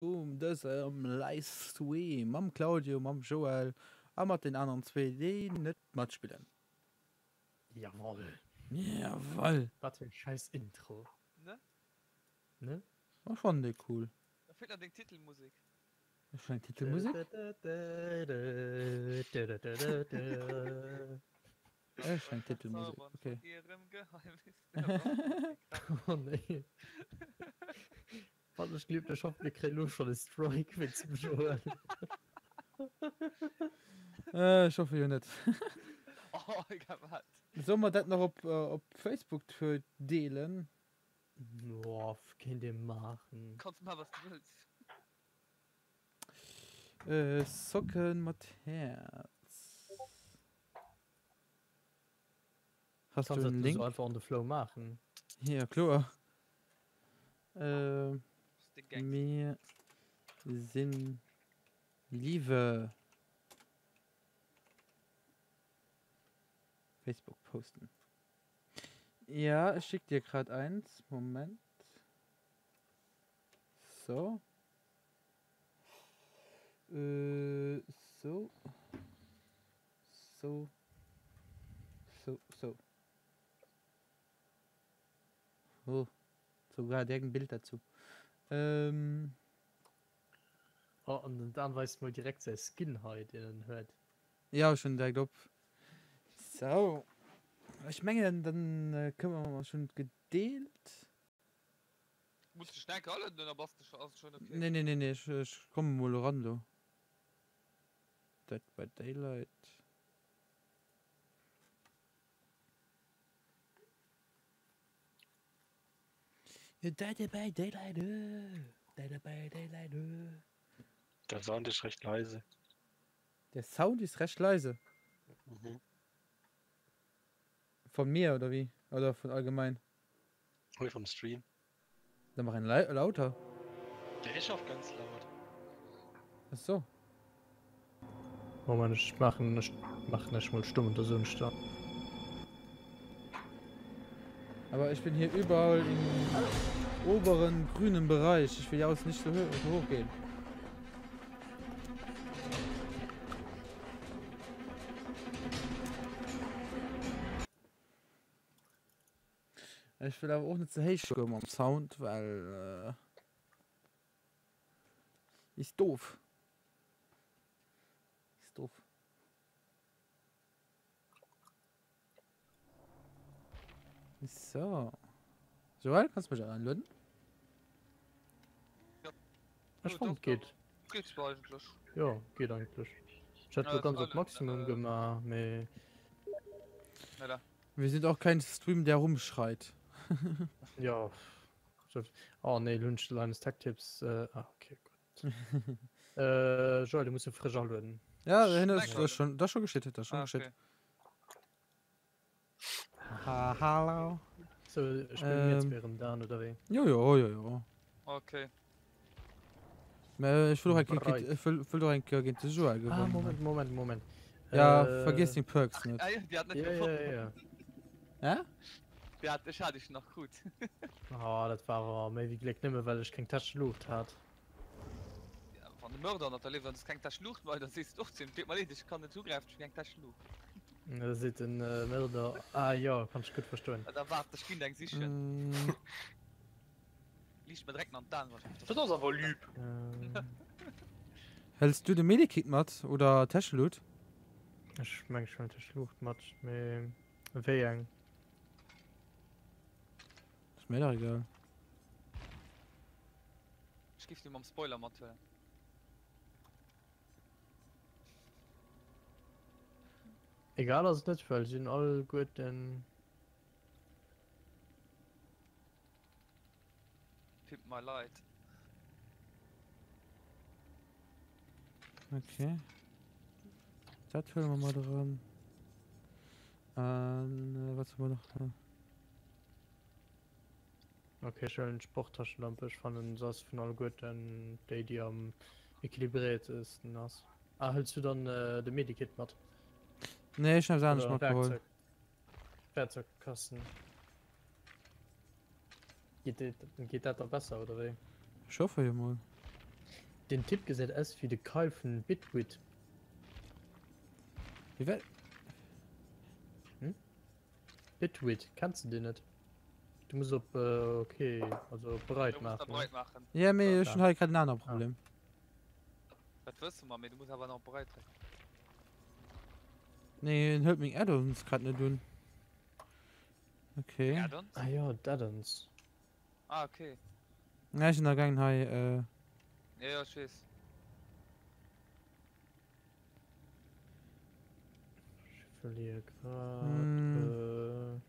Um dësem Livestream mam Claudio, mam Joël a mat den aneren zwee déi net matspillen. Jawoll. Jawoll. Wat fir eng scheiss Intro. Ne? Ne? Ech fannen déi cool. Da feelt nach deng Titelmusek. Ech hunn eng Titelmusek? Ech eng Titelmusek, okay. Oh nee. Wann ech gleeft, ech hoffen mir kréien elo schonn e Strike wéinst dem Joël. Ech hoffe jo net. Oh, egal wat. Solle mer dat nach op op Facebook deelen? Boah, kéint ee maachen. Kanns maachen wat s de wëlls. Socken mat Häerz. Hast Kannst du dat en so Link? einfach on the flow maachen. Ja, kloer. Äh, mir sinn Live. Facebook posten. Ja, ech schick dir grad eins. Moment. So. Äh, so. So. So, so. Oh, sogar direkt ein Bild dazu. Ähm. Oh, an den Dan weist mol direkt säi Skin hei, deen en huet. Ja, schon direkt op. So. Ech mengen, dann äh, kënne mer schon gedeelt. Muss de Schneck alueden oder bass de scho, ass et schon okay? Nee, nee, nee, nee, ech, ech komme mol eran do. Dead by Daylight. Dead by Daylight, Dead by Daylight. Der Sound ist recht leise. Der Sound ist recht leise. Mhm. Von mir oder wie? Oder von allgemein? Hol vom Stream. Dann mach en lauter. Der ist auf ganz laut. Ach so. Moment, ech maachen ech maachen ech mol stumm und der da. Aber ich bin hier überall im oberen grünen Bereich. Ich will ja aus nicht so hoch gehen. Ech wëll awer och net ze héich goen mam Sound, well is doof. Is doof. So. Joël, kanns du mech anlueden? Ech fand geet. Geet zwar eigentlech. Jo, geet eigentlech. Ech hat lo ganz op Maximum gemaach, mee. Wir sind auch kein Stream der rumschreit. Ja. Oh nee, lo hunn ech de Linus Tech Tips. Ah okay, gutt. Joël, du muss jo frësch alueden. Ja, dat ass schon, dat ass scho geschitt, dat ass scho geschitt. Ha, hallo. So, spillen mir zwee erëm dan, oder wéi? Jo, jo, jo, jo. Okay. Mä ech wëll och eng Kéier, ech wëll, wëll och eng Kéier géint de Joël gewannen. Ah, Moment, Moment, Moment. Ja, äh, vergiss deng Perks net. Ah, ja, net ja, ja, ja. Hä? Ja, ech hat dech nach krut. Oh, dat war awer méi wéi Gléck, nëmme well ech keng Täscheluucht hat. Ja, wann de Mörder ënnert der leeft an du hues keng Täscheluucht bei, da sees du och zu him, Deet mer leed, ech kann net ugräifen, ech hunn keng Täscheluucht. Da seet den Mörder, Ah jo, kann ech gutt verstoen. Da waart, ech ginn eng sichen. Liicht mir direkt an d'Aen. Dat ass awer lieb. Hëls du de Medikit mat oder Täschelut? Ech meng ech huelen Täscheluucht mat, mee wéi eng? Ass mir dach egal. Ech giff déi mam Spoiler mathuelen. Egal ass et net, well si hunn alleguerten. Pimp my light. Okay. Dat huele mer mat eran. An äh, wat hu mer nach da? Okay, ech huelen d'Sporttaschenlampe. Ech fannen se ass vun alleguerten déi déi am equilibréiertesten ass. Ah, hëls du dann äh, de Medikit mat? Nee, ech hun eppes anescht Oder matgeholl. Werkzeug? Werkzeugkasten. Geet dat, geet dat da besser oder wéi? Ech hoffe jo mol. Den Typ gesäit aus wéi de Kyle vun Bitwit. Wéi wat? Hm? Bitwit, kenns de deen net? Du muss op ok, also op bereit Du musst da maachen. bereit maachen. Ja, mee ech hunn hei grad en anere Problem. Dat wësse mer, mee du muss awer nach op bereit drécken. Nee, en hëlt meng Add-ons grad net un. Okay. Deng Add-ons? Ah jo, d'Add-ons. Ah, okay. Ja, ech sinn agaangen hei. Äh... Ja, ja, ech weess. Ech verliere grad. Mm. Äh,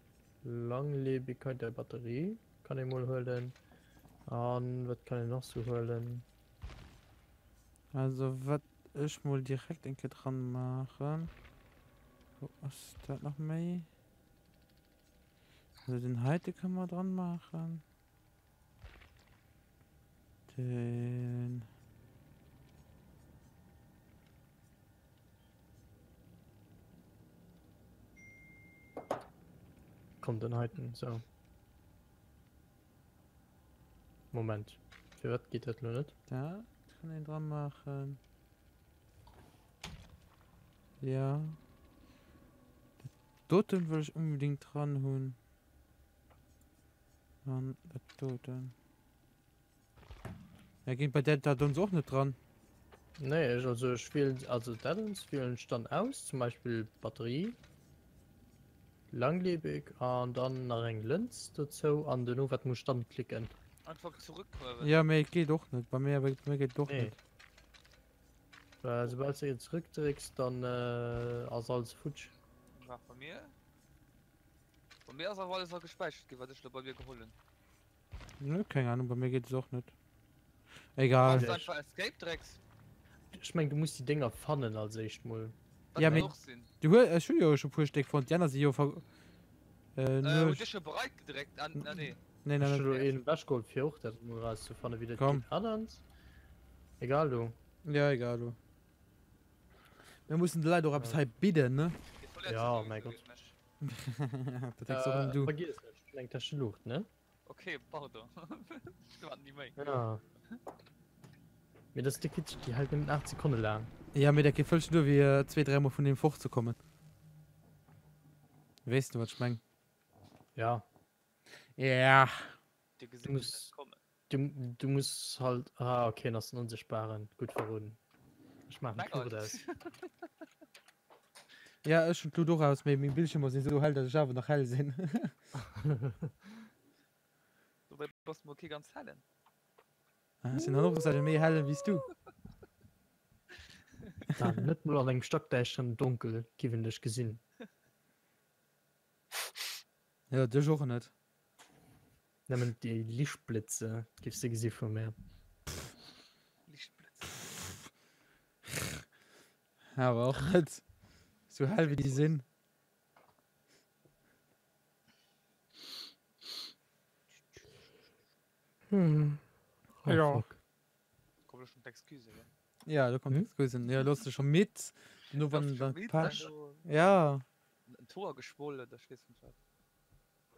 Langlebigkeit der Batterie kann ee mol huelen. An wat kann een nach sou huelen? Also wat ech mol direkt eng Kéier dran maachen. Wou ass dat nach méi? Also den heite kënne mer dran maachen. Den. Kommt den heiten, so. Moment. Firwat geet dat lo net? Dat kann een dran maachen. Ja. Dat doten wëll ech unbedingt dran hunn. An dat doten. Ja, geet bei der dat ons och net dran? Nee, ech, also ech wielen, also d'Add-ons wielen ech dann aus, zum Beispill Batterie, langlebig an dann nach eng Lëns dozou an duerno wat muss ech dann klicken? Einfach zurück oder? Ja, mee et geet och net. Bei mir, bei mir geet et och Nee. net. Well soubal s de zurück drécks, dann ass alles futsch. Waart, bei mir? Bei mir ass awer alles nach gespäichert ginn, wat ech lo bei mir geholl hunn. Nö, keng Ahnung, bei mir geet es och net. Egal. Wann du einfach Escape drécks. Ech meng du muss déi Dénger fannen als éischt mol. Dat Ja, kann mee och sinn. du hues, ech hu jo scho puer Stéck fonnt, déi aner si jo ver. Äh, Äh, nur. hutt dir scho bereit gedréckt? Ah, ah nee. Nee, nach Ech hu net. lo een ewechgeholl fir och dat mol erauszefannen wéi dat Komm. geet. Addons? Egal lo. Ja, egal lo. Mir mussen de Leit och eppes hei bidden, ne? Dir verléiert Ja, sech mäi sowieso Gott. géint mech. Dat denks och nëmmen Äh, du. vergiess net, ech hunn eng Täscheluucht, ne? Okay, pardon. Ech war ni méi. Ja. Mee das déck witzeg, déi hält nëmmen 8 Sekonne laang. Ja, mee dat geet vëlleg duer fir zwee, dräi mol vun deem fort ze kommen. Weess de wat ech meng? Ja. Ja. Dir Du gesitt mech net muss kommen. du, du muss halt ah okay, en ass den Onsichtbaren. Gutt verroden. Ech maachen Meng d'Luucht alt. aus. Ja, ech hunn d'Luut och aus, mee meng Bildschiermer sinn esou hell, datt ech awer nach hell sinn. Dobäi bass de mol kee ganz hellen. Ah, ech sinn dann och seit méi hell wéi s du. Dan, net mol an engem stackdäischteren Donkel giff een dech gesinn. Jo, dech och net. Nëmmen déi Lichtblitze giffs de gesi vu mär. Lichtblitze. Awer och net sou hell wéi déi sinn. Oh, Ja. fuck. Kommen schon d'Excuse, gell? Ja, do kommt Hm? d'Excusen. Ja, looss dech scho midd. No Looss wann dech dann midd, Pech. dann do Ja. En Tor geschwollen, da weess net wat.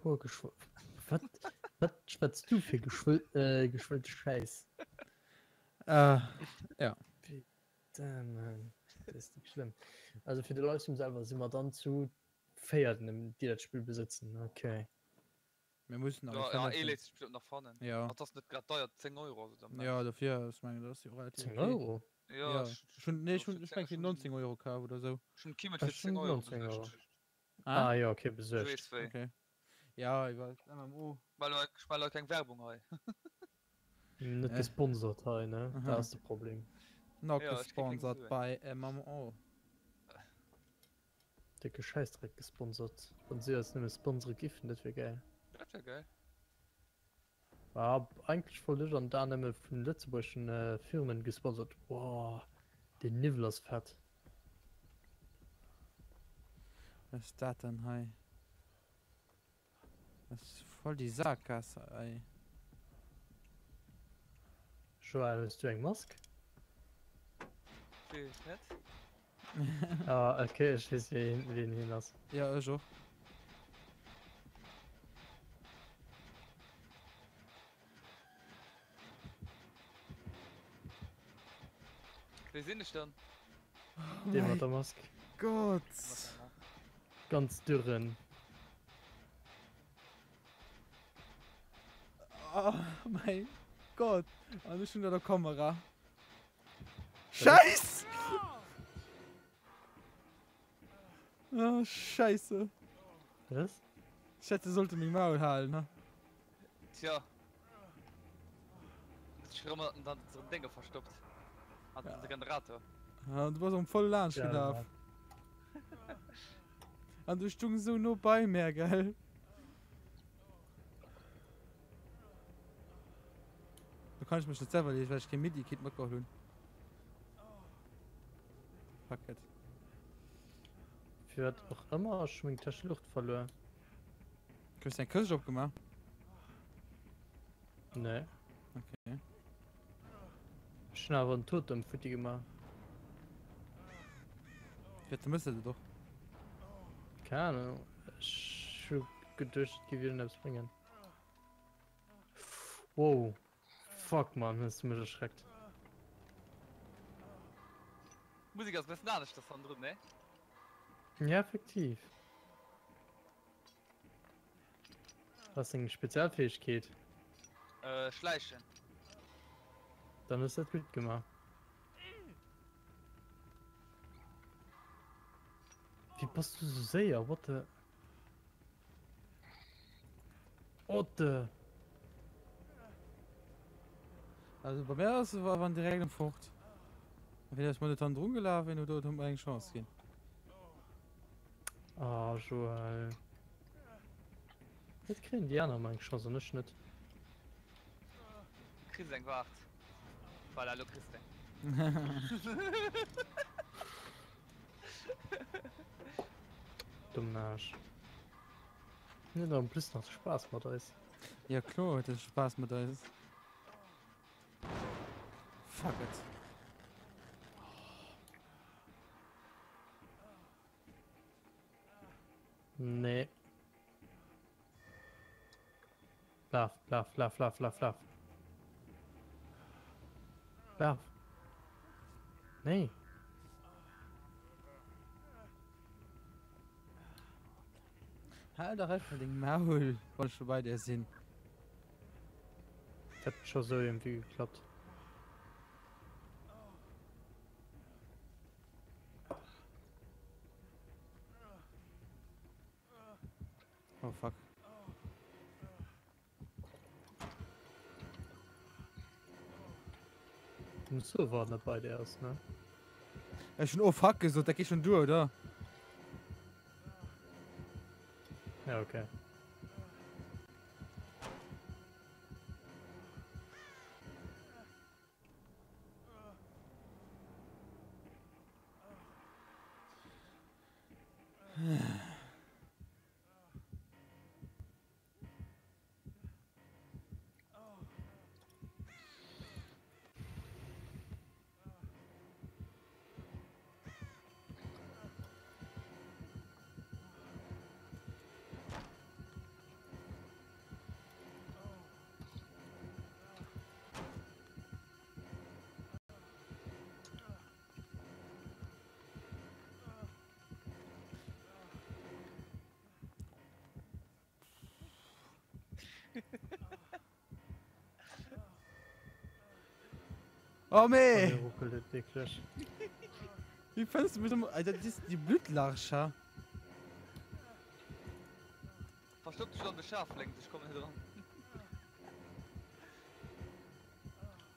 Hoer geschwollen. Wat, wat schwätz du fir geschwëll, äh, geschwëllte Schäiss? Äh, ja. Damn, man. Dat ass déck schlëmm. Also fir de Livestream selwer si mer dann zu véierten, déi dat Spill besëtzen. Okay. Mir mussen Ja, eis ja, ee vernetzen. léisst sech bestimmt nach fannen. Ja. An ass net grad deier, 10 Euro ass et am Ja, Max. dofir, ech mengen, dat ass jo relativ 10 okay. Euro? Ja, Ja, ech, ech hunn, nee, ech fir hunn, ech 10 meng fir ech hunn, 19 Euro kaf oder sou. ech hunn Kim et Ech fir 10 hunn Euro 19 Euro. besuergt. Ah? Ah jo, okay, Du besuergt. weess wéi. Okay. Ja, iwwer MMO. Well ech maache keng Werbung hei. Net Äh. gesponsert hei, ne? Aha. Dat ass de Problem. Not Ja, ech kritt keng gesponsert Suen. by MMO. Décke Schäissdreck gesponsert. Wann si eis nëmme sponsere giffen, dat wier gäil. Dat wär gäil. Ah, eigentlech wollt ech an da nëmme vun lëtzebuergeschen Firmen gesponsert. Woah, deen Niwwel ass fett. Wat ass dat dann hei? Dat ass voll déi Saakgaass ey. Joël, hues du eng Mask? Weess ech net. Ah, ok, ech weess wien wien hien ass. Ja, ech och. Wéi sinn ech dann? Dee mat der Mask. Gott. Ganz dürren. Oh mein Gott. An ech hunn dat op Kamera. Scheiss! Oh, Scheisse. Was? Ich hätte sollte meng Maul halen, ne? Tja. Muss ich rëm an dann so Dinge verstoppt. An ja. den Generator. Ja, du warst am voll laanscht Ja, gelaf. An du stung so no bei mir, gell? Da kann ich mech net selber leechen, well ich kee Medikit matgeholl hunn. Fuck it. Fir wat och ëmmer ech meng Täsch Lucht verluer. Hues du eng Këscht opgemaach? Nee. Okay. Ech hunn awer en Totem futti gemaach. Fir ze mësse de doch. Keng Ahnung. Ech hu geduecht, et géif iergendeppes bréngen. Wow. Fuck man, hues du mech erschreckt. D'Musek ass bessen aneschters hannendrun, ne? Ja, effektiv. Was ass deng Spezialfähigkeet? Äh, schleichen. Dann hues du dat gutt gemaach. Wéi bass du sou séier? What the... What the... Also bei mir ass war wann direkt am fort. Wéi ass mal dann drun gelaf oder huet mir eng Chance ginn. Ah Joël. Wat kréien déi aner ëmmer eng Chance an ech net? Du kriss eng, waart. Voilà, lo kriss de eng. Dummen Arsch. Huet en plus nach Spaass mat eis. Ja kloer huet e Spaass mat eis. Fuck it. Nee. Laf, laf, laf, laf, laf, laf. Laf. Nee. Hal dach einfach deng Maul, wann ech scho bei dir sinn. Dat huet scho sou iergendwéi geklappt. Oh fuck. Du muss so warten, dass bei dir ist, ne? Ech hun oh fuck gesot, dat geet schon duer, oder? Ja, okay. Oh mee! Bei mir ruckelt et wierklech. Wéi fënns du mech ëmmer? Alter, dat ass déi Blutlarscher. Verstopp dech an de Schaf lénks, ech kommen net eran.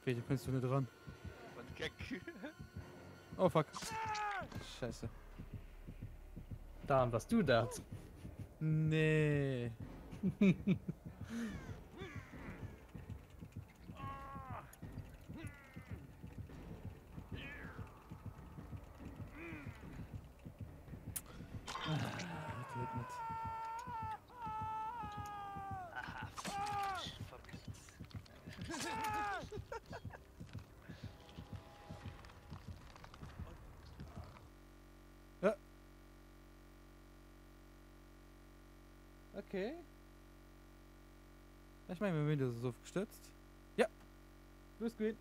Wéi, du kënns do net eran? Wat e Geck. Oh fuck. Scheiße. Dan, wars du dat? Nee. Ah, dat net. Aha, verblitzt. Ja. Okay. Ech mengen mein Windows ass ofgestürzt. Ja. Bluescreen.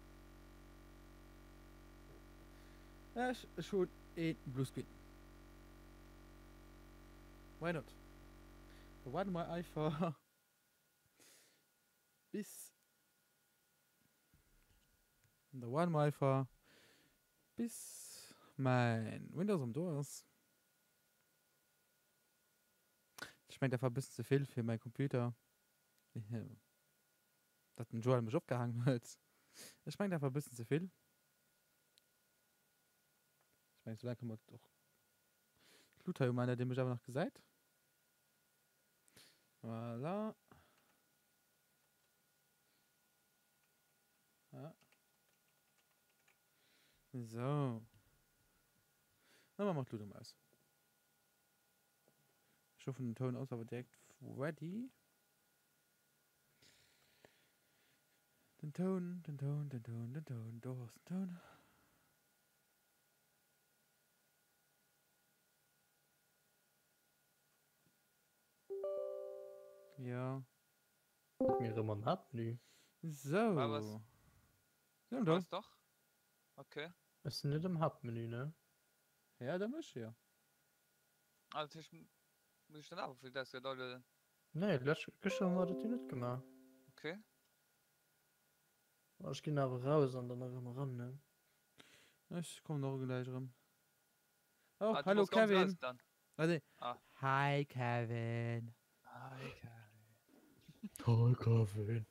Ech ech hunn ee Bluescreen. Why not? Da waarde mer einfach bis da waarde mer einfach bis mäin Windows erëm do ass. Ech mengen dat war e bëssen ze vill fir mäi Computer, dat den Joël mech opgehaangen huet. Ech mengen dat war e bëssen ze vill. Ech mengen soulaang kënne mer och d'Lut hei umaachen, dat ee mech awer nach gesäit. Voilà. Ah. Sou. Da maache mer d'Lut erëm aus. Ech hoffen den Toun ass awer direkt ready. Den Toun, den Toun, den Toun, den Toun, do ass den Toun. Jo. Huet mir erëm am Haaptmenü. Sou. War was? Sinn do. Was doch? Okay. Ech sinn net am Haaptmenü, ne? Ja, da mech jo. Ah, dat heescht, muss ech dann awer vun der Desktop alueden? Nee, lech, gëschter hu mer dat jo net gemaach. Okay. Ech ginn awer raus an dann erëm eran, ne? Ech kommen och gläich erëm. Oh, Ah, du hallo bass ganz Kevin! raus dann. Ah, nee. Ah. Hi Kevin! Hi Kevin. Hi Kevin.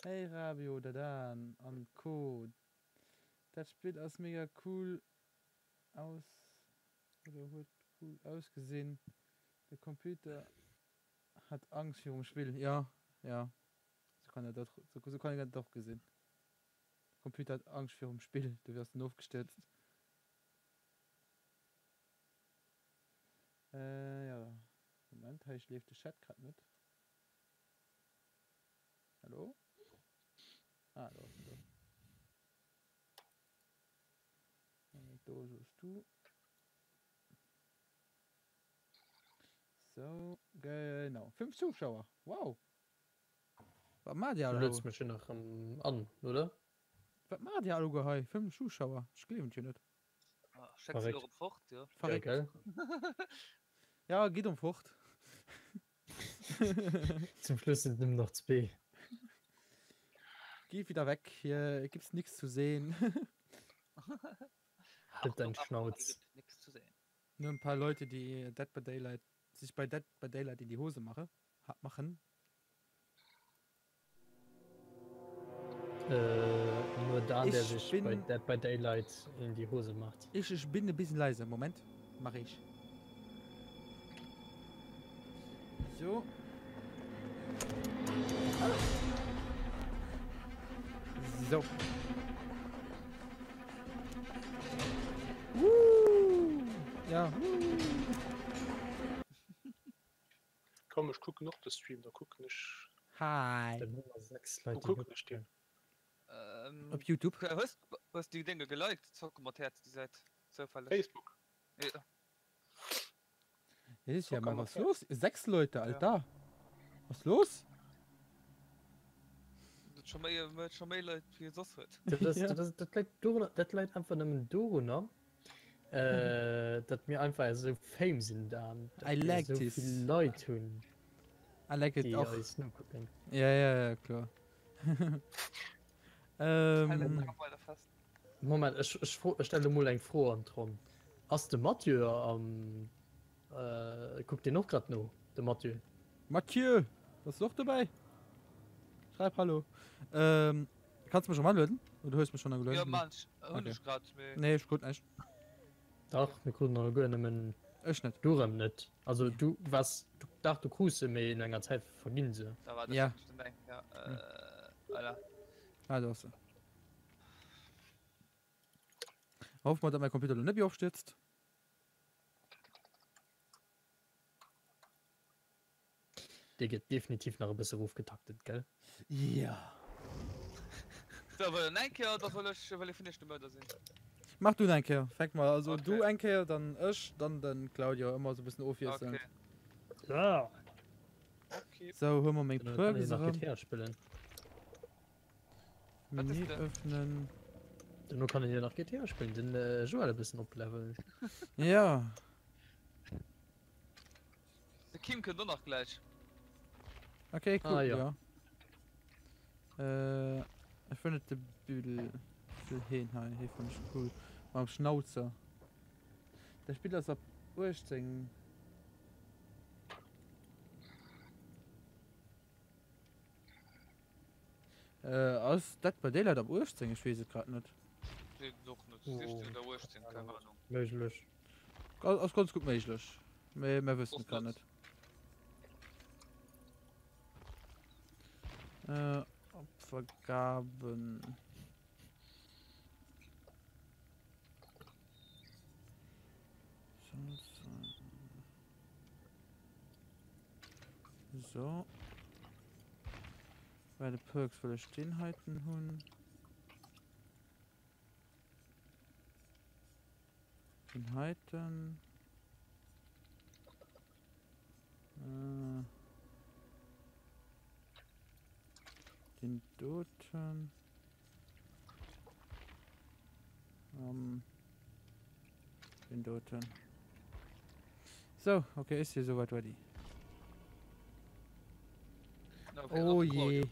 Hey Rabio, der Dan an Co. Dat Spill ass mega cool aus oder huet cool ausgesinn. De Computer hat Angscht virum Spill. Jo, jo, sou kann dat och, sou kann een dat och gesinn. De Computer hat Angscht virum Spill, dofir ass en ofgestierzt. Jo, Moment, hei schleeft de Chat grad net. Hallo? Ah, do ass en do. Do soos du. So, genau. 5 Zuschauer. Wow. Wat maacht Dir Du alle? lueds mech jo nach erëm an, oder? Wat maacht Dir alleguer hei? 5 Zuschauer. Ech gleewen et jo net. Ah, Schécks se Verréckt. lo erëm fort, jo. Ja, Verréckt. gell? Ja, gitt erëm fort. Zum Schluss sind nëmmen nach zwee. Geh wieder weg, hier gibt's nix zu sehen. Halt dein Schnauz. Nix zu sehen. Nur ein paar Leute, die Dead by Daylight sich bei Dead by Daylight in die Hose mache, machen. Äh, nur Dan, der Ich sich bin- bei Dead by Daylight in die Hose macht. Ich, ich bin ein bisschen leise. Moment, mache ich. So. So. Woo! Ja. Woo. Komm, ech kucken och de Stream, da kucken ech. Hi. Dann hu mer 6 Leit, Wo déi kucken ech den? Ähm, Op YouTube. Hues hues du déi Dénge geliked, Zocke mat Häerz, déi Säit? Zoufälleg. Facebook. Ja. Ist ja Zocke mal mat was Häerz. los? 6 Leute, Alter. Was los? Dat scho méi, huet scho méi Leit wéi et soss huet. Dat, ass, Ja. dat, ass, dat, läit dorunner, dat läit einfach nëmmen dorunner, äh, datt mir einfach esou fame sinn, Dan. Datt I mir like esou this. vill Leit hunn, I like it déi och. eis nokucken. Ja, ja, ja, klar. Hält ähm, et weider fest. Moment, ech, ech, fro, ech stelle mol eng Fro an d'Ronn. Ass de Mathieu am. Äh, kuckt deen och grad no, de Mathieu? Mathieu, bass du och dobäi? Schreib Hallo. Ähm, kanns du mech erëm alueden? Oder hues mech schon agelueden? Jo, man, ech hunn Okay. dech grad, mee. Nee, ech krut näischt. Dach, mir kruten alleguer nëmmen Ech net. du erëm net. Also du waars, du, dach du krus se, mee no enger Zäit verginn se. Da war das Ja. nicht den Ding. Ja, äh, voilà. Ah, do ass se. Hoffe mer, datt mäi Computer elo net méi ofstierzt. Dee gëtt definitiv nach e bësse rofgetaktet, gell? Ja. So, wëll en eng Kéier oder soll ech, wëll ee vun iech de Mörder sinn? Mach du eng Kéier. Fänk mal, also Okay. du eng Kéier, dann ech, dann den Claudio, ëmmer sou e bëssen ofwiesselnd. Okay. Ja. Okay. So, huel mer meng Dann kann Perks een nach erëm. GTA spillen. Menü öffnen. Duerno kann een jo nach GTA spillen, den Joël e bëssen opleveln. Ja. De Kim kënnt och nach gläich. Okay, cool, Ah, ja. ja. Äh, ech wëll net de Büdel. Ech wëll heen hei, hee fann ech cool. Mam Schnauzer. Dat Spill ass ab 18. Äh, ass Dead by Daylight ab 18? Ech weess et grad net. Weess et och net. 16 oder 18, keng Ahnung. Méiglech. Ass ganz gutt méiglech, mee mär wëssen et grad net. Äh, Opfergaben. So. Bei de Perks wëll ech deen heiten hunn. Den heiten. Äh, den doten. Ähm, den doten. So, okay, ist hier soweit ready. Oh je.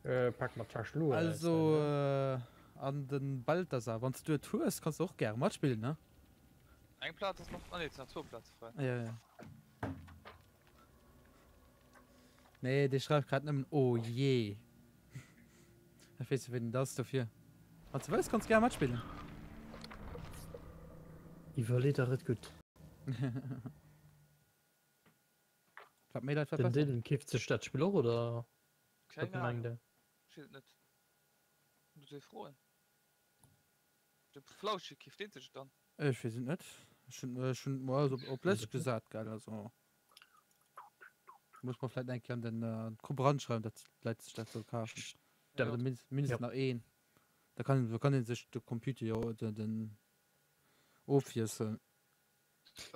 Äh, pack mal Taschluer. Also, äh, an den Balthasar, wann du et hues, kannst du och gär matspillen, ne? Eng Plaz ass nach, ah nee, et sinn nach zwou Plaze fräi. Ja, ja. Nee, dee schreift grad nëmmen oh je. Ech weess net wéi den ass dofir. Wann s de wëlls kanns gär matspillen. Iwwerlee der et gutt. Wat méi Leit wat Den besser. Dylan keeft sech dat Spill och oder Keng wat mengt Ahnung, der? ech weess et net. Muss ee froen. De Flauschi keeft deen sech et dann? Ech weess et net. Ech hunn ech hunn et mol op lech gesat gell also. Muss mer vläit eng Kéier an den Grupp eranschreiwen, datt d'Leit sech dat soll kafen. Stemmt. Oder mindestens Ja. nach een. Da kann, da kann een sech de Computer jo den, den ofwiesselen.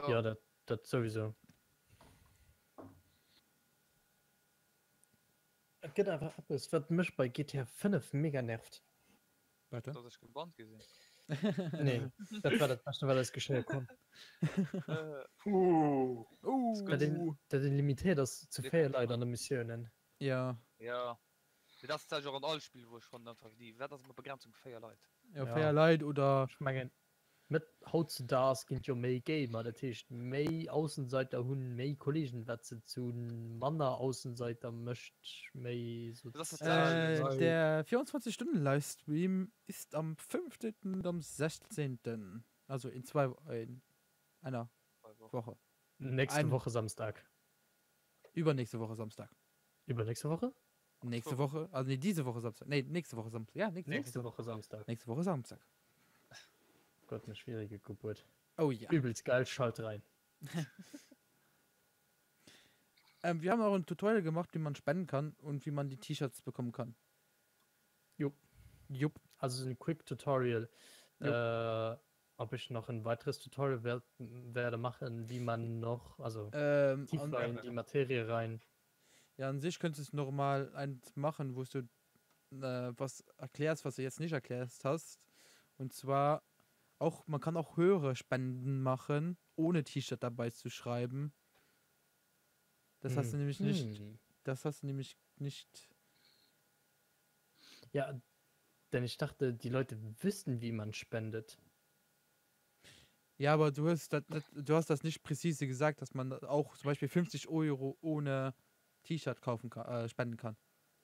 Ja, dat, dat souwisou. Et gëtt awer eppes, wat mech bei GTA 5 mega nervt. Wat denn? Dass ech gebannt gi sinn. Nee, dat war dat Beschte, wat eis geschéie konnt. Uh. Uh. Dat een, dat een limitéiert ass zu 4 Leit an de Missiounen. Ja. Ja. Mee dat ass tatsächlech och an all Spill, wou ech fannen einfach déi, wat ass mat Begrenzung 4 Leit? Ja, 4 Leit oder. Ech mengen, Met hautzedaags ginn et jo méi Gamer, dat heescht méi Aussenseiter hunn méi Kollegen, wat se zu manner Aussenseiter mécht, méi sozial. Der 24 Stunden Livestream ist am 15. und am 16. Also in zwei in einer Woche. Nächste Woche Samstag. Übernächste Woche Samstag. Übernächste Woche? Nächste Woche, also nee, diese Woche Samstag. Nee, nächste Woche Samstag. Ja, nächste, nächste Woche Samstag. Nächste Woche Samstag. Gott, eine schwierige Geburt. Oh ja. Übelst geil, schalt rein. ähm, wir haben auch ein Tutorial gemacht, wie man spenden kann und wie man die T-Shirts bekommen kann. Jupp. Jupp. Also ein Quick Tutorial. Äh, ob ich noch ein weiteres Tutorial wer werde machen, wie man noch, also ähm, tiefer in die Materie rein. Ja, an sich könntest du noch mal eins machen, wo du äh, was erklärst, was du jetzt nicht erklärt hast. Und zwar auch, man kann auch höhere Spenden machen, ohne T-Shirt dabei zu schreiben. Das hast du Hm. nämlich nicht. Hm. Das hast du nämlich nicht. Ja, denn ich dachte, die Leute wüssten, wie man spendet. Ja, aber du hast das, nicht, du hast das nicht präzise gesagt, dass man auch zum Beispiel 50 Euro ohne T-Shirt kaufen kann, äh, spenden kann.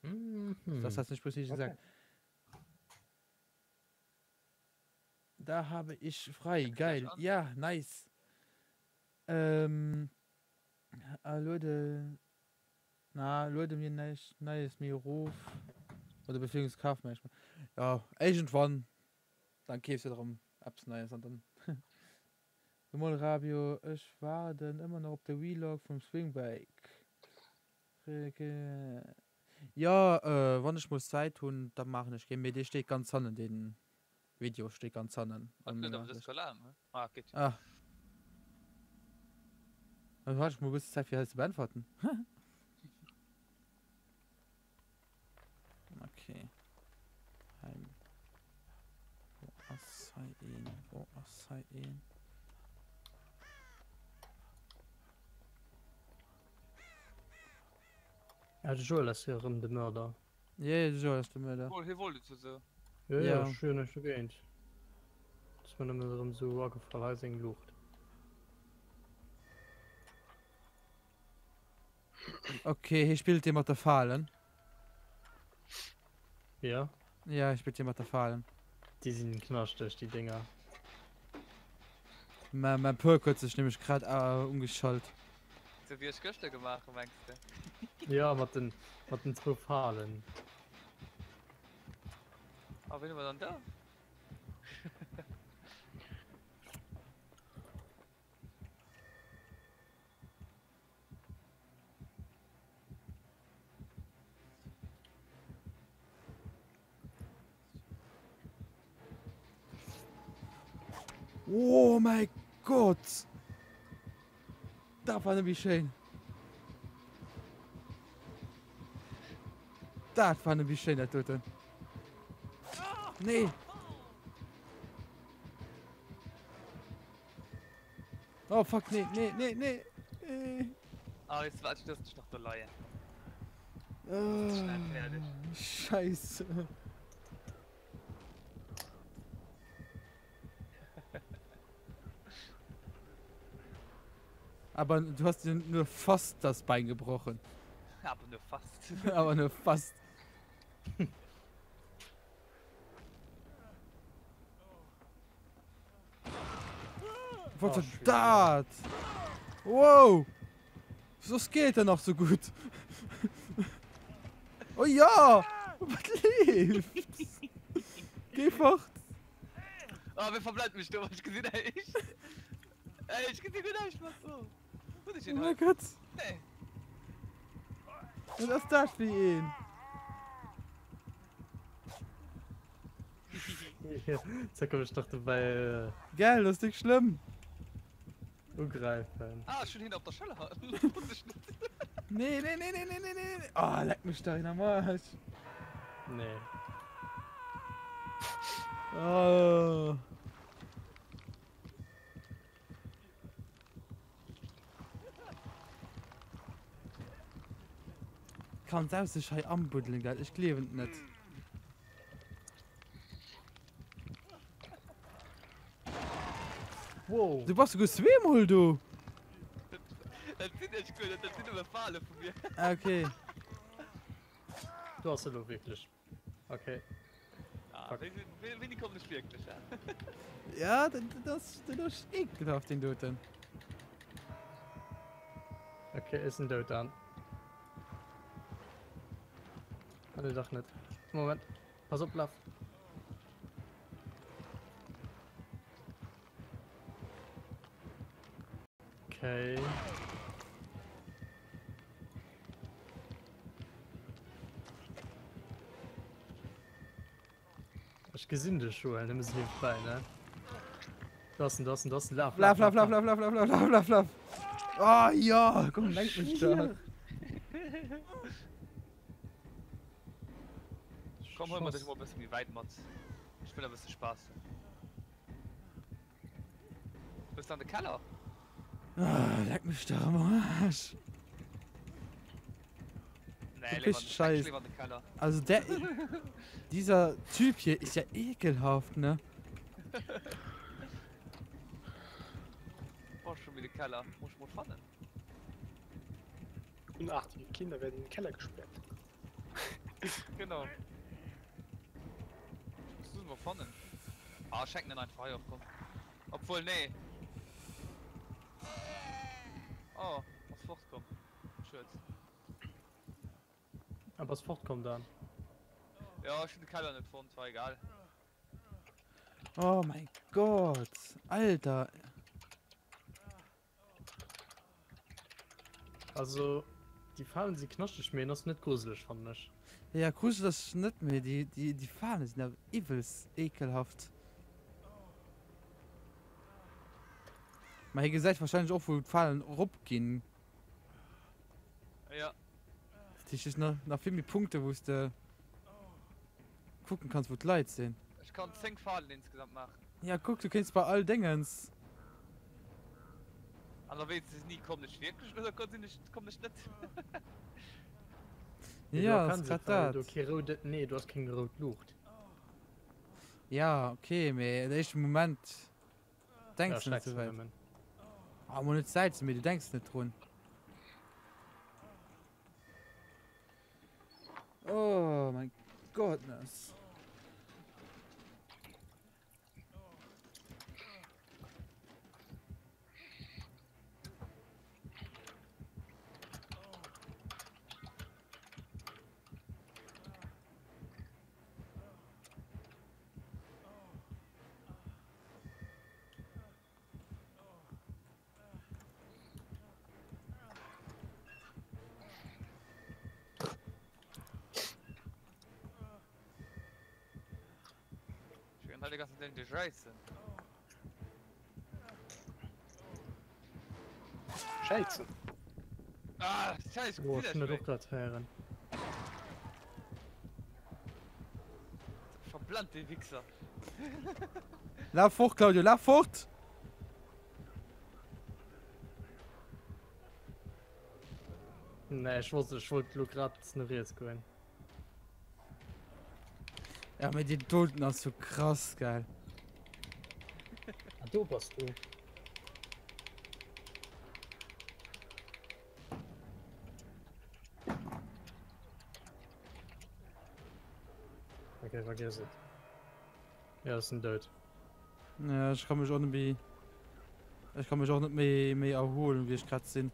Mhm. Das hast du nicht präzise Okay. gesagt. Da habe ich frei. Geil. Ja, nice. Ähm, ah, Leute. Na, Leute, mir näischt Neies méi erof. Oder beziehungsweise kaf mir näischt méi. Ja, iergendwann, dann keefs de erëm eppes Neies an dann. Moin Rabio, ech waarden ëmmer nach op de Vlog vum Swingbike. Jo, wann ech mol Zäit hunn, da maachen ech keen, mee dee steet ganz hannen, dee Video steet ganz hannen an menger Lëscht. Ah. Dann hat ech mol e bësse Zäit fir hei ze beäntwerten. Okay. een? Oh, ass hei een? Ja, de Joel ass jo erëm de Mörder. Ja, ja, de Joel ass de Mörder. Hie wollt et jo sou. Jo, jo, ech hu jo näischt dogéint. Ass mir nëmmen erëm sou agefall, hei ass eng Luucht. Ok, hie spillt dee mat de Falen. Ja. Ja, hie spillt dee mat de Falen. Déi sinn knaschteg, déi Dénger. Mä mäin Perk huet sech nämlech grad ungeschalt. Sou wéi ech gëschter gemaach hu, mengs de? Ja, mat den, mat den zwou Falen. A wien hu mer dann do? Oh mäi Gott! Dat war net méi schéin. Dat war net méi schéin, dat doten. Nee! Oh fuck, nee, nee, nee, nee. nee. Ah, jetzt warte ich, dass ich noch da leien. Oh, Schnell fertig. Scheiße. Aber du hast dir nur fast das Bein gebrochen. Aber nur fast. Aber nur fast. Wat war dat? Wow! Wieso skillt er nach so gut? Oh ja! Wat leeft? Geh fort! Ah, wer verbleibt mich do? Ech gesinn näischt. Ey, ech gesinn guer näischt, was so. Hunn ech Oh een mein hei? Gott! Nee. Wat ass dat fir een? Zack komm ech nach dobäi äh, Gell, das ist dick schlëmm. ugräifen. Ah, ech hunn hien op der Schëller. Wosst ech net. Nee, nee, nee, nee, nee, nee, nee. Oh, leck mech da hin am Arsch. Nee. Oh. Kann aus sech hei anbuddelen, gell? Ech gleewen et net. Wow. Du bass souguer zweemol do. Dat sinn ech guer net, dat sinn nëmme Fale vu mir. Ah, okay. Du ass elo wierklech. Okay. Ah, wéini kommen ech wierklech, hä? Ja, dat ass, dat ass ekelhaft, deen doten. Okay, ech sinn dout dann. Ah, nee, dach net. Moment. Pass op, laf. Okay. Ech gesinn dech Joel, nëmme se niewebäi, ne? Do ass en, do ass en, do ass en, laf, Laf, laf, laf, laf, laf, laf, laf, laf, laf, laf. Oh ja, komm, lenk mech da. Komm, huel mer dech mol e bësse méi wäit mat. Ech wëll e bësse Spaass hunn. Wëlls de an de Keller? Ah, leck mech dach am Arsch. Nee, Du bist scheiße. Lieber an de Keller. Also der, dieser Typ hier ist ja ekelhaft, ne? Oh, schon wieder Keller. Muss ich mal fannen. Unartige Kinder werden in den Keller gesperrt. Genau. Das müssen wir fannen. Ah, schenken den einfach auf, komm. Obwohl, nee. Oh, ass fortkomm. Schued. Ah, bass fortkomm dann? Ja, ech hun de Keller net fonnt, war egal. Oh mein Gott, Alter. Also, déi Falen si knaschteg, mee en ass net gruseleg, fannen ech. Ja, gruseleg ass et net, mee déi, déi, déi Fale sinn awer iwwelst ekelhaft. Ma hie gesäit wahrscheinlech och, wou d'Falen eropginn. Ja. Dat heescht, du hues nach, nach vill méi Punkte, wou s de kucken kanns, wou d'Leit sinn. Ech kann 10 Falen insgesamt maachen. Ja kuck, du kéints bei all Déngens. An da weess de ni, kommen ech wierklech oder sinn ech, kommen ech net. Nee, Ja, du ass erkenns grad et, well dat. du kee roude, nee, du has keng rout Luucht. Ja, okay, mee den éischte Moment Ja, denks du net schrecks sou du wäit. nëmmen. Ah, mol net säizen, mee du denks net drun. Oh mein Goodness. Ich höre halt die ganze Zeit die Scheiße. Schäizen. Ah, Scheiße, Oh, ech hunn dat och grad héieren. Verblennt, dee Wichser. Laf fort, Claudio, laf fort! Nee, ech wollt, ech wollt lo grad no riets goen. Ja, mee déi doten ass sou krass geil. Ah, do bass du. Okay, vergiss et. Ja, ech sinn dout. Ja, ech ka mech och net méi, ech ka mech och net méi, méi erhuelen, wéi ech grad sinn.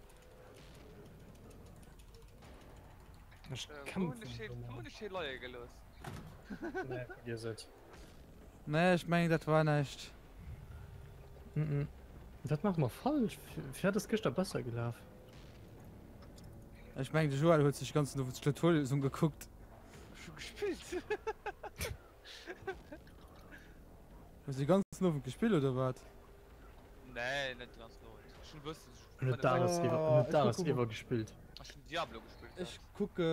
Ech Äh, kämpfen Wou hunn ech hie, do wou mol. hunn ech hie leie gelooss? Nee, vergiss et. Nee, ech mengen dat war näischt. Mhm. Wat maache mer falsch? Firwat ass gëschter besser gelaf? Ech mengen de Joël huet sech ganzen Owend d'Tutorials ugekuckt. Ech hu gespillt. Hues de ganzen Owend gespillt oder wat? Nee, net de ganzen Owend. Ech hunn e bëssen. Hun et dagesiwwer, Oh, hun et ech kucke dagesiwwer mol. gespillt. Ech hunn Diablo gespillt. Ech kucke,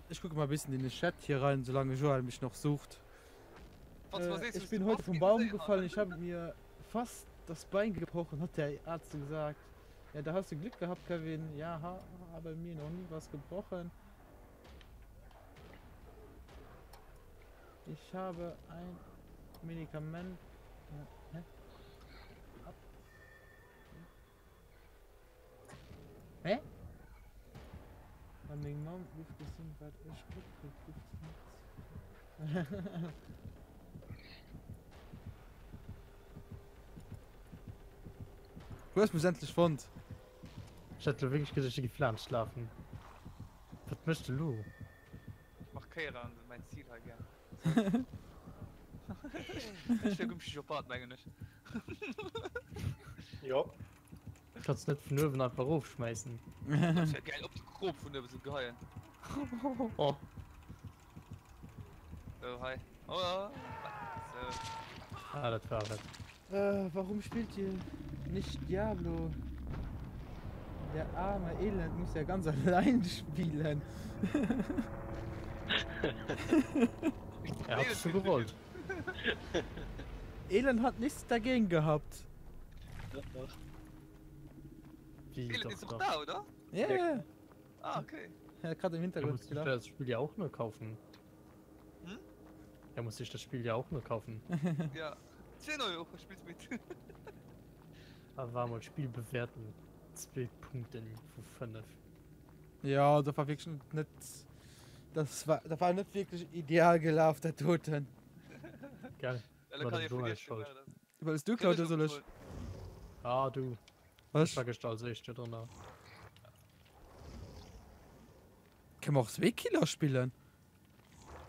ech kucke mal e bisschen in den Chat hier rein, solange Joël mich noch sucht. Falls du mal Äh, sees, ich wou's bin du heute bass, vom geh Baum séier. gefallen, ich habe mir fast das Bein gebrochen, hat der Arzt gesagt. Ja, da hast du Glück gehabt, Kevin. Ja, ha, habe mir noch nie was gebrochen. Ich habe ein Medikament. Äh, hä? Ab. Hä? Wann meng Mamm giff gesinn wat ech gutt kritt, giff se net. Hues mech endlech fonnt. Ech hätt lo wierklech geduecht, ech giff laanscht lafen. Wat mécht de lo? Ech markéieren mäin Zil hei gär. Ech wier gumm Psychopath, mengen ech. Jo. Kanns net vun uewen einfach erofschmäissen. Dat wär geil, op de Krop vun uewen sou geheien. Oh. So, hei. Oh, oh. So. Ah, dat war et. Äh, warum spielt ihr nicht Diablo? Der arme Elend muss ja ganz allein spielen. Er hat es schon gewollt. Elend hat nichts dagegen gehabt. Doch, doch. Wie, Elend doch, ist doch doch. da, oder? Ja, ja. Ah, okay. Er hat gerade im Er Hintergrund muss sich gelacht. das Spiel ja auch nur kaufen. Hm? Er muss sich das Spiel ja auch nur kaufen. Ja. 10 Euro, spillst mit. A war mol Spiel bewerten. Zwee Punkten vu 5. Ja, dat war wierklech net, das war, dat war net wierklech ideal gelaf, dat doten. Gell? Ja, War kann dem ich vun Joël dir Schold. Wëlls du, Claudio, soll ech? Ah, du. Was? Ech war gëschter als éischt drënner. Kënne mer och zwee Killer spillen?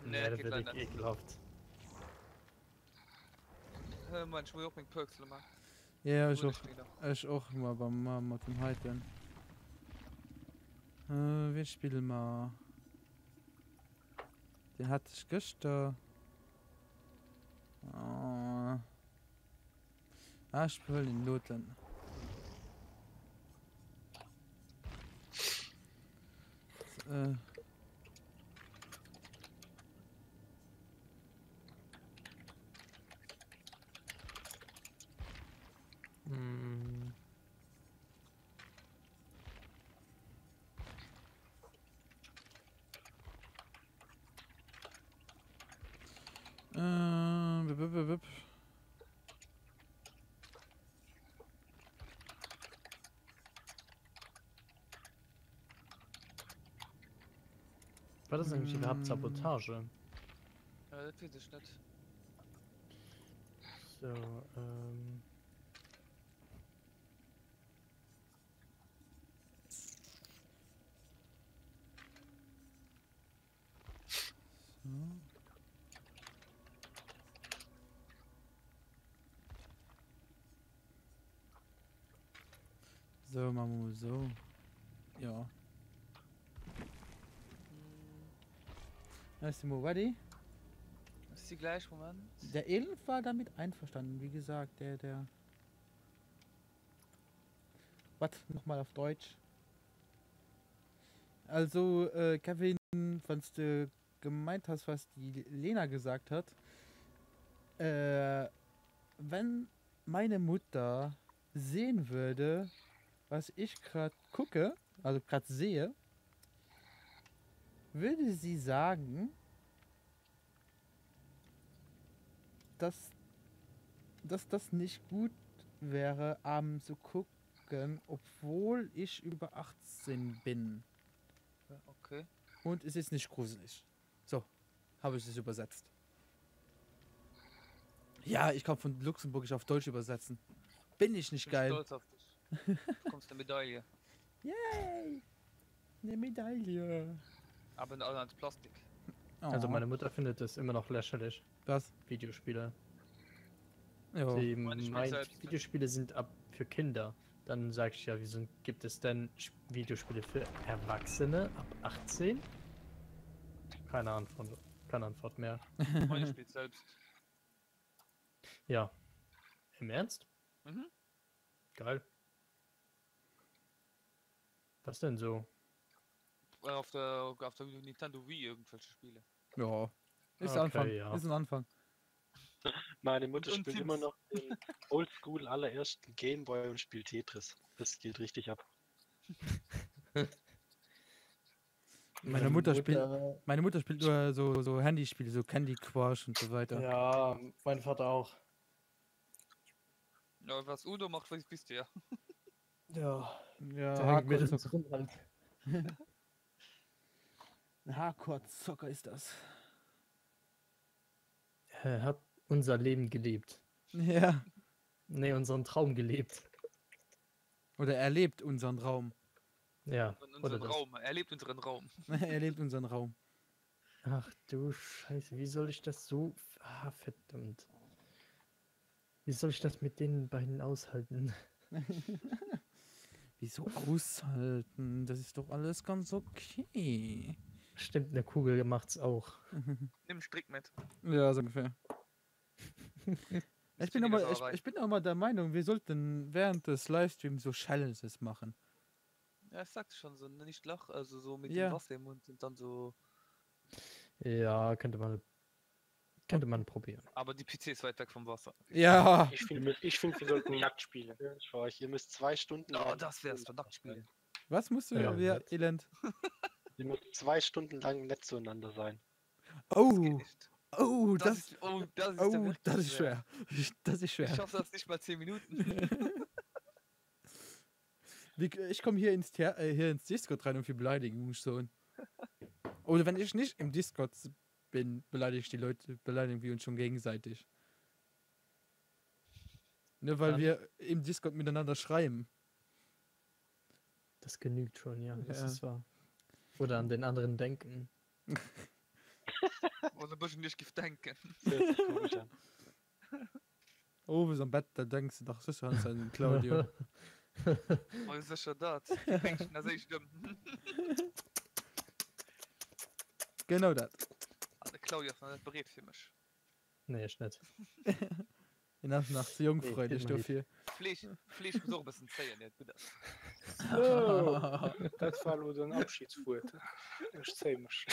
Nee, Nee, dat geht wär leider déck net. ekelhaft. Äh, Moment, ich muss och meng Perks lo maachen. Ja, ech Wo och. ech déi nach? Ech och mal beim ma mat dem heiten. Äh, wien spille mer? Den hat ech gëschter. Oh. Ah, ech huelen den doten. Äh. Bup. Wat ass eigentlich iwwerhaapt Sabotage? Äh, dat weess ech net. So, ähm. So. So, machen wir mal so. Ja. Ist du ready? Ist sie gleich, Moment. Der Elend war damit einverstanden, wie gesagt, der, der. Was? Nochmal auf Deutsch. Also, äh, Kevin, wann du gemeint hast, was die Lena gesagt hat, äh, wenn meine Mutter sehen würde, was ich gerade gucke, also gerade sehe, würde sie sagen, dass, dass das nicht gut wäre, abends zu gucken, obwohl ich über 18 bin. Okay. Und es ist nicht gruselig. So, habe ich es übersetzt. Ja, ich kann von Luxemburgisch auf Deutsch übersetzen. Bin ich nicht Bin geil? stolz auf dich. Du bekommst eine Medaille. Yay! Eine Medaille. Aber in aus Plastik. Oh. Also meine Mutter findet das immer noch lächerlich. Was? Videospiele. Ja. Sie Meine spielt meint, selbst, ne? Videospiele sind ab für Kinder. Dann sag ich ja, wieso gibt es denn Videospiele für Erwachsene ab 18? Keine Antwort, keine Antwort mehr. Meine spielt selbst. Ja. Im Ernst? Mhm. Geil. Was denn so? Äh, Auf der, auf der Nintendo Wii irgendwelche Spiele. Ja. Ist Okay, ein Anfang. ja. Ist ein Anfang. Meine Mutter Und spielt Sims. immer noch den Oldschool allerersten Gameboy und spielt Tetris. Das geht richtig ab. Meine Mutter spielt, meine Mutter spielt nur so, so Handyspiele, so Candy Crush und so weiter. Ja, mein Vater auch. Ja, was Udo macht, weiß- wisst ihr ja. Ja. Ja, Der hängt mit Hardcore-Zocker uns rum halt. Ein Hardcore-Zocker ist das. Er hat unser Leben gelebt. Ja. Nee, unseren Traum gelebt. Oder er lebt unseren Raum. Ja. In Oder unseren das. Raum. Er lebt unseren Raum. er lebt unseren Raum. Ach du Scheiße, wie soll ich das so. Ah, verdammt. Wie soll ich das mit den beiden aushalten? Wieso aushalten? Das ist doch alles ganz okay. Stimmt, eine Kugel macht's auch. Nimm einen Strick mit. Ja, so ungefähr. Ich bin, weniger aber, ich, Sauerei. ich bin auch mal der Meinung, wir sollten während des Livestreams so Challenges machen. Ja, ich sagte schon, so nicht lach, also so mit Ja. dem Wasser im Mund und dann so. Ja, könnte man. Könnte man probieren. Aber die PC ist weit weg vom Wasser. Ja. Ich finde, ich find, wir sollten nackt spielen. Ich schwör euch, ihr müsst zwei Stunden Oh, lang. das wär's, doch nackt spielen. Was musst du, Ja. ja, Elend? Ihr müsst zwei Stunden lang nett zueinander sein. Das geht Oh, nicht. oh, Das, das, ist, oh, das ist ja oh, wirklich das ist schwer. Das ist schwer. Ich schaffe das nicht mal 10 Minuten. Wie, ich komme hier ins, Thea- äh, hier ins Discord rein und wir beleidigen uns schon. Oder wenn ich nicht im Discord bin, beleidige ich die Leute, beleidigen wir uns schon gegenseitig. Ne, weil Dann- wir im Discord miteinander schreiben. Das genügt schon, ja. Das Ja. ist wahr. Oder an den anderen denken. Oder ein bisschen nicht denken. Das hört sich komisch an. Oh, wir sind am Bett, da denkst du doch sicher an seinen Claudio. Oh, sicher das. Die denken, das ist dumm. genau das. Ah, der Claudio ist noch nicht bereit für mich. nee, ist nicht. In nach nach zu jungfräulich Nee, geht mal dafür. Fleisch, Fleisch muss auch ein bisschen zähen, ja, gut. So, das war nur den Abschiedswort. Ich zeig mich.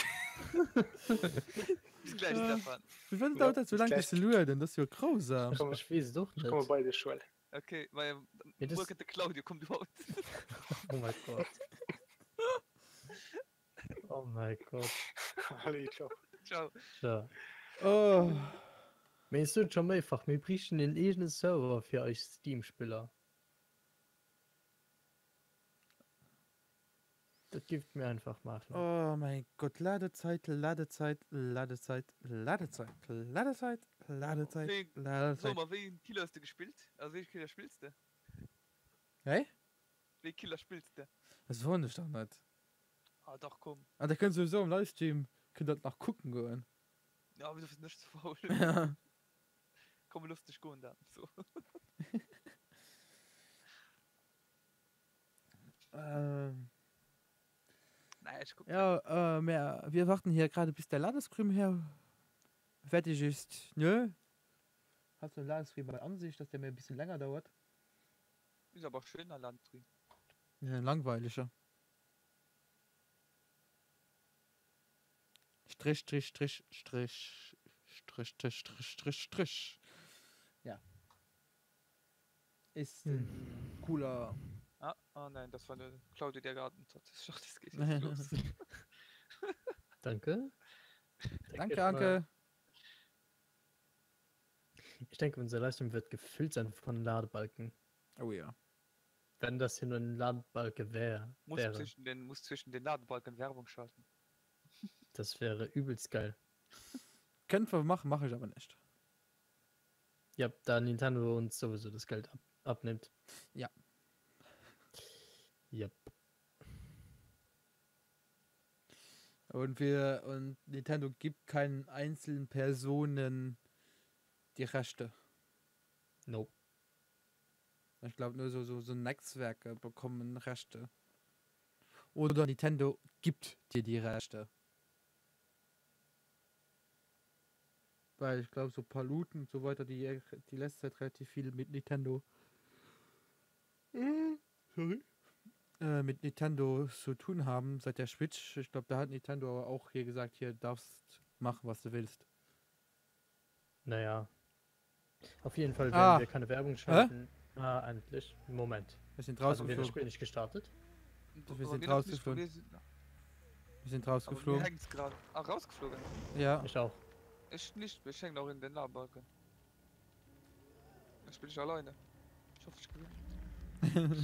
Bis gleich, Äh. Stefan. Wie viel Ja, dauert das so bis lange, gleich. bis zu luren? Das ist ja grausam. Komm, Ich weiß es doch Ich komme nicht. bei der Schule. Okay, weil Ja, das- morgen der Claudio kommt überhaupt. Oh mein Gott. Oh mein Gott. Alle, ciao. Ciao. Ja. Oh. Mee ech sot scho méifach, mir briichten een eegene Server fir eis Steam-Spiller. Dat géif et méi einfach maachen. Oh mäi Gott, Ladezeit, Ladezeit, Ladezeit, Ladezeit, Ladezeit, Ladezeit, Wéi, so Ladezeit. mal, wéi een Killer hues de gespillt? Also wéi ee Killer spills de? Hä? Wéi ee Killer spills de? Dat soen ech dach net. Ah dach, komm. An der kënnt souwisou am Livestream, kënnt der et nach kucken goen. Ja, aber du bist nicht zu faul. Komm, lass dich goen dann. So. Ähm. Nein, ich guck. Ja, äh, mehr, wir warten hier gerade bis der Ladescreen her fertig ist. Nö. Hat so ein Ladescreen bei Ansicht, dass der mir ein bisschen länger dauert. Ist aber schöner Ladescreen. Ja, langweiliger. Strich, Strich, Strich, Strich, Strich, Strich, Strich, Strich, Strich. Ja. Ist hm. ein cooler. Ah, oh nein, das war der Claudio, der geatmet hat. Ich dachte, das geht jetzt los. Danke. Danke, danke. Ich denke, unser Livestream wird gefüllt sein von Ladebalken. Oh ja. Wenn das hier nur ein Ladebalke wär, Muss wäre. zwischen den, muss zwischen den Ladebalken Werbung schalten. Das wäre übelst geil. Könnt wir machen, mache ich aber nicht. Ja, da Nintendo uns sowieso das Geld ab abnimmt. Ja. Yep. Und wir und Nintendo gibt keinen einzelnen Personen die Rechte. Nope. Ich glaube nur so, so, so Netzwerke bekommen Rechte. Oder Nintendo gibt dir die Rechte. Weil ich glaube, so Paluten und so weiter, die die letzte Zeit relativ viel mit Nintendo. Äh, sorry. Äh, mit Nintendo zu tun haben seit der Switch. Ich glaube, da hat Nintendo aber auch hier gesagt, hier darfst machen, was du willst. Naja. Auf jeden Fall werden Ah. wir keine Werbung schalten. Hä? Ah, endlich. Moment. Wir sind Haben wir das rausgeflogen. Spiel nicht gestartet? Wir sind rausgeflogen. Wir sind rausgeflogen. Gerade. Ah, rausgeflogen. Ja. Ich auch. Ich nicht, wir hängen auch in den Ladebalken. Ich bin ich alleine. Ich hoffe, ich gewinne.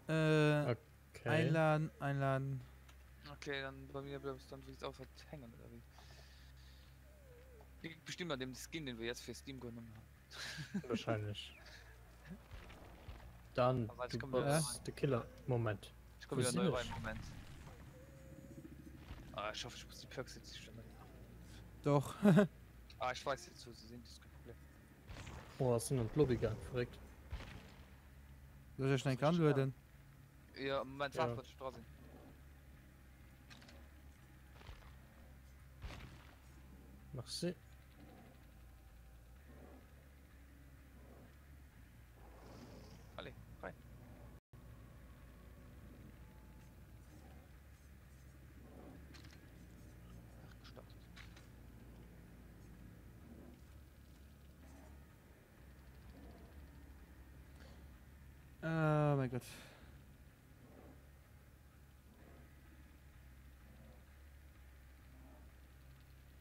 Äh, Okay. Einladen, einladen. Okay, dann bei mir bleibt es dann wie es aussieht hängen oder wie? Liegt bestimmt an dem Skin, den wir jetzt für Steam genommen haben. Wahrscheinlich. Dann, Aber ich du komm wieder bist rein. der Killer. Moment. Ich komme Wo wieder sind neu ich? rein, Moment. Ah, ich hoffe, ich muss die Perks jetzt nicht schon. Doch. Ah, ich weiß jetzt, wo sie sind, das ist kein Problem. Oh, was sind denn Lobby gegangen? Verrückt. Soll ich schnell anladen? Ja, Moment, Ja. warte, ich dran sind. Merci. Alle, rein. Ach, gestartet. Oh mein Gott.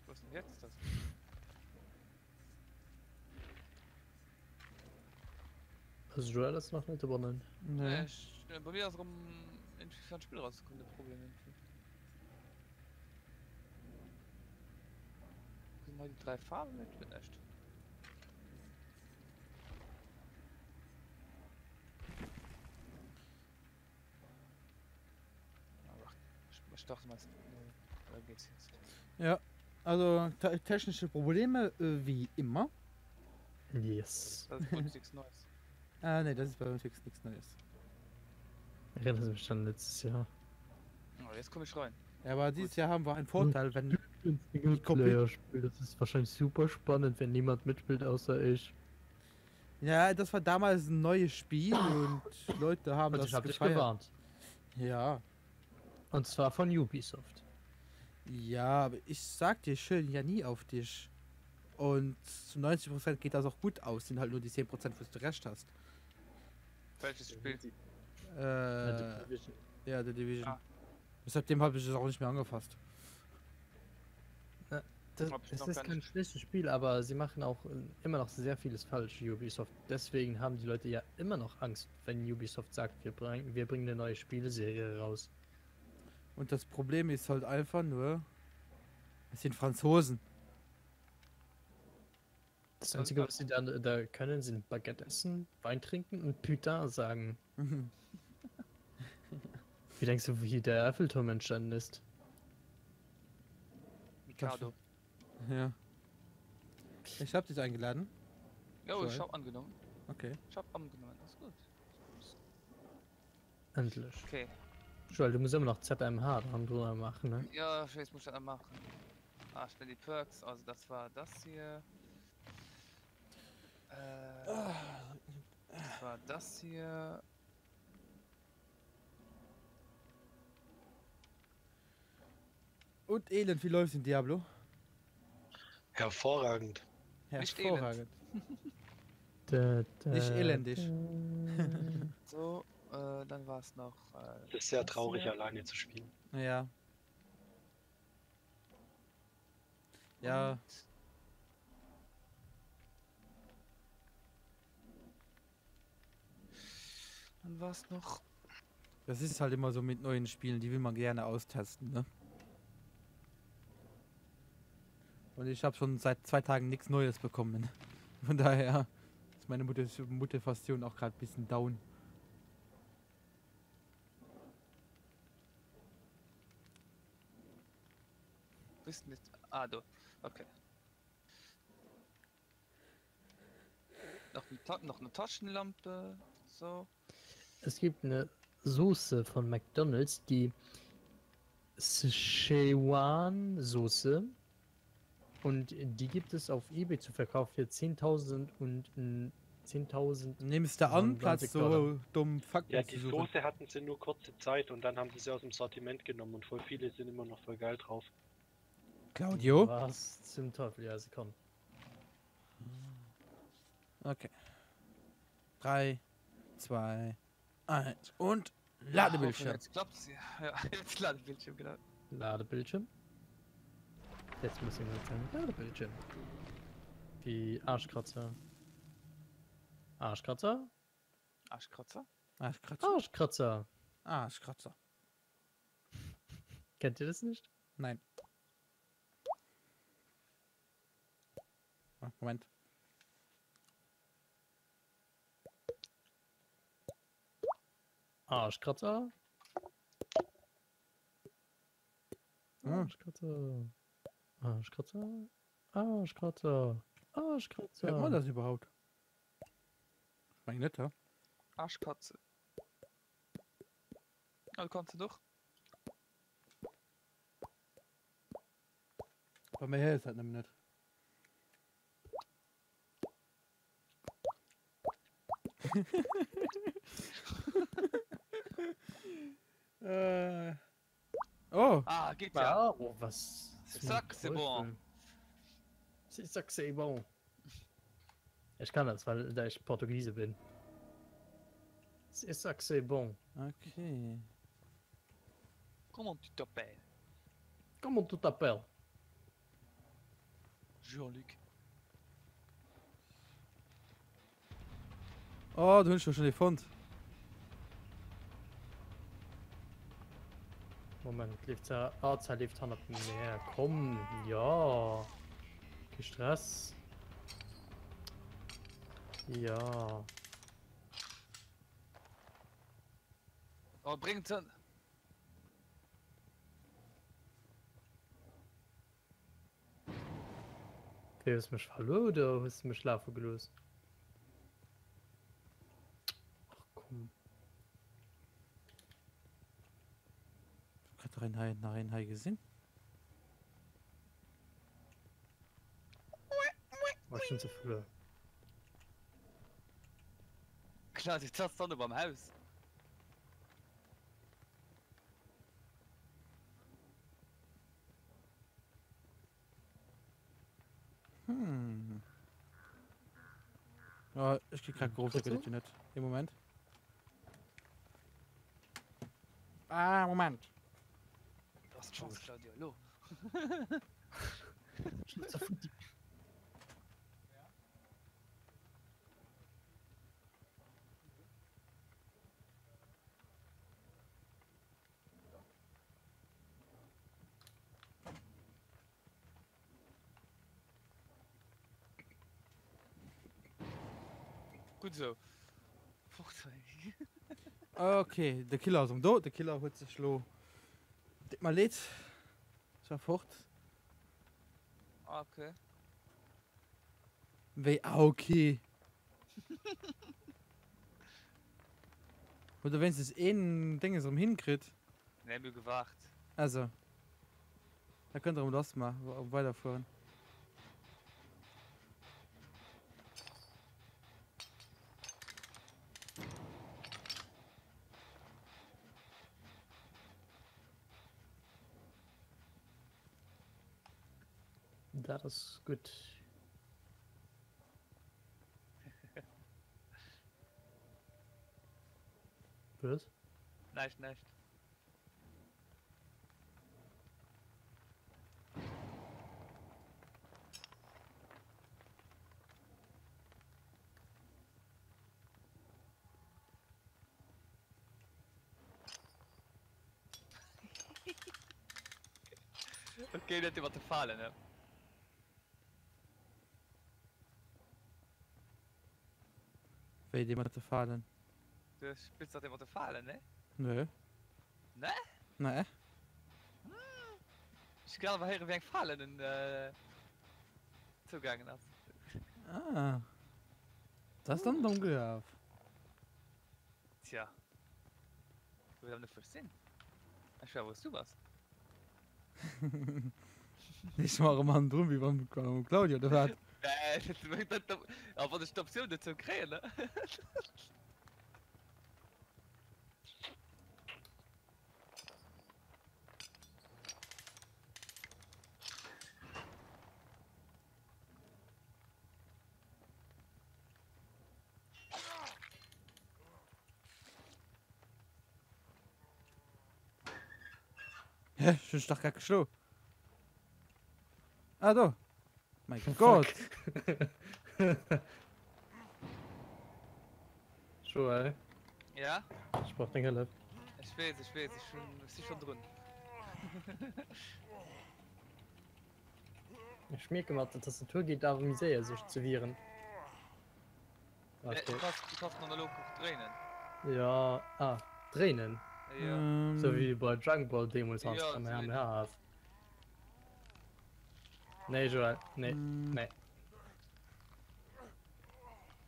Was ist denn jetzt das? Also Joel ist noch nicht übernommen. Nee. Äh, ich, äh, bei mir ist rum irgendwie für ein Spiel rausgekommen, der Problem irgendwie. Sind mal die drei Farben mit? Bin echt. Aber ich, ich dachte mal, es- nee, da geht's jetzt. Ja, also te technische Probleme äh, wie immer. Yes. Das ist wohl nichts Neues. Ah, nee, das ist bei uns nichts Neues. Erinnert mich an letztes Jahr. Oh, jetzt komme ich rein. Ja, aber dieses Jahr haben wir einen Vorteil, wenn. Singleplayer-Spiel, das ist wahrscheinlich super spannend, wenn niemand mitspielt außer ich. Ja, das war damals ein neues Spiel und Leute haben Und das ich hab dich gefeiert. gewarnt. Ja. Und zwar von Ubisoft. Ja, aber ich sag dir schön ja nie auf dich. Und zu 90% geht das auch gut aus, sind halt nur die 10%, wo du recht hast. Welches Spiel? Äh, The Division. ja, The Division. Ah. Seitdem habe ich es auch nicht mehr angefasst. Ja. Das, es ist kein schlechtes Spiel, aber sie machen auch äh, immer noch sehr vieles falsch, Ubisoft. Deswegen haben die Leute ja immer noch Angst, wenn Ubisoft sagt, wir bringen, wir bringen eine neue Spieleserie raus. Und das Problem ist halt einfach nur, es sind Franzosen. Das Einzige, was sie dann da können, sind Baguette essen, Wein trinken und Putain sagen. Wie denkst du, wie der Eiffelturm entstanden ist? Mikado. Ja. Ich hab dich eingeladen. Jo, ich hab angenommen. Okay. Ich hab angenommen, alles gut. Endlich. Okay. Joel, du musst immer noch ZMH dran drüber machen, ne? Ja, ich weiß, muss ich das machen. Ah, schnell die Perks. Also das war das hier. Äh, das war das hier. Und Elend, wie läuft's in Diablo? Hervorragend. Nicht elend. Hervorragend. Da, da, Nicht elendig. da. So, äh, dann war es noch. Äh, Es ist sehr das traurig, hier. alleine zu spielen. Ja. Ja. Und Dann war es noch. Das ist halt immer so mit neuen Spielen, die will man gerne austesten, ne? Und ich habe schon seit zwei Tagen nichts Neues bekommen. Von daher ist meine Motivation auch gerade ein bisschen down. Bist nicht. Ah, du. Okay. Noch, ein Ta noch eine Taschenlampe. So. Es gibt eine Soße von McDonald's, die Szechuan-Soße. Und die gibt es auf eBay zu verkaufen für 10.000 und 10.000. Nimmst du an, Platz 99 so Dollar. dumm Fakten Ja, zu die suchen. Soße hatten sie nur kurze Zeit und dann haben sie sie aus dem Sortiment genommen und voll viele sind immer noch voll geil drauf. Claudio? Was zum Teufel? Ja, sie kommen. Okay. 3, 2, 1 und Ladebildschirm. Ah, jetzt klappt's. Ja, ja, jetzt Ladebildschirm, genau. Ladebildschirm. Jetzt muss jemand sagen, Ladebildschirm. Die Arschkratzer. Arschkratzer? Arschkratzer? Arschkratzer. Arschkratzer. Arschkratzer. Kennt ihr das nicht? Nein. Ah, Moment. Arschkratzer? Hm. Arschkratzer. Arschkratzer. Arschkratzer. Arschkratzer. Hört man das überhaupt? Ich meine nicht, ja? Arschkatze. Ah, du kannst du doch. Bei mir her ist halt nämlich nicht. äh. Oh, Ah, geht ja. Ja, oh, was? C'est zum ça que c'est bon. Teufel? C'est ça que c'est bon. Ich kann das, weil da ich Portugiese bin. C'est ça que c'est bon. okay. Comment tu t'appelles? Comment tu t'appelles? Jean-Luc. Oh, du hast schon gefunden. Moment, lebt er? Ah, Zeit lebt hannert mir. Komm, ja. Kein Stress. Ja. Oh, bringt dann. Okay, hues mech verluer oder hues du mech lafe gelooss? Ach komm. Ich hab grad rein, rein, rein, gesehen. Oh, ich bin zu früh. Klar, die Taste dann beim Haus. Hm. Ja, ich krieg grad große Kurz so? Geräte nicht. Im Moment. Ah, Moment. Du hast Chance, Claudio. Hallo. Gutt esou. Fort hei. Ok, de Killer ass erëm do. De Killer huet sech lo. Deet mer leed. Ech war fort. Ah, ok. Wéi ah ok? Huet der wéinstens een Dénges erëm hinkritt? Nee, mir hu gewaart. Also. Da kënnt der erëm lass ma weiderfueren. Dat ass gutt. Was? Näischt, näischt. Okay, dat iwwer de Falen, ne? Wéi dee mat de Falen? Du spills dach dee mat de Falen, ne? Nö. Ne? Nee. Ech gi grad awer héieren, wéi eng Falen en zougaangen ass. Ah. Dat ass dann domm gelaf. Tja. Du wëlls awer net wou ech sinn. Ech weess awer wou s du bass. Ech war erëm hannendrun wéi beim Claudio, oder wat? Nee, dat, dat, a wann ech d'Optioun dozou kréien, ne? Hä? Ech hunn dech dach grad geschlo. Ah, do. Mein Gott. Joël. Ja? Ech brauch deng Hëllef. Ech weess, ech weess, ech hunn, ech si schonn drun. Ech mierke mat der Tastatur geet awer méi séier sech ze wieren. Okay. Du kannst, du kannst den Analog och dréinen. Ja, ah, dréinen? Ja. Ähm. Sou wéi bei Dragon Ball deemools Ja, hans sou wéi- Kamehameha has. Nee, Joël, nee, Mm. nee.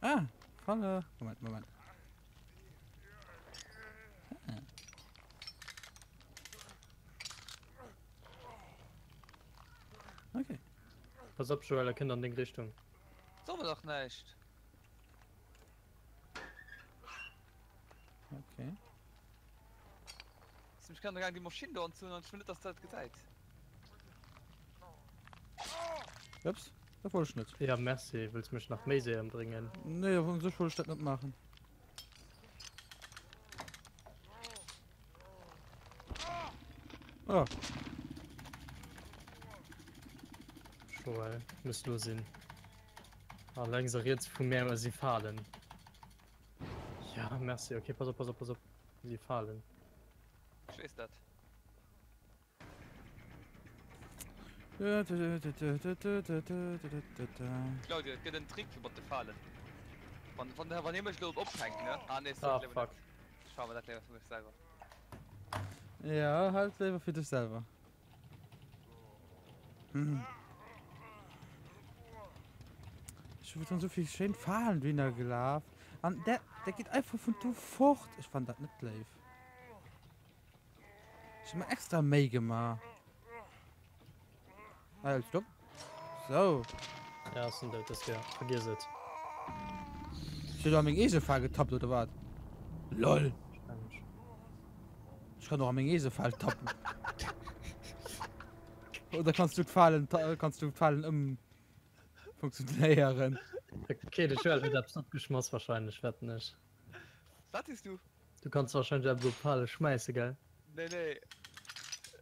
Ah, Falle. Moment, Moment. Ah. Okay. Pass op, Joël, er kënnt an deng Richtung. So mer dach näischt. Okay. Sinn mech grad gaang déi Maschinn do anzun an ech wëll net dass dat gesäit. Ups, dat wollt ech net. Ja merci, wëlls mech nach méi séier ëmbréngen? Nee, u sech wollt ech dat net maachen. Oh. Joël, muss lo sinn. Ah, lenks a riets vu mär si Falen. Ja, merci. Okay, pass op, pass op, pass op. Si Falen. Ech weess dat. Claudio, et gëtt en Trick fir mat de Falen. Wann, wann, wann hie mech elo ophänkt, ne? Ah, nee, Ah, sorry, léiwer fuck. net. Ech fahr mer dat léiwer fir mech selwer. Ja, halt léiwer fir dech selwer. Hm. Ech hu schon souvill schéin Falen dohinner gelaf. An der, der geet einfach vun do fort. Ech fannen dat net léif. Ech hu mer extra Méi gemaach. Ah, stopp. So. Ja, ass en dout, dës Kéier. Vergiess et. Ech hunn a meng eege Fal getappt, oder wat? Lol. Ech kann och a meng eege Fal tappen. Oder kanns du d'Falen, kanns du d'Falen ëmfunktionéieren? Okay, de Joël huet eppes opgeschmass wahrscheinlech, wetten ech. Wat hues du? Du kanns wahrscheinlech eppes op d'Fale schmäisse, gell? Nee, nee.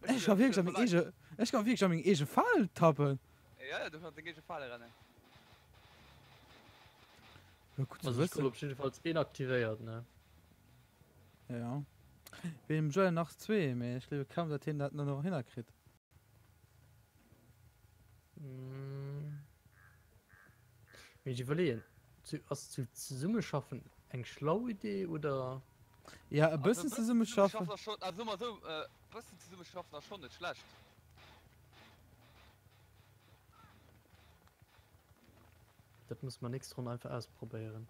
Ech ka wierklech a meng eege, ech ka wierklech a meng eege Fal tappen. Ja, ja, du kannst deng eege Fale rennen. Ja, gutt ze Also ech wëssen. krut op jiddefalls een aktivéiert, ne? Ja. Wéi dem Joël nach zwee, mee ech gleewe kaum, datt hien dat nach hinnerkritt. Mee ech iwwerleeën, zu, ass zu zesummeschaffen eng schlau Idee oder? Ja, e bëssen zesummeschaffen. Ass schon, also soe mer esou, e bëssen zesummeschaffen ass schonn net schlecht. Dat musse mer nächst Ronn einfach ausprobéieren.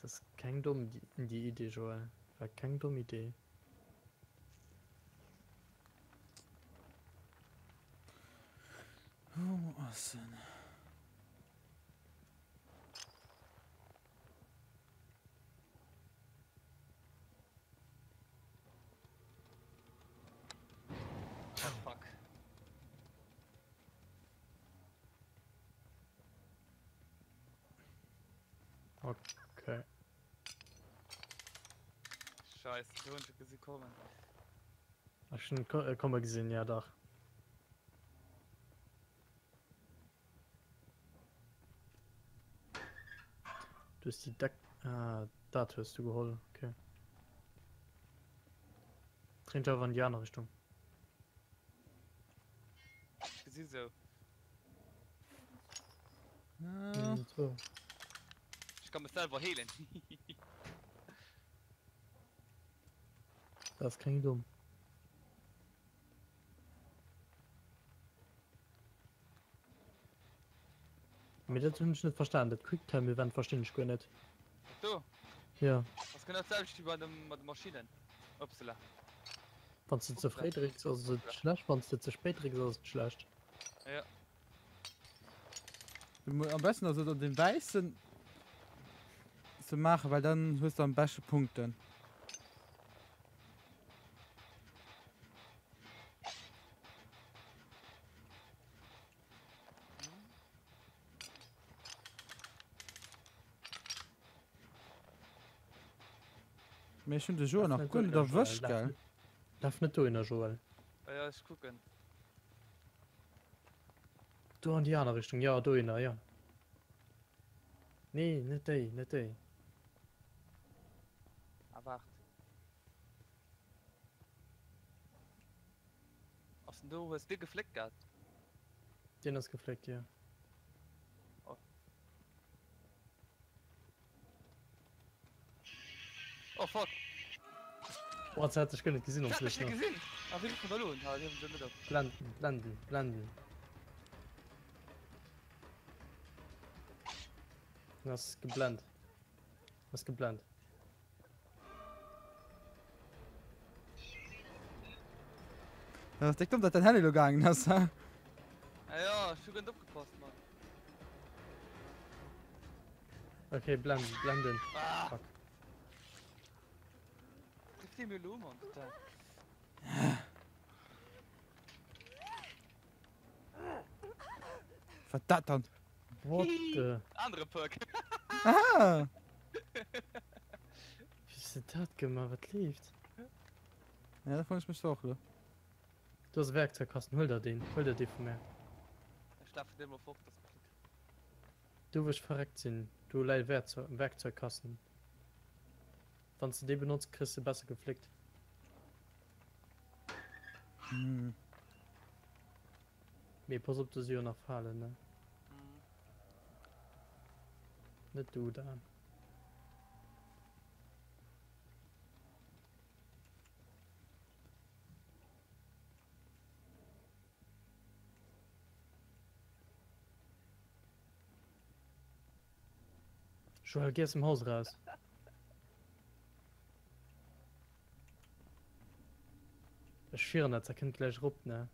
Dat ass keng domm déi Idee, Joël. War keng domm Idee. Wou ass en? Oh fuck. Okay. Scheiße, du hunn ech gesi kommen. Ech hunn et komme gesinn, ja dach. Du hues déi Deck... Ah, dat hues du geholl, okay. Dréint awer an déi aner Richtung. Ech gesi sou. Ah. So. Ech kann mech selwer heelen. Dat ass keng domm. Mee dat hunn ech net verstan, dat Quicktime Event verstinn ech guer net. Dat do? Ja. Ass genau dat selwecht wéi bei dem mat de Maschinnen. Upsala. Wann s de ze fréi drécks ass et schlecht, wann s de ze spéit drécks ass et schlecht. Ja. Am besten ass et an dem wäissen ze maachen, well dann hues de am beschte Punkten. Mee ech hunn de Joer nach guer net erwëscht, gell? Laf net dohinner, Joël. Ja, ech kucken. Do an déi aner Richtung, jo, dohinner, jo. Nee, net déi, net déi. Ah, waart. Ass den do? Hues de gefléckt gehat? Deen ass gefléckt, jo. Oh. Oh fuck! Oh, ze hat dech guer net gesinn Ech hat ons dech net gesinn! Ah, wéi rifft man da lo un? Ah, déi hiewen se net op. Blenden, blenden, blenden. En ass geblend. Ass geblend. Dat ass déck domm, dat den Heli lo gaangen ass, he? Ah ja, ech hu guer net opgepasst, Mann. Okay, blenden, blenden. Ah. Fuck. Trifft dee mir elo, Mann, putain. Wat dat dann? What the? Anere Perk. Ah! Wéi hues de dat gemaach? Wat leeft? Ja, dat froen ech mech och elo. Do ass e Werkzeugkasten, huel der deen, huel der dee vu mär. Ech lafen dee mol fort, dass mer net. Do wou ech verreckt sinn, do läit e Werkzeugkasten. Wann s de dee benotz, kriss de besser gefléckt. Hm. Mee pass op, do si jo nach Falen, ne? Net du, Dan. Joël, geh aus dem Haus eraus. Ech schwieren dat, dat kënnt gläich erop, ne?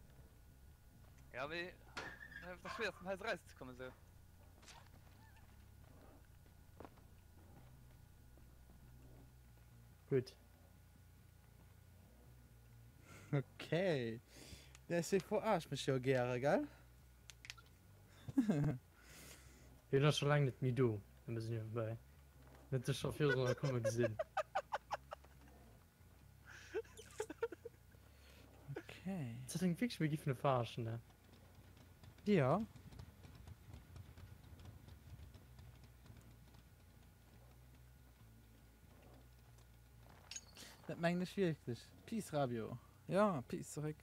Ja, mee et ass schwéier aus dem Haus erauszekommen esou. Gutt. Okay. Der SC verarscht mech jo gäre, gell? Hien ass scho laang net méi do, nëmme sou niewebäi. Hien huet dech scho virdrun komme gesinn. Okay. Dat klingt wierklech, mir giffen e verarschen, ne? Ja. Dat mengen ech wierklech. Peace Rabio. Ja, Peace zeréck.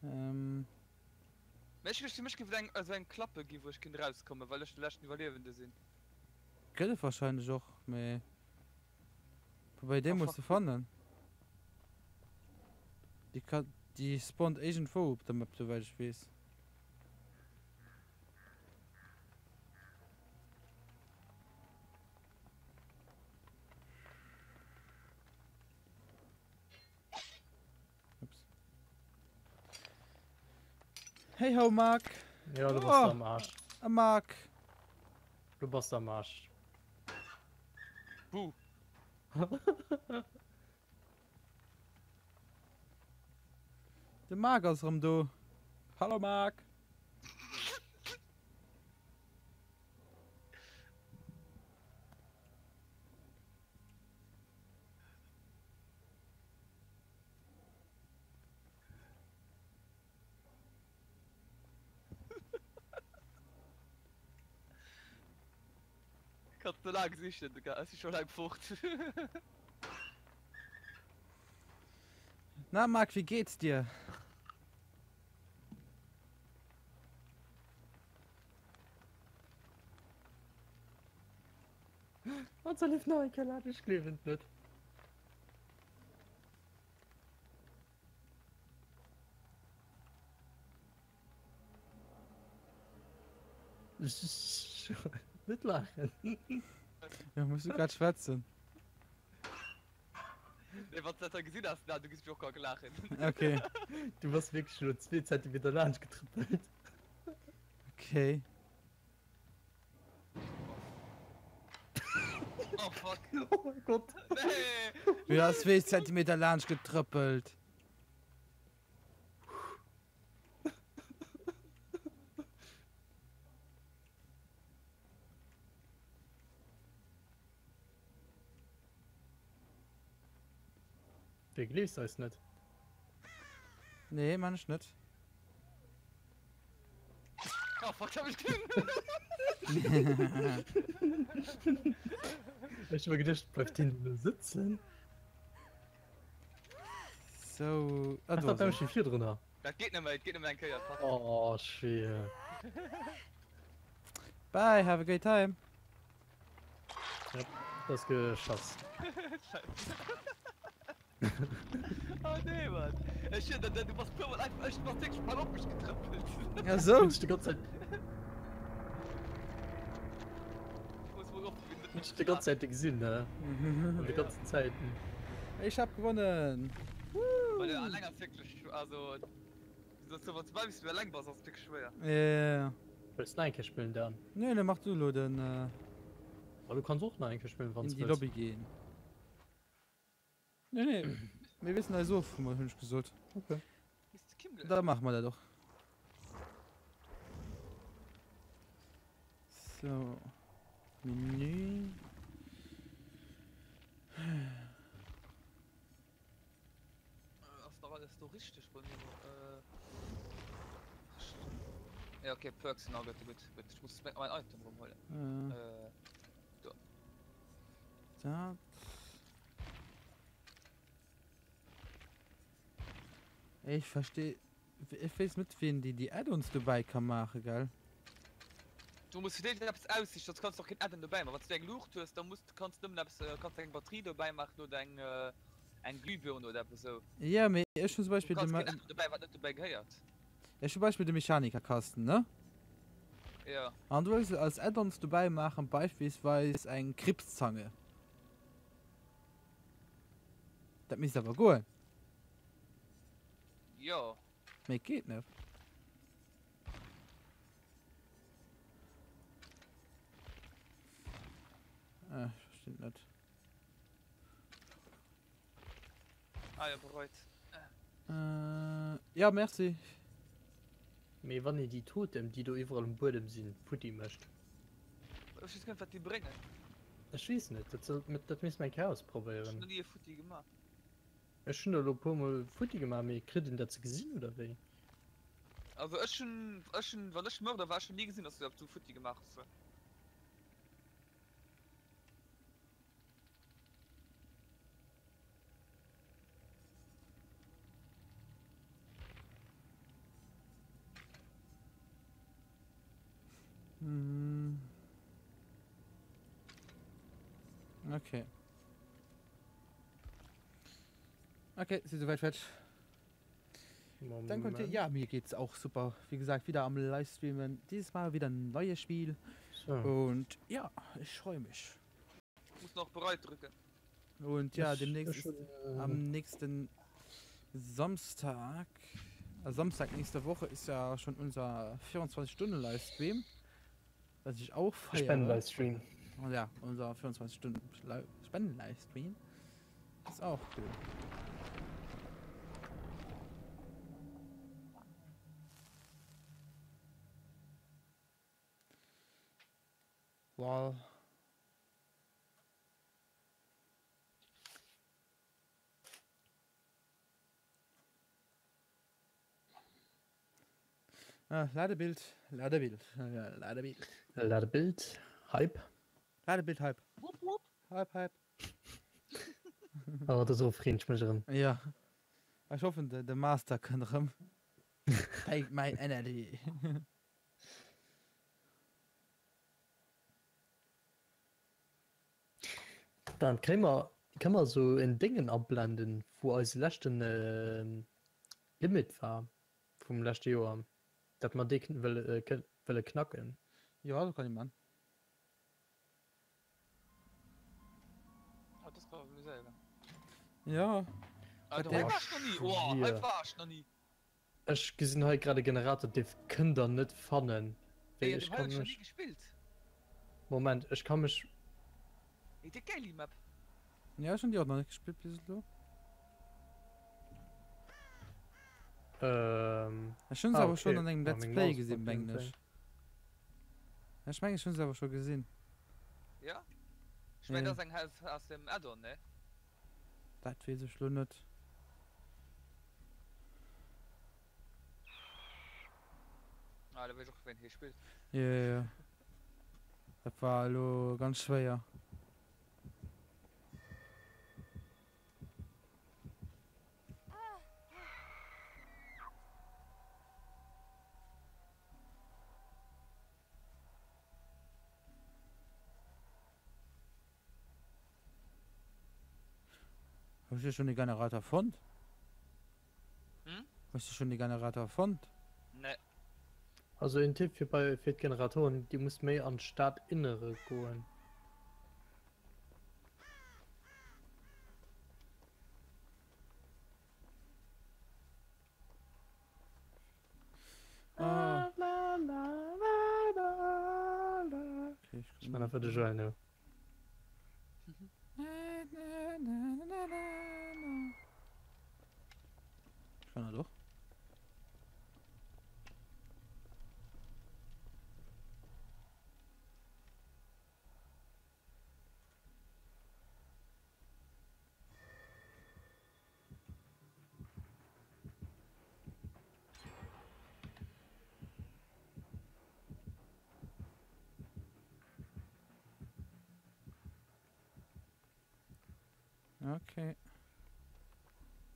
Ähm. Mä ech wënschte mech géif et eng esou eng Klappe ginn wou ech kéint erauskommen, well ech de leschten Iwwerliewende sinn. Gëtt et wahrscheinlech och, mee woubäi déi Oh muss de fuck. fannen. Déi ka déi spawnt iergendwou op der Map souwäit ech weess. Ups. Hey ho Marc. Ja, du Oh. bass am Arsch. A Marc. Du bass am Arsch. Buh. De Marc ass erëm do. Hallo Marc. Kannst du lang sichen, du ech si scho laang fort. Na Marc, wéi geht's dir? An se leeft nach eng Kéier laang, ech gleewen et net. Net laachen. Ja, muss du grad schwätzen. Nee, wann du dat da gesinn hast, na, du gis mech och grad laachen. Okay. Du bass wierklech elo zwee Zentimeter laanscht getrëppelt. Okay. Oh fuck. Oh mein Gott. Nee. Du hast zwee Zentimeter laanscht getrëppelt. Wéi gleefs eis net? Nee, man ech net. Oh fuck, hab ich gesehen. Ech hu mer geduecht, bleift deen do sëtzen? So, ah, Ach, do da ass bleiw en. ech hier virdrunner. Dat geet net méi, et geet nëmmen eng Kéier. Fuck. Oh, schwier. Bye, have a great time. Ja, das geschass. Oh nee, Mann. Ech hun, du bass puer mol einfach, ech bass wierklech bal op mech getrëppelt. Ja, so. Hunn ech déi ganz Zäit, Muss mol op, wéi hunn ech déi ganz Zäit gesinn, ne? An de ganzen Zäiten. Ech hab gewonnen. Well jo alleng ass wierklech, also, soss wann du bis du alleng bass, ass et wierklech schwéier. Yeah. Wëlls du nach eng Kéier spillen, Dan? Nee, nee, mach du elo den. Oh, du kanns och nach eng Kéier spillen, wann In s déi wëlls. Lobby ginn. Nee, nee. Mir wissen eis of, hunn ech gesot. Okay. Da machen wir dat och. So. Menü. Ass nach alles do richteg bei mir? Äh. Ja, okay, Perks sind auch gut, gut. gut. Ich muss mein Item rumholen. Äh. Äh, do. Dat. Ech versteh ech weess net wien déi déi Add-ons dobäi ka maache gell? Du muss fir d'éischt eppes aussichen, soss kanns du och keen Add-on dobäi maachen. Wann s du eng Luucht hues, da muss kanns du nëmmen eppes kanns du eng Batterie dobäi maachen oder eng eng Glühbirne oder eppes esou. Jo mee ech hunn zum Du Beispill de kanns Ma keen Add-on dobäi wat net dobäi gehéiert. Ech hunn Beispill de Mechanikerkasten ne? Jo. An du wëlls als Add-ons dobäi maachen beispillsweis eng Kribbszange. Dat misst awer goen. Jo. Mee et geet net. Ah, ech verstinn et net. Ah jo, bereut. Äh, ja, merci. Mee wann een déi Totem, déi do iwwerall um Buedem sinn, futti mécht. Ech weess guer net wat déi bréngen. Ech weess net, dat soll, dat misst mer eng Kéier Ech hunn ausprobéieren. nach ni e Futti gemaach. Ech hunn elo e puer mol futti gemaach, mee kritt een dat ze gesinn oder wéi? Also ech hunn, ech hunn, wann ech Mörder war, ech hunn ni gesinn, dass du du futti gemaach hues. Hm. Okay. Okay, si souwäit fäerdeg. Dann könnt ihr, ja, mir geht's auch super. Wie gesagt, wieder am Livestreamen. Dieses Mal wieder ein neues Spiel. So. Und ja, ich freue mich. Muss nach bereit drücken. Und ja, Ich- demnächst ich ist, hun, äh, am nächsten Samstag, äh, Samstag nächste Woche ist ja schon unser 24-Stunden-Livestream, was ich auch feiere. Spenden-Livestream. Oh ja, unser 24-Stunden-Spenden-Livestream. Ist auch cool. Lol. Ah, Ladebild, Ladebild, ja, Ladebild. Ladebild, Hype. Ladebild, Hype. Wupp, wupp. Hype, Hype. Oh, dozou freen ech mech erëm. Ja. Ech hoffen, de, de Master kënnt erëm. Take my energy. Dann kréie mer, kënne mer esou en Déngen ablenden, wou eise leschten Limit war vum leschte Joer, dat mer dee wëlle, wëlle knacken. Jo, dat kann ee man. Oh, das war amuséieren. Ja. Ah, Dat hei der- war ich noch nie. Oh, hei war ich noch nie. Ech gesinn hei grad e Generator, dee kënnt der net fannen. Wéi Ey, ech den hei kann hab ich noch mech. nie gespielt. Moment, ech kann mech. Ey, déi geil, die Map. Ja, ech hunn déi och nach net gespillt bis elo. Ähm. Ech hunn se Ah, awer schonn okay. an engem Ah, Let's meng Play Maus gesinn, war mengen ech. Ech mengen, ech hunn se awer scho gesinn. Ja? Ech mengen, Ja. dat ass eng aus, aus dem Add-on, ne? Dat weess ech lo net. Ah, da weess ech och, ween hie spillt. Jo, jo, jo. Dat war elo ganz schwéier. Hues du schon de Generator fonnt? Hm? Hues du schon de Generator fonnt? Nee. Also een Tipp fir bei fir d'Generatoren, Dir musst méi an d'Stadinnere goen. Ah. Okay, ich Ech man einfach de Joël no. Ich kann er doch. Okay.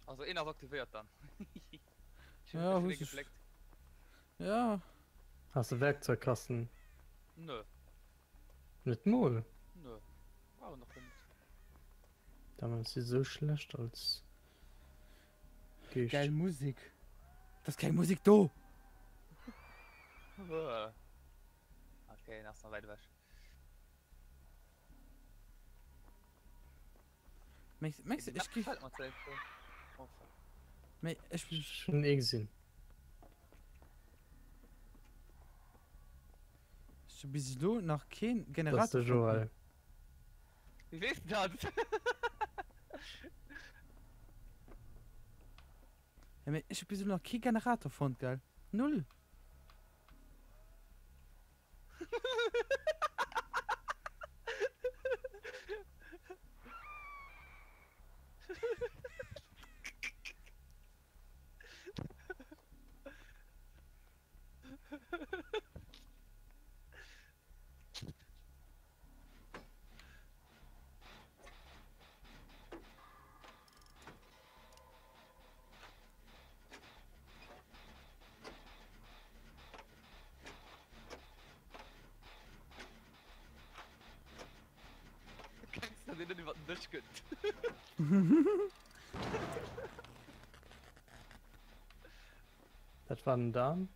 Also een ass aktivéiert dann. Ja, hues du gefleckt. Ja. Has de Werkzeugkasten? Nö. Net mol? Nö. Brauch nach net. Dann ass si sou schlecht als Geescht. Geil Musik. Das keng Musik do. Okay, ass nach wäit ewech. Mengs, mengs du, Die ech Map gi. gefällt mir zwar schon. Oh, fuck. Mee ech. Ech hunn ee gesinn. Ech hu bis elo nach keen Das ass Generator de Joël. Wéi weess de dat? Ja, mee ech hu bis elo nach kee Generator fonnt, gell? Null. net iwwer den Dësch kënnt. Dat war den Dan.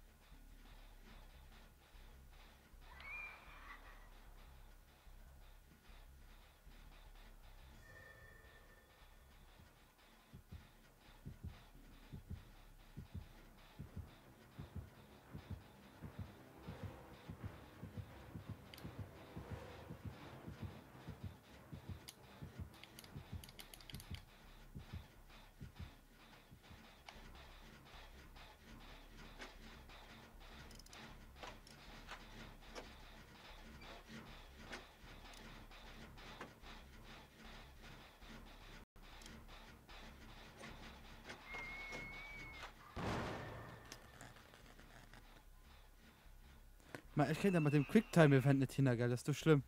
Ma ech kréien dat mat dem Quicktime Event net hin, gell? Dat ass do schlëmm.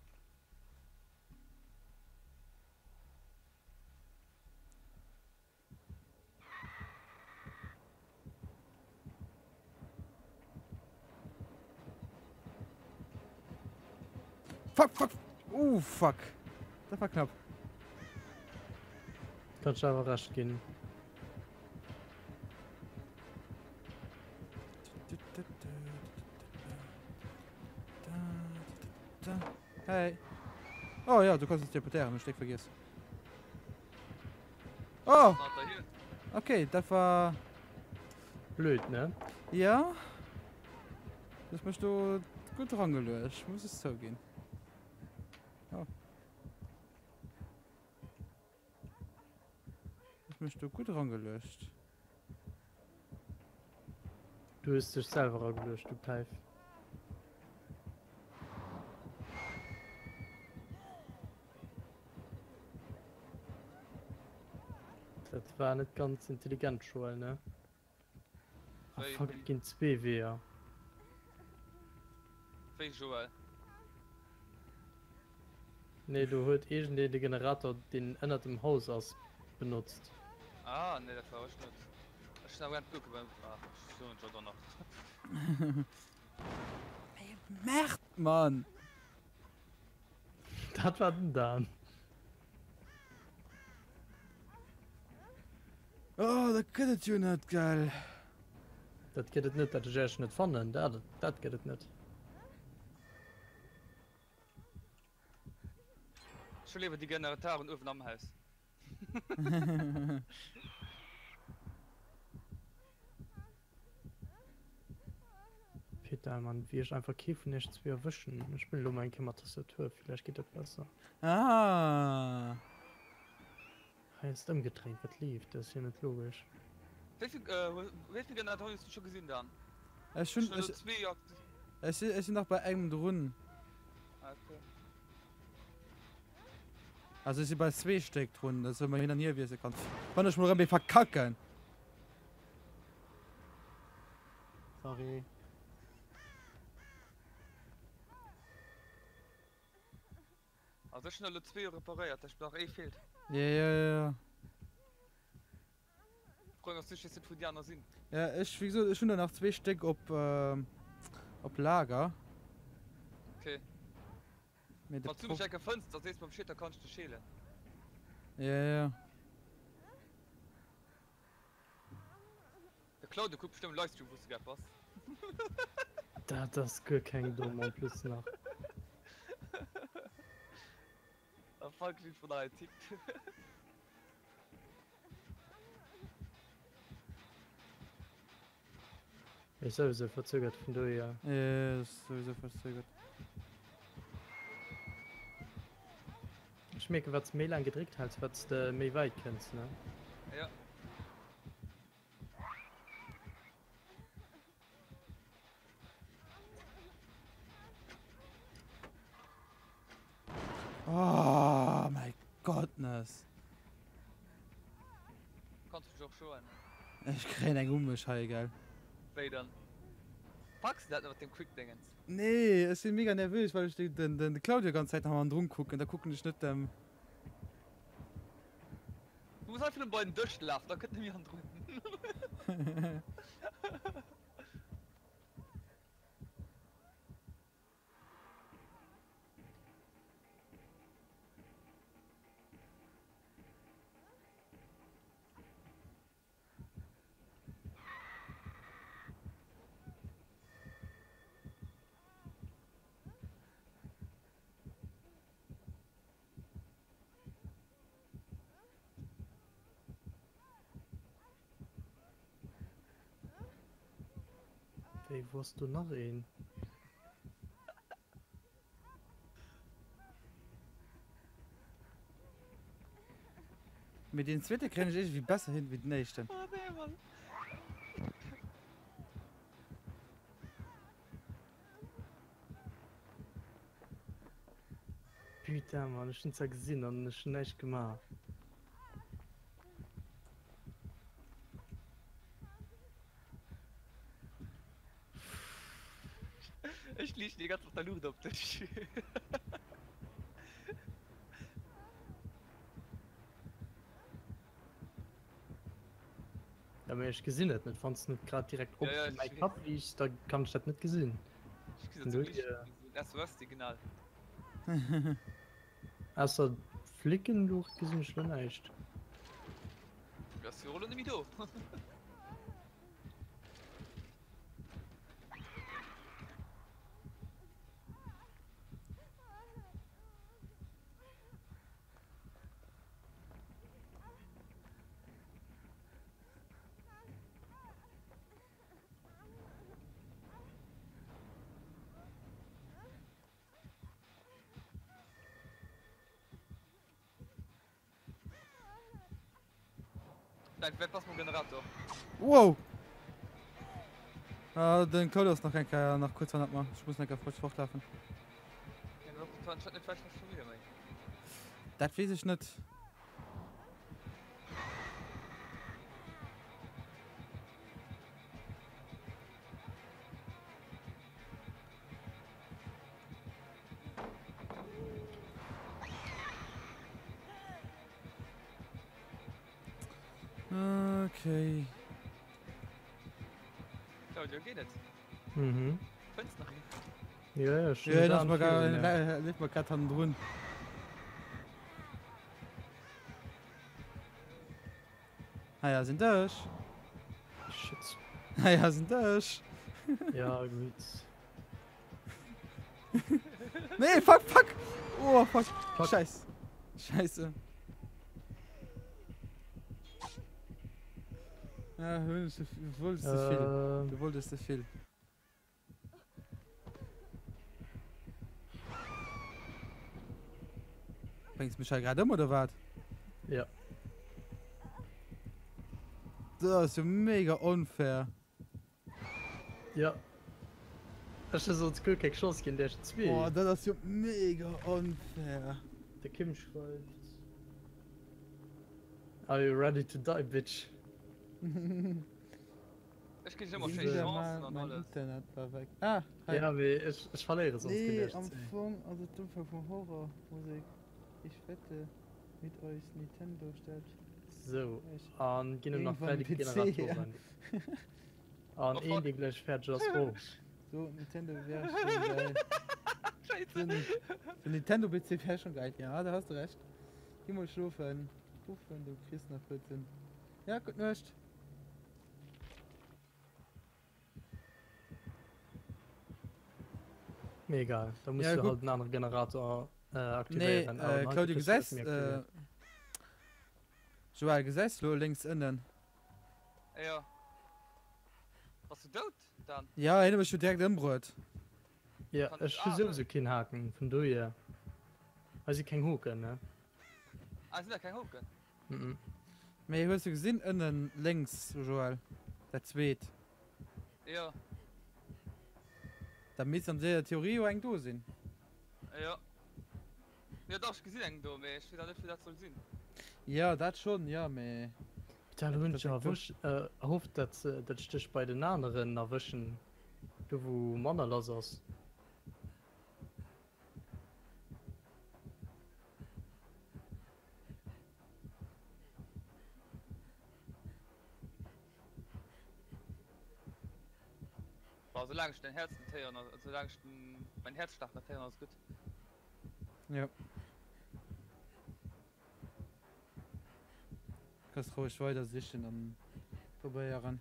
Fuck, fuck. Uh, fuck. Dat war knapp. Kannst du awer recht ginn. Hey. Oh ja, du kannst dich teleportieren, hab ich vergessen. Oh! Okay, dat war... Blöd, ne? Ja. Du hues mech do gutt rangeluecht, muss ech zouginn. Oh. Du hues mech do gutt rangeluecht. Du hues dech selwer rageluecht, du Päif. Dat war net ganz intelligent, Joël, ne? Ah, fuck, et ginn zwee Weeër. Wéi, Joël? Nee, do huet iergendeen de Generator, deen ënnert dem Haus ass, benotzt. Ah, nee, dat war ech net. Ech sinn awer ganz kucke beim. Ah, ech soen et jo dann nach. Merde, Mann! Dat war den Dan. Oh, dat gëtt et jo net, gell? Dat gëtt et net, dat ech Iech net fannen, dat, dat gëtt et net. Ech hu léiwer déi Generataren uewen am Haus. Peter, Mann, wéi ech einfach kee vun iech zwee erwëschen. Ech spillen elo mol eng Kéier mat Tastatur, villäicht geet dat besser. Ah. Hei ass et ëmgedréint, wat leeft? Dat ass jo net logesch. Wéi vill, äh, wéi vill Generatoren hues du scho gesinn Dan? Ech hunn, ech, ech si, ech sinn nach bei engem drun. Ah, okay. Also ech si bei zwee Stéck drun, dass ech ëmmer hin an hier wiessele kann, wann ech mol erëm ee verkacken. Sorry. Also ech hunn elo zwee reparéiert, dat nach ee feelt. Ja, ja, ja. Freund ass sicher net wou déi aner sinn. Ja, ech wéi gesot, ech hunn der nach zwee Stéck op äh, op Lager. Okay. Mee de Wann du mech enke fënns, da sees mer Bescheed, da kann ech dech heelen. Ja, ja. De Claudio kuckt bestëmmt Livestream wous de grad bass. Dat ass guer keng domm en plus nach. A fuck sinn vun der Typ. Ass souwisou verzögert vun dohier. Jo, ass souwisou verzögert. Ech mierken, wat s de méi laang gedréckt häls, wat s de méi wäit kënns, ne? Ja. Oh my godness. Kanns mech och schoen. Ech kréien eng um mech hei, gell. Wéi dann? Packs de dat net mat dem Quick Dingens? Nee, ech sinn mega nervös, well ech den, den, den Claudio ganz Zäit hannendrun kucken, da kucken ech net dem. Du muss einfach nëmmen bei den Dësch lafen, da kënnt e méi hannendrun. Wéi, wou ass do nach een? Mee deen zweete kréien ech iergendwéi besser hin wéi den éischten. Oh nee, Mann. Putain, Mann, ech hunn zwar gesinn an ech hunn näischt gemaach. Ech liichten déi ganz mat der Luucht op dech. Ja, mee ech gesinn et net. Wann s net grad direkt op Ja, ja, mäi ech Kapp liichts, da kann ech dat net gesinn. Ech gesinn dat Vun sou dohier. liicht, SOS-Signal. Ausser d'Flickenluucht gesinn ech lo näischt. Du ass jo lo net méi do. Nein, wer passt mam Generator? Wow! Ah, den Claudio ass nach eng Kéier nach kuerz hannert mer. Ech muss nach eng Kéier fortlafen. Dat weess ech net. Okay. Claudio, geet et? Mhm. Fënns nach een? Ja, ja, ech Ja, hunn lass mal Sachen virun mir. grad, leef mal grad hannendrun. Ah ja, sinn dech. Shit. Ah ja, sinn dech. Ja, gutt. Nee, fuck, fuck! Oh, fuck. Fuck. Scheiß. Scheiße. Ja, du wolltest zu viel. Ähm, Du wolltest zu viel. Bringst mich halt gerade um, oder was? Ja. Das ist ja mega unfair. Ja. Ech hu soss guer keng Chance géint iech zwee. Boah, dat ass jo mega unfair. De Kim schreift, Are you ready to die, bitch? Ech krieg ëmmer schéi Chancen an Mein alles. Internet war weg. Ah, hei. Ja, mee ech, ech verléiere soss géint Nee, iech am zwee. Fong ass et d'Ufank vum Horror Musek. Ich wette mit euch Nintendo stellt Sou, euch an ginn nach irgendwann 3 PC her. Generatoren. An Oh, een, fuck. dee gläich fäerdeg ass, oh. So, Nintendo wär schon geil. So Scheiße. ein, so Nintendo PC wär schon geil. Ja, da hast du recht. Geh mal schlofen. Rufen, du kriegst nach 14. Ja, gute Nacht. Mee egal, da muss Ja, du guck. halt en anere Generator äh, Nee, aktivéieren. äh, Claudio, gesäis, äh, Joël, gesäis lo lénks ënnen? Ja. Bass du dout dann? Ja, hien huet mech jo direkt ëmbruet. Ja, Kann ech ich hu ah, souwisou keen Haken, vun dohier. Hei si keng Hoken, ne? Ah, sinn da keng Hoken? Mhm. Mee hues du gesinn ënnen lénks, Joël, dat zweet? Jo. Da misst an der Theorie jo eng do sinn. Jo. Jo dach, ech gesinn eng do, mee ech weess awer net wou dat soll sinn. Jo, dat schonn, jo, mee. Putain, lo hunn Dat ech ass eng do. erwësch, erhofft, dat, dat ech dech bei den aneren erwëschen, do wou manner lass ass. Bon, soulaang ech den Häerz net héieren, also soulaang ech den, mein Häerzschlag net héieren, ass gutt. Ja. Kannst roueg weider sichen an probéieren.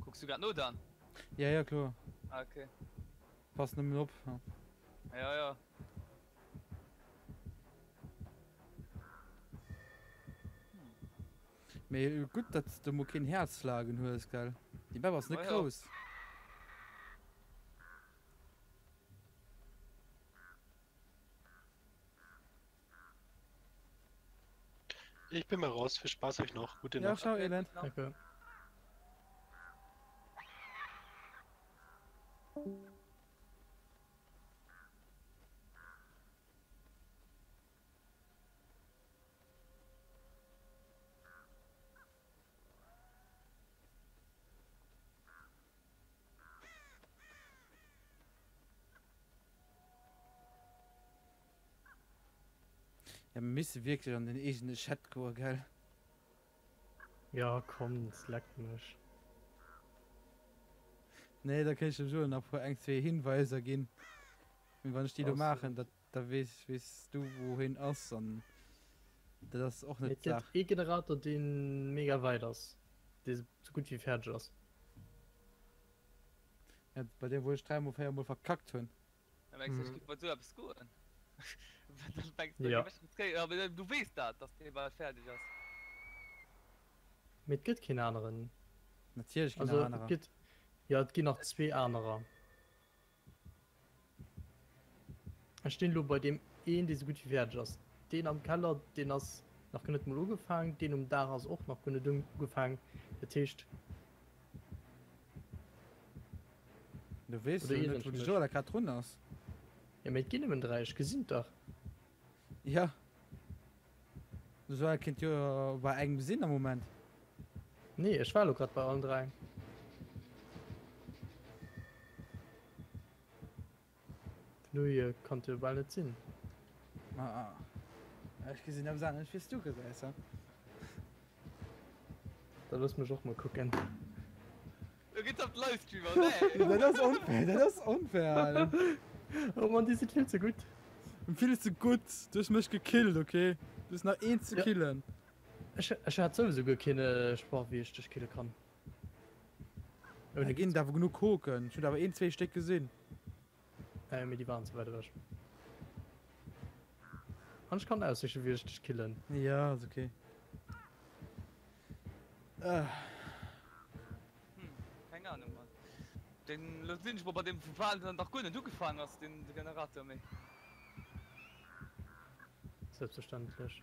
Kucks du grad no dann? Ja, ja, kloer. Ah, okay. Pass nëmmen op. Ja, ja. Mee gutt datts de mol keen Häerzlagen hues gell? Déi Map ass net grouss. Ich bin mal raus, viel Spaß euch noch. Gute Ja, Nacht. ciao Elend. Danke. Ja, mir misse wierklech an den eegene Chat goe, gell? Ja, komm, es leckt mech. Nee, da kéint ech dem Joe nach puer eng, zwee Hinweiser ginn. Mee wann ech déi lo maachen, dat da weess weess du wou hien ass an dat ass och net Et gëtt d'Saach. ee Generator deen mega wäit ass, dee sou gutt wéi fäerdeg ass. Ja, bei deem wou ech dräimol, véiermol verkackt hunn. Da mengs du, ech giff bei sou eppes goen? Dann mengs du, Ja. ech giff awer du weess dat, dass dee bal fäerdeg ass. Mee et gëtt keen aneren. Natierlech ginn Also nach et anerer. gëtt, jo et ginn nach zwee anerer. Ech stinn elo bei deem een, dee sou gutt wéi fäerdeg ass. Deen am Keller, deen ass nach guer net mol ugefaang. Deen um Daach ass och nach guer net ugefaang. Dat heescht. Du weess Oder jo ieren net, ech wou de mech? Jola grad drun ass. Jo, mee et ginn nëmmen 3, ech gesinn et dach. Ja. De Joël kéint jo bei engem sinn am Moment. Nee, ech war elo grad bei allen 3. Vun dohier kann et jo bal net sinn. Ah, ah. Ech gesinn eppes anescht wéi s du gesäis, ha? Da looss mech och mol kucken. Lo geht's op Livestream, oh nee! Dat ass onfair, dat ass onfair, Alter. Oh Mann, déi sinn vill ze gutt. Vill ze gutt, du hues mech gekillt, okay? Du hues nach een ze Ja. killen. Ech, ech hat souwisou guer keen Choix, wéi ech dech kille kann. Da ginn et awer genuch Hoken. Ech hunn awer een, zwee Stéck gesinn. Äh, mee déi waren ze wäit ewech. An ech kann aussichen, wéi ech dech killen. Ja, ass okay. Ah. Hm, keng Ahnung, Mann. Den, lo sinn ech mol bei deem wou bal nach guer net ugefaang ass, den de Generator méi. Selbstverständlech.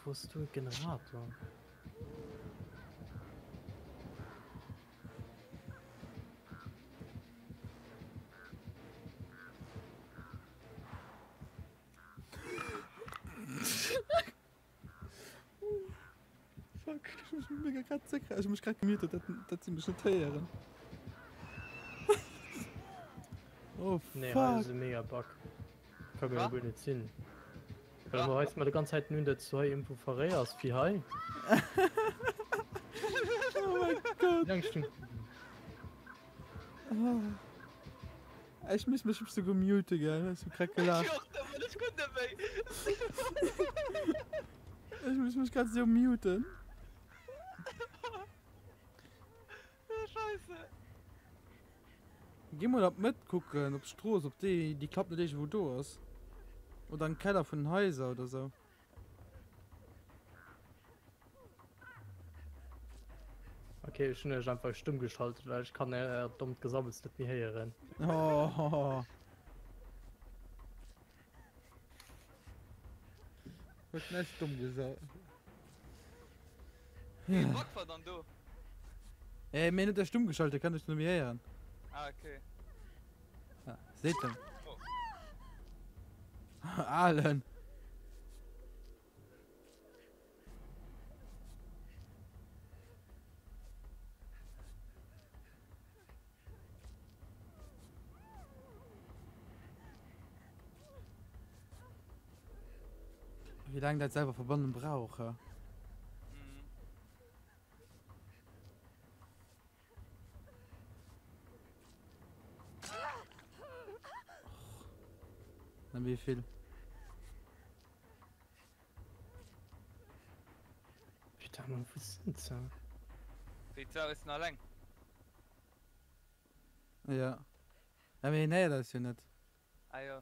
Wo hast du Generator? Fuck, ech muss mech mega grad zéckeren. Ech hu mech grad gemutet, dat, dat si mech net héieren. Oh, Nee, hei ass fuck. e mega Bug. Ka Wa? guer net sinn. Well mer eis mer de ganz Zäiten hunn, datt du hei irgendwou verréiers wéi hei. Oh mein Gott. Wéi laang stung. Oh. Ech muss mech souguer muten, gell? Ech hu grad gelacht. Ech och nëmmen, ech konnt net méi. Ech muss mech grad sou muten. Scheisse. Gi mol an d'Mëtt kucken, op d'Strooss, ob déi, déi Klapp net iergendwou do ass. Oder am Keller vun den Haiser oder sou. Ok, ech hunn iech einfach stumm geschaltet, well ech kann äert dommt Gesabbels net méi héieren. Oh. Huet näischt domm gesot. Wéi ee Bug war dann do? Ey, mir hunn net stumm geschaltet, kann ech net méi héieren. Ah, okay. Ah, seet en. Oh. Alen. Wéi laang dat selwer verbannen brauch he? Mhm. Net méi vill. Putain, Mann, wou sinn se? Déi Sau ist alleng. Ja. Ja, mee hien héiert eis jo net. Ah jo.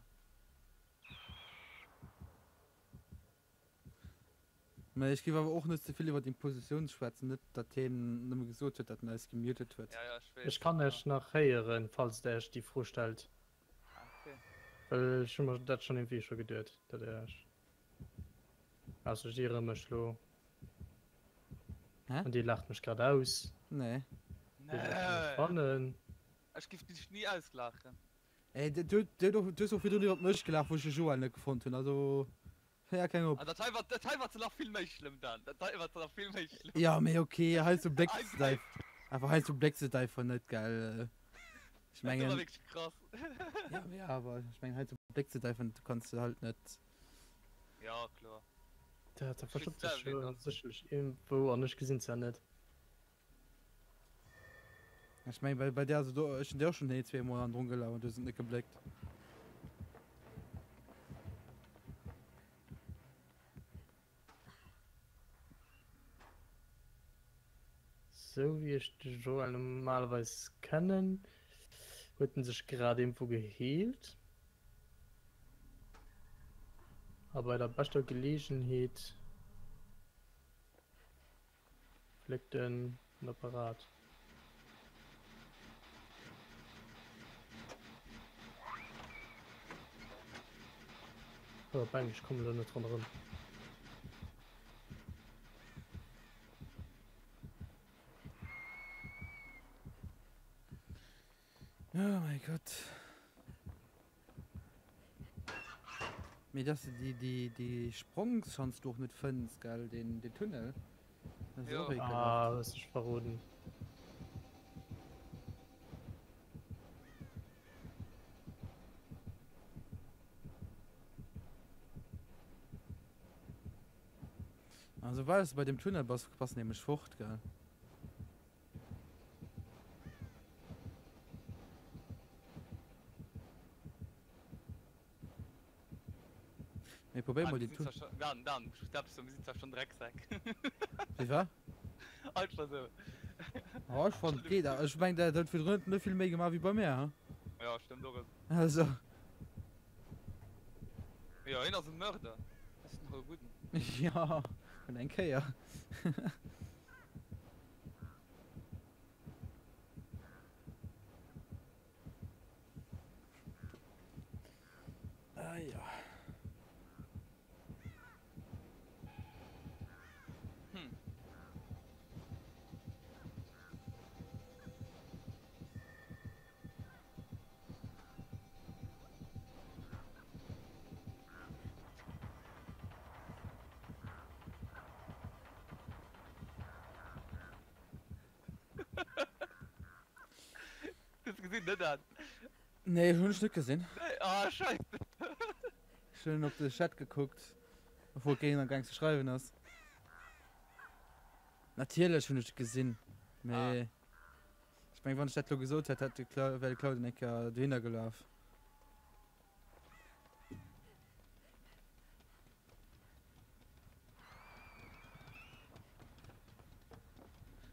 Mee ech géif awer och net ze vill iwwer Impositioun schwätzen, net datt hien nëmme gesot huet, datt en eis gemuted huet. Ja, ja, ech weess. Ech kann Iech nach héieren, falls Der Iech déi Fro stellt. Ah, okay. Well ech hu mer dat schonn iergendwéi scho geduet, datt Der Iech. Ausser ech iere mech lo. Hä? An Dir laacht mech grad aus. Nee. Dir wëllt mech Nee. fannen. Ech giff dech ni auslaachen. Ey, du, du, du hues och virdrun iwwer mech gelaacht, wou ech de Joël net gefonnt hunn, also héier keng op. An dat hei war, dat hei war ze nach vill méi schlëmm, Dan. Dat hei war ze nach vill méi schlëmm. Ja, mee ok, heiansdo bléckt se dei, awer heiansdo bléckt se et einfach net, gell? Ech Dat war mengen. wierklech krass. Ja, mee awer, ech mengen, heiansdo bléckt se et einfach net, du kanns se halt net. Ja, kloer. Dat Ech weess verstoppt sech selwer, wien jo et ass. sécherlech iergendwou an ech gesinn zwar net. Ech meng bei, bei der also do, ech hunn der och schon een, zweemol an drun gelauert, du hues et net gebléckt. Sou wéi ech de Joël normalerweis kennen, huet en sech grad iergendwou geheelt. A bei der beschter Geleegenheet. Fléckt den Apparat. Oh, bang, ech kommen elo net ronderëm. Oh mein Gott. Mee dass de déi, déi, déi Sprongschanz do och net fënns, gell, deen, deen Tunnel. Dat ass och Jo. ekelhaft. Ah, hues dech verroden. An soubal s de bei deem Tunnel bass, bass de nämlech fort, gell. Mee probéier mol Ah, den Tun. Dan, Dan, stopp, so, mir sinn zwar schon Drecksäck. Wéi war? Einfach so. Oh, ech fand et geet. Ech meng, dat huet virdrun net vill méi gemaach wéi bei mär, he? Ja, stëmmt och. Also. Jo, hien ass e Mörder. Ech sinn nach e Gudden. Ja, vun eng Kéier. Ah ja. Hm. Hues de gesinn, ne Dan? Nee, hunn ech net gesinn. Nee, ah scheisse. Ech hunn op de Chat gekuckt, wou keen am gaang ze schreiwen ass. Natierlech hunn ech et gesinn, mee ech meng wann ech dat lo gesot hätt, hätt de wär de Claude eng Kéier dohinner gelaf.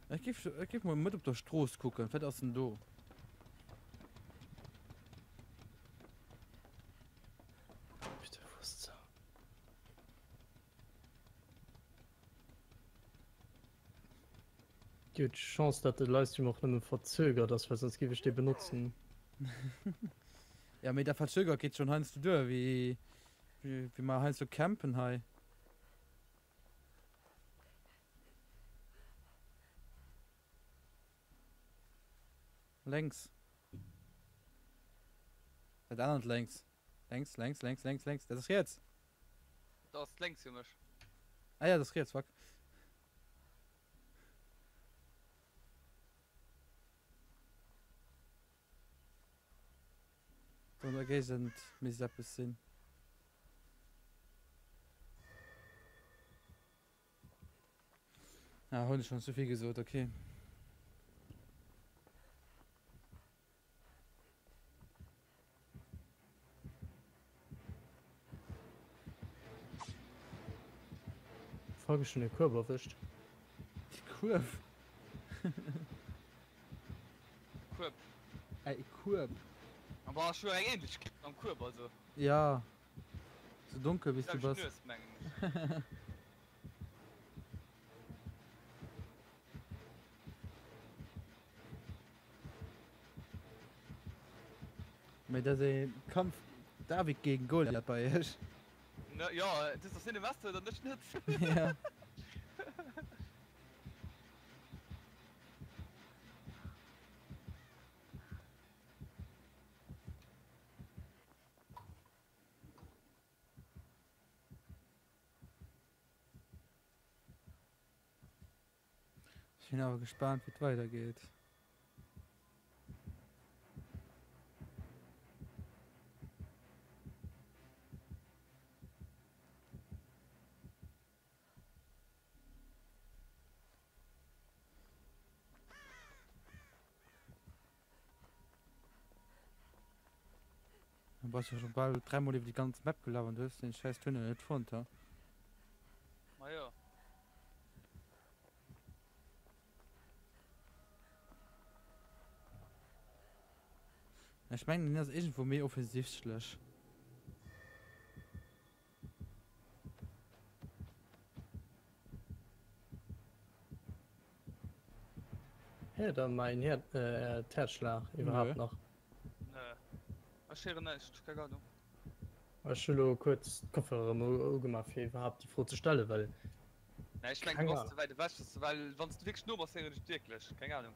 Ech giff, ech giff mol mat op der Strooss kucken, wat ass denn do? Bitte, wo ist sie? Dir hutt Chance, dat de Livestream och nëmme verzögert ass, well sonst giff ech dee benotzen. Ja, mee dat verzögert geet schon heiansdo duer, wéi, wéi mer heiansdo campen hei. Lénks. Dat anert lénks. Lénks, lénks, lénks, lénks, lénks. Dat ass riets. Dat ass lénks fir mech. Ah ja, dat ass riets, fuck. Do an der Géigend misst eppes sinn. Ah, hunn ech schonn ze vill gesot, okay. Fuck, ech hunn e Kueb erwëscht. Kueb? Kueb. Ey, Kueb. Awer ech hu eng ähnlech am Kueb also. Ja, sou donkel wéi s du bass. Nues mengen ech. Mee dat ass ee Kampf David gegen Goliath bei iech. Ne, jo, et ass hien Investor oder ech net. Ja. Ech sinn awer gespaant wéi et weider geet. Du bass jo scho bal dräimol iwwer déi ganz Map gelaf an du hues den schäiss Tunnel net fonnt, he? Ma jo. Ech mengen deen ass iergendwou méi offensichtlech. Héiert der mäin Häerzschlag iwwerhaapt nach? Nee, ech héieren näischt, keng Ahnung. Ech hu lo kuerz d'Kopfhörer erëm ugemaach fir iwwerhaapt déi Fro ze stellen, well. Nee, ech mengen du bass ze wäit ewech, well wann s du wierklech no bass, héieren ech et wierklech, keng Ahnung.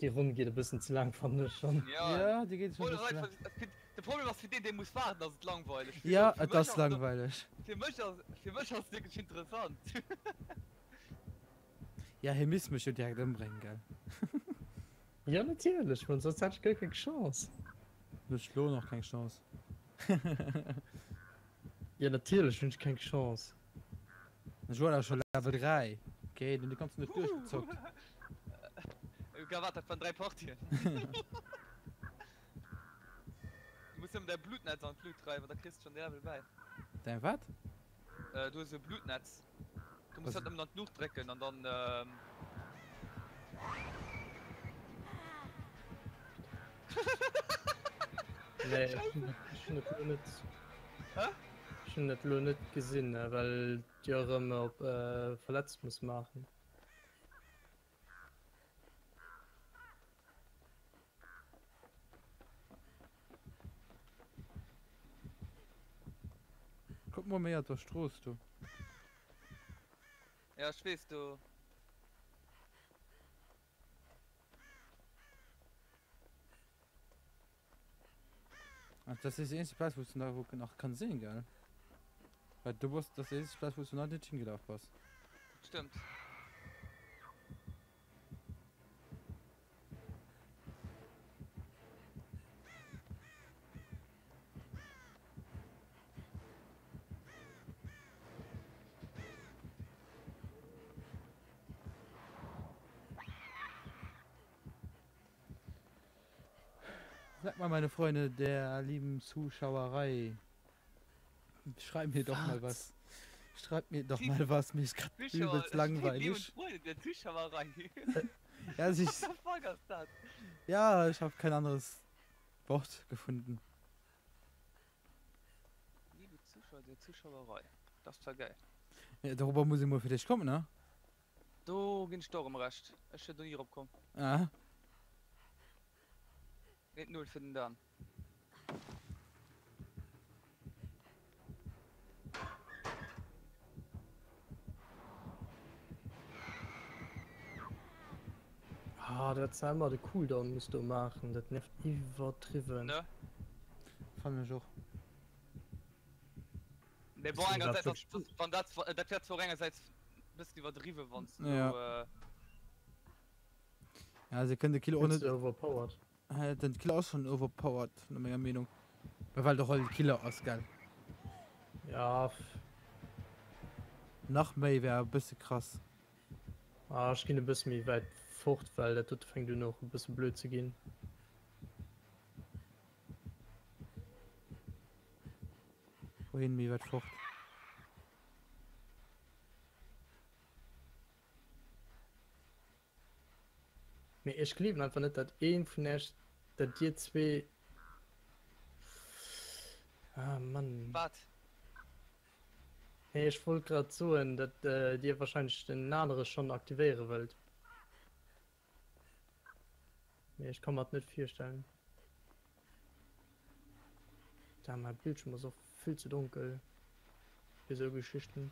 Déi Ronn geet e bëssen ze laang fannen ech schon. Ja, déi geet schon e bëssen ze laang. De Problem ass fir deen dee muss waarden ass et langweileg. Ja, et ass langweileg. Fir mech ass fir mech ass et wierklech interessant. Ja, hie misst mech jo direkt ëmbréngen, gell? Ja natierlech, man, soss hätt ech guer keng Chance. Du hues lo nach keng Chance. Ja natierlech hunn ech keng Chance. Ech war awer scho Level 3. Okay, den kanns du net duerchgezockt. Egal wat, dat waren 3 Partien. Du muss nëmmen däi Blutnetz an d'Lut dreiwen, da kriss de schon de Level bäi. Däin wat? Du hues e Blutnetz. Du muss dat nëmmen an d'Luucht drécken an dann. Nee, ech hunn et elo net. Hä? Ech hunn et elo net gesinn, well d'jo erëm op verletzt muss maachen. Kuck mol méi op der Strooss do. Ja, ech weess do. Ach, das ist die einzige Platz, wo du nach, wo nach kann sehen, gell? Weil du bist, das ist die einzige Platz, wo du noch nicht hingelaufen bist. Stimmt. Sag mal, meine Freunde der lieben Zuschauerei. Schreib mir doch mal was. Schreib mir doch mal was, mir ist grad übelst langweilig. Freunde der Zuschauerei. Ja, also ich, What the fuck ass dat? ja, ich habe kein anderes Wort gefunden. Liebe Zuschauer der Zuschauerei. Das war geil. Ja, darüber muss ich mal für dich kommen, ne? Do ginn ech der och erëm Recht. Ech wier do ni erop komm. Ah. Eent Null fir den Dan. Ah, dat se emmer de Cooldown muss do maachen, dat nervt iwwerdriwwen. Ne? Fannen ech och. Mee bon, engersäits ass dat, wann dat, dat wär zwar och engersäits e bëssen iwwerdriwwen, wann s du. Ja. Ja, se kënnt de Killer och net. Overpowered. Den Killer ass schon overpowered, no menger Meenung. Mä well de och e Killer ass, gell? Ja. Nach méi wär e bësse krass. Ah, ech ginn e bësse méi wäit fort, well dat dote fänkt un och e bësse blöd ze ginn. Wohin méi wäit fort? Mee. Mee ech gleewen einfach net dat een vun äech, dat dir zwee, ah Mann. Wat? Nee ech wollt grad soen dat dir wahrscheinlech den anere schonn aktivéiere wëllt. Mee ech ka mer et net virstellen. Da mäi Bildschirm ass och vill ze donkel fir sou Geschichten.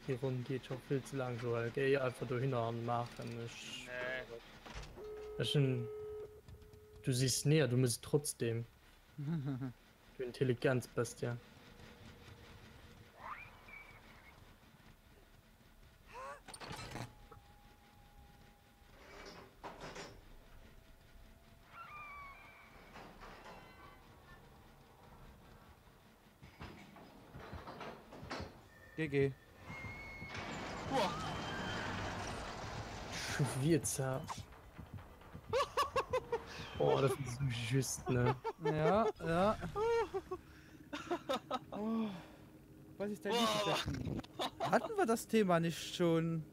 Déi Ronn geet scho vill ze laang, Joël. Géi einfach dohinner an maach en. Ech. Nee. Ech hunn. Du sees nee a du mëss et trotzdem. Du Intelligenzbestie. GG. Schwierzer. Oh, dat war sou just, ne? Ja, ja. Oh, was ist dein Lieblingsessen? Hatten wir das Thema nicht schon?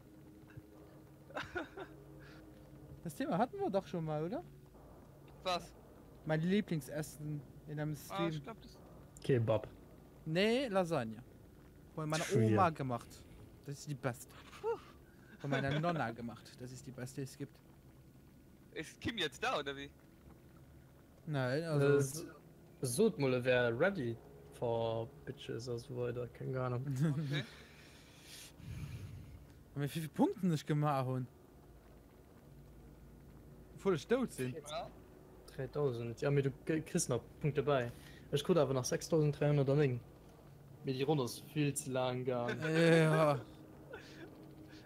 Das Thema hatten wir doch schon mal, oder? Was? Mein Lieblingsessen in einem Stream. Ah, ich glaub, das Kebab. Nee, Lasagne. Von meiner Schwier. Oma gemacht. Das ist die beste. Von meiner Nonna gemacht. Das ist die beste, die es gibt. Ist Kim jetzt da, oder wie? Nein, also. Äh, sot mol, e wär ready for bitches a sou weider, keng Ahnung. Okay. Mee wéi vill Punkten ech gemaach hunn. Obwuel ech dout sinn. 3000, ja mee du kriss nach Punkte bäi. Ech krut awer nach 6309. Mee déi Ronn ass vill ze laang gaang. Ja.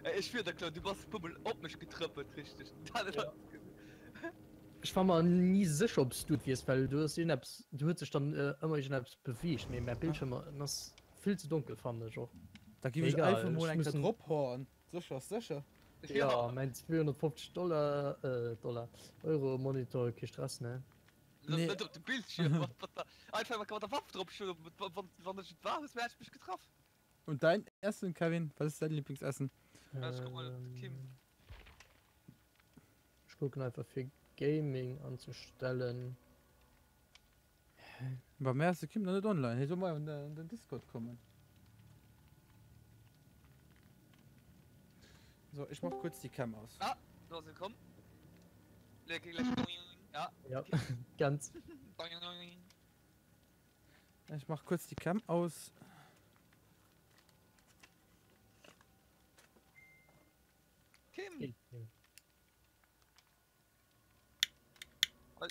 Ey, ech schwier der Claude, du bass e puer mol op mech getrëppelt, richteg. Ja. Ech war mer ni sécher ob s du et wiers, well du hues iergendeppes, du huet sech dann ëmmer iergendeppes beweegt, mee mäi Bildschirm ass vill ze donkel fannen ech och. Da giff ech Egal, einfach mol ech eng muss Kéier en. drop hauen. Sécher ass sécher. Ja, mäin 250 Dollar, äh, Dollar, Euro Monitor, kee Stress, ne? Nee. Net op de Bildschirm, wat, wat da, einfach mat der Waff drop schloen, wann, wann ech et war, hues mech mech getraff. Und dein Essen, Kevin? Was ist dein Lieblingsessen? Ech guck mal op de Kim. Ech kucken einfach fir Gaming anzestellen. Bei mär ass de Kim nach net online. Hie soll mol an den Discord kommen. So, ech mach kuerz déi Cam aus. Ah, do ass e komm. Ja. Ja, ganz. Ech mach kuerz déi Cam aus. Kim!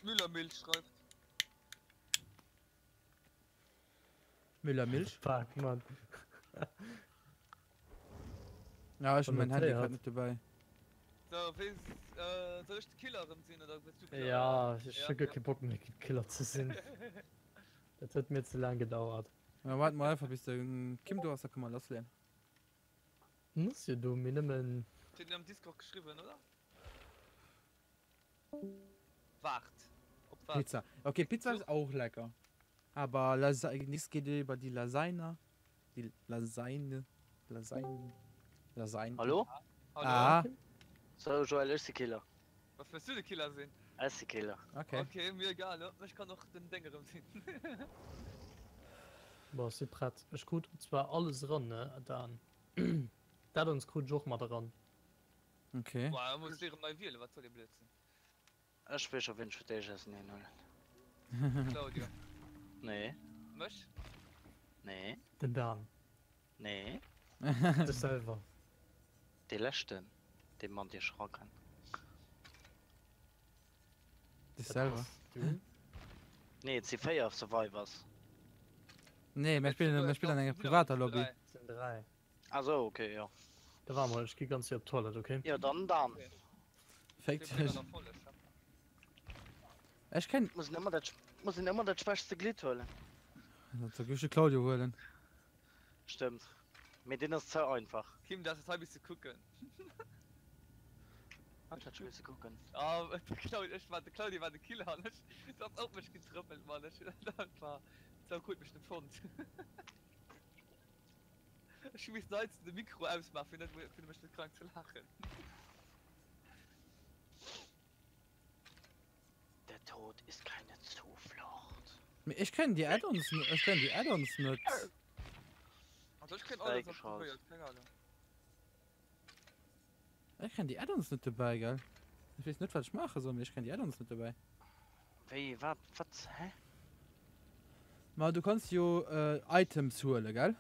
Müllermilch schreift. Müllermilch? Fuck, Mann. Ja, ich hun mein Handy Konnotéiert. grad net dobäi. So, wéi, äh, soll ech de Killer erëm sinn oder wëlls du Killer? Ja, ech Ja. hu guer kee Bock méi Killer ze sinn. Dat huet mir ze laang gedauert. Ja, waart mol einfach bis de Kim do ass, da kënne mer lassleeën. En ass jo do, mee nëmmen. Huet en am Discord geschriwwen, oder? Waart. Op wat? Pizza. Okay, Pizza ist auch lecker. Aber Lasagne, nichts geht über die Lasagne. Die Lasagne. Lasagne. Lasagne. Hallo? Hallo? Ah, So, Joël, ech si Killer. Was wëlls du de Killer sinn? Ech si Killer. okay. Okay, mir egal, ne? Ech kann och den Deng erëm sinn. Bon, ech si prett. Ech krut zwar alles eran, ne, Dan? Dat ons krut ech och mat eran. Okay. Boah, da muss ech erëm nei wielen, wat soll dee Blödsinn? Ech weess scho wien ech fir d'éischt auseneen huelen. Claudio. Nee. Mech? Nee. Den Dan. Nee. Dech selwer. Dee leschten, dee mat iech erakennt. Dech selwer? Du? Nee, et si 4 Survivors. Nee, mir spillen, mir spillen an enger privater Lobby. Et sinn 3. Ah sou, ok, jo. Da war mol, ech gi ganz séier op d'Toilette, ok? Jo, dann Dan. Féck dech. Ech kenn. Muss een ëmmer dat, muss een ëmmer dat schwächste Glidd huelen. Da gi ech de Claudio huelen. Stëmmt. Mee deen ass ze einfach. Kim, du häss hei misse kucken. Wat hätt ech misse kucken? Ah, de Claudi, ech war, de Claudi war de Killer an ech, du ass op mech getrëppelt, Mann, ech, dat war, sou krut mech net fonnt. Ech hu missen heiansdo de Mikro ausmaachen, fir net, fir mech net krank ze laachen. Der Tod ist keine Zuflucht. Mee ech kréien déi Add-ons, ech kréien déi Add-ons net. Also ech kréien alles aktivéiert, keng Ahnung. Ech kréien déi Add-ons net dobäi, gell? Ech weess net wat ech maache soll, mee ech kréien déi Add-ons net dobäi. Wéi, wat, wat, hä? Ma du kanns jo Items huelen, gell?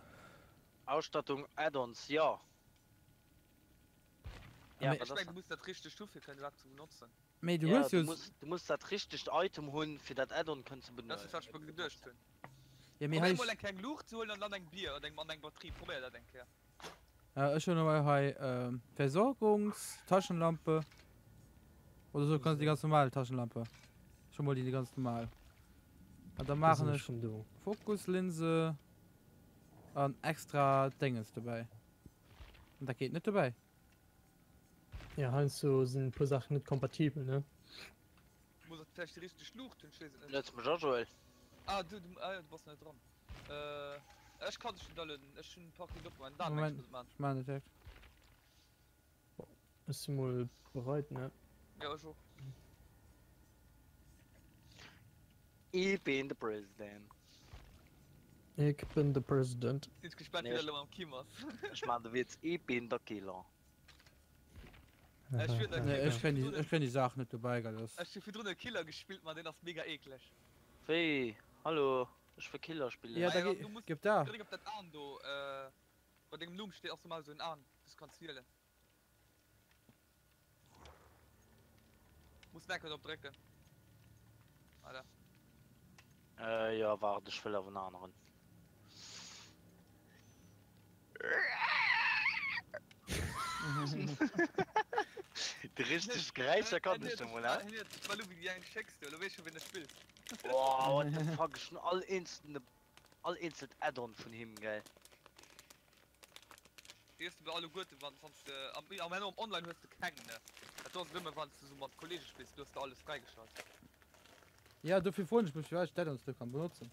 Ausstattung, Add-ons, jo. Ja, ech mengen du muss dat richtegt hu fir kënnen iwwerhaapt ze benotzen. Mee du hues jo. Du muss dat richtegt Item hunn fir dat Add-on kënnen ze benotzen. Dat ass wat ech mer geduecht hunn. Ja mee hei. Probéier mol eng kleng Luucht ze huelen an dann eng Bier oder eng Batterie. Probéier dat eng Kéier. Ech hunn emol hei Versorgungstaschenlampe oder sou, déi ganz normal Taschenlampe. Ech hu mol déi ganz normal. An da maachen ech Fokuslinse an extra Dénges dobäi. An dat geet net dobäi. Ja, heiansdo sinn e puer Saachen net kompatibel, ne? Muss och vläicht déi richteg Luucht hunn, ech weess et net. Lëtz mech a, Joël. Ah, du, du, ah jo, du bass net dran. Äh, ech kann dech net alueden, ech hunn d'Partie net opgemaach. Dan, mengs Moment, ech muss et maachen. ech maachen et direkt. Bon, ech si mol bereit, ne? Jo, ech och. Ich bin de President. Ik bin de President. Sinn ech gespannt, wéi dat elo mam Kim ass. Ech maan de Witz, Ich bin der Killer. Ech wier der Nee, Killer. ech kréien déi, ech kréien déi Saach net dobäi, gell, ass. Ech hu virdrun e Killer gespillt, ma deen ass mega eekleg. Wéi? Hallo, ech wëll Killer spillen. Ja, da Majo, gi, du muss gëff da. dréck op dat Aan do, bei dengem Numm steet och normal esou en Aan, wou s kanns wielen. Muss enker drop drécken. Voilà. Äh, jo, waart, ech wëll awer en aneren. Déi richteg Geräischer kann ech emol, hä? War lo wéi déi eng schécks du, lo weess ech scho wien de spillt. Boah, what the fuck, ech hunn all eenzelne, all eenzelt Add-on vun him, gell. Déi hues de bei alleguerten wann wanns de am am am online hues de keng ne dat do ass et ëmmer wanns de sou mat Kollege spills do hues de alles fräigeschalt. Ja dofir froen ech mech firwat ech d'Addons net kann benotzen.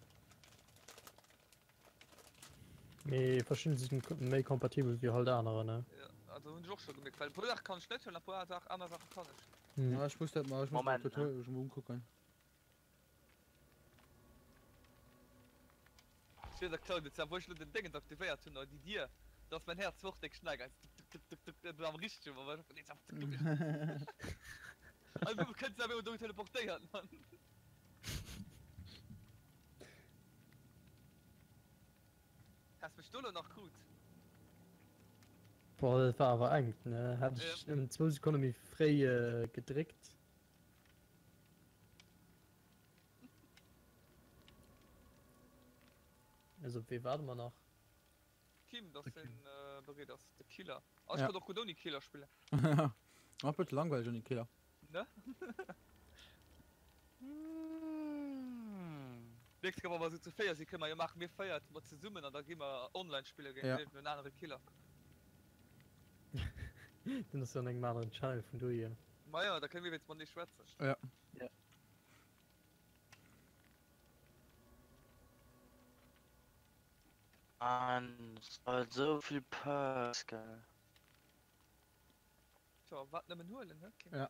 Mee verschidden sinn méi kompatibel wéi halt anerer ne. Jo also hunn ech och scho gemierkt well e puer Saache kann ech net huelen a puer Saachen aner Saache kann ech. Ja ech muss dat mol ech muss Moment, dat ne. ech mol unkucken. Ech weess aktuell net wou ech lo den Déngens aktivéiert hunn, déi Dier, do ass mäin Häerz och déck schnell gaangen, tuk tuk tuk tuk tuk, am richtege Moment, an du kënns awer ëmmer do teleportéiert, Mann. Häss mech do lo nach krut. Boah, dat war awer enk, ne? Hätt ech nëmmen zwou Sekonne méi fréi gedréckt. Also op wee waarde mer nach? Kim, dass en bereet ass, de Killer. Ah, ech Ja. kann och gutt ouni Killer spillen. Ass bësse langweileg ouni Killer. Ne? Nächst Kéier wa mer esou zu 4 sinn, kënne mer jo maachen, mir 4 mat zesummen an da gi mer online spille géint Ja. iergendeen anere Killer. Den ass jo an engem aneren Channel vun dohier. Majo, da kënne mir wéinst matenee schwätzen. Ja. Ja. Mann, es war sou vill Perks, gell. Tjo, wat nëmmen huelen, he Kim? Ja.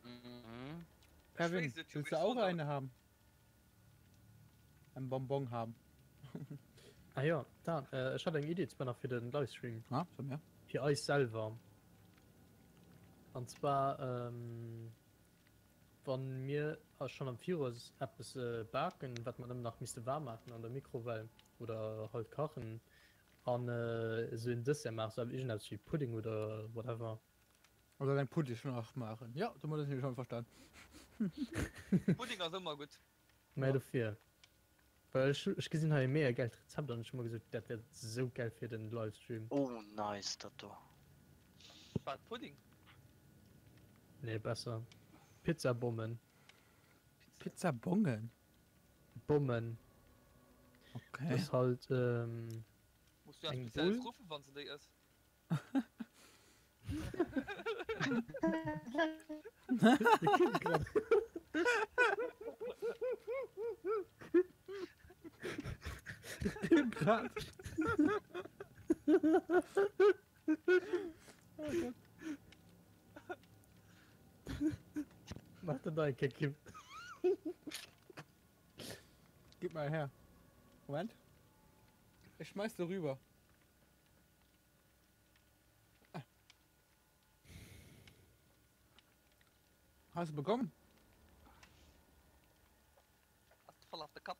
Mhm. Kevin, weess et jo, willst du mee auch ech wollt eine haben? Ein Bonbon haben. Ah jo, Dan, ech hat eng Idee zwar nach fir den Livestream. Ah, sag mir. Fir eis selwer. An zwar, Wann mir schonn am Viraus eppes baken, wat mer nëmmen nach misste waarm maachen an der Mikrowell oder halt kachen an esou en Dessert maachen, sou iergendeppes wéi Pudding oder whatever. Oder eng Puddingnacht maachen. Jo, domat sinn ech einverstanen. Pudding ass ëmmer gutt. Mä dofir, well ech ech gesinn hei e mega gäilt Rezept an ech hu mer gesot, dat wär sou gäil fir den Livestream. Oh nice dat do. Wat, Pudding? Nee besser Pizzabommen. Pizzabongen? Bommen. Okay. Das halt ähm. Muss du eppes Eng Spezielles Bull? ruffen, wann se déi ëss? Grad. Oh Gott. Mach den neue Kick, Kim. Gib mal her. Moment. Ich schmeiß dir rüber. Ah. Hast du bekommen? Hast du voll auf der Kapp.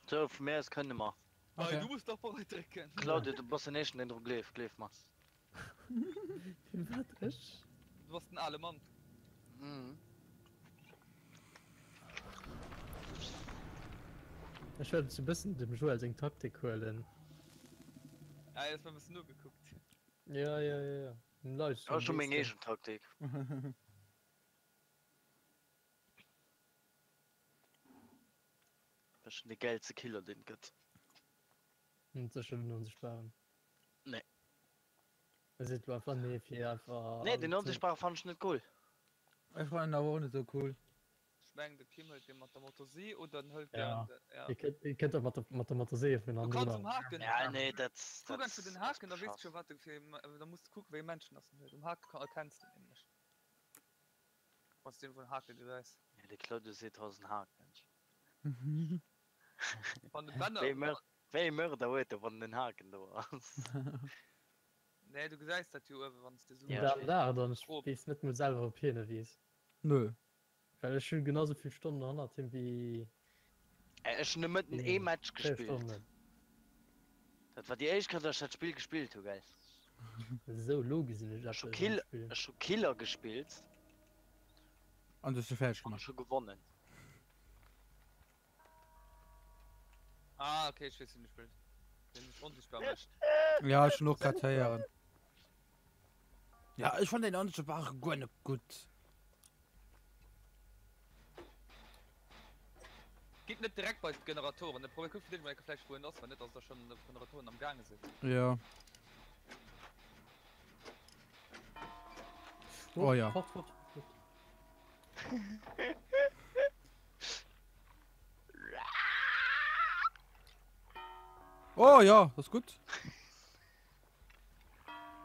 So, vu mir aus kënne mer. Okay. Du muss doch voll drécken. Claudio, du bass den éischten deen dru gleeft, gleef mer. Wat ech? Du bass den ale Mann. Mhm. Ech wëll sou bëssen dem Joël seng Taktik huelen. Ja, ech hu bëssen nogekuckt. Ja, ja, ja, ja. Den Livestream. Ech hu meng eegen Taktik. Ech sinn de gäilste Killer deen et gëtt. Net sécher den Onsichtbaren. Nee. E seet lo einfach nee fir einfach. Nee, den Onsichtbare fannen ech net cool. Ech fannen en awer och net sou cool. Ech mengen de Kim hëlt dee mat der Motorsee oder en hëlt Ja. deen, ja. Dir kënnt, dir kënnt och mat der, mat der Motorsee vun Du kanns hannendrun um an. Haken. Ja, nee, dat, Kuck dat einfach den Haken, da weess ass de scho wat de fir, da muss de kucken wéi ee Menschen ass en huet. Um Hake ka erkenns de nämlech. Wann s de den vun Hake gesäis. Ja, de Claudio seet haut ass en Hakenmensch. Wann de Bänner. Wéi e Mör, wéi e Mörder huet e wann en Haken do ass? Nee, du gesäis dat jo uewen, wann s de sou. Ja. Dan laacht an ech Grob. weess net mol selwer op hien e weess. Nö. Well ech hunn genau sou vill Stonnen hannert him wéi. Ech hunn de Mëtten ee Match 4 gespillt. Stonnen. Dat war déi éischt Kéier, datt ech dat Spill gespillt hu, gell? Esou, lo gesinn ech Ech hu eppes am Kill, Spill. ech hu Killer gespillt An du hues se fäerdeg an gemaach. ech hu gewonnen. Ah, okay, ech weess wien du spills. Deen sech onsichtbar mécht. Ja, ech hunn och grad héieren. Ja, ech fannen den Onsichtbare guer net gutt. Gitt net direkt bei d'Generatoren, ne? Probéiert kuckt fir d'éischt mol eng Kéier vläicht wou en ass, well net dass der schonn op d'Generatoren am gaange sidd. Ja. Oh ja. Fort, fort, fort. Oh ja, dat ass gutt.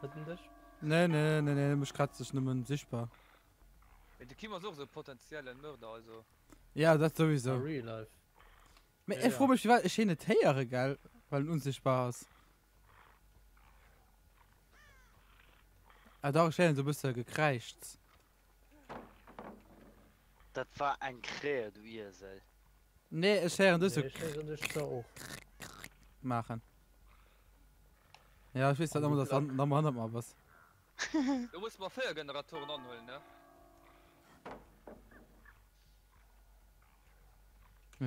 Huet en dech? Nee, nee, nee, nee, mech kratzt sech nëmmen sichtbar. Mee de Kim ass och esou e potenziellen Mörder, also. Ja, dat souwisou. A real life. Mee Ja, ech ja. froe mech firwat ech hien net héiere, gell? Well en unsichtbar ass. Ah dach, ech héieren esou e bësse Gekräischts. Dat war eng Krähe, du Iesel. Nee, ech héieren dës Nee, sou ech héieren dech zwar och. maachen. Ja, ech weess dat ëmmer, dass du ëmmer hannert mer bass. Do muss mer 4 Generatoren anhuelen, ne?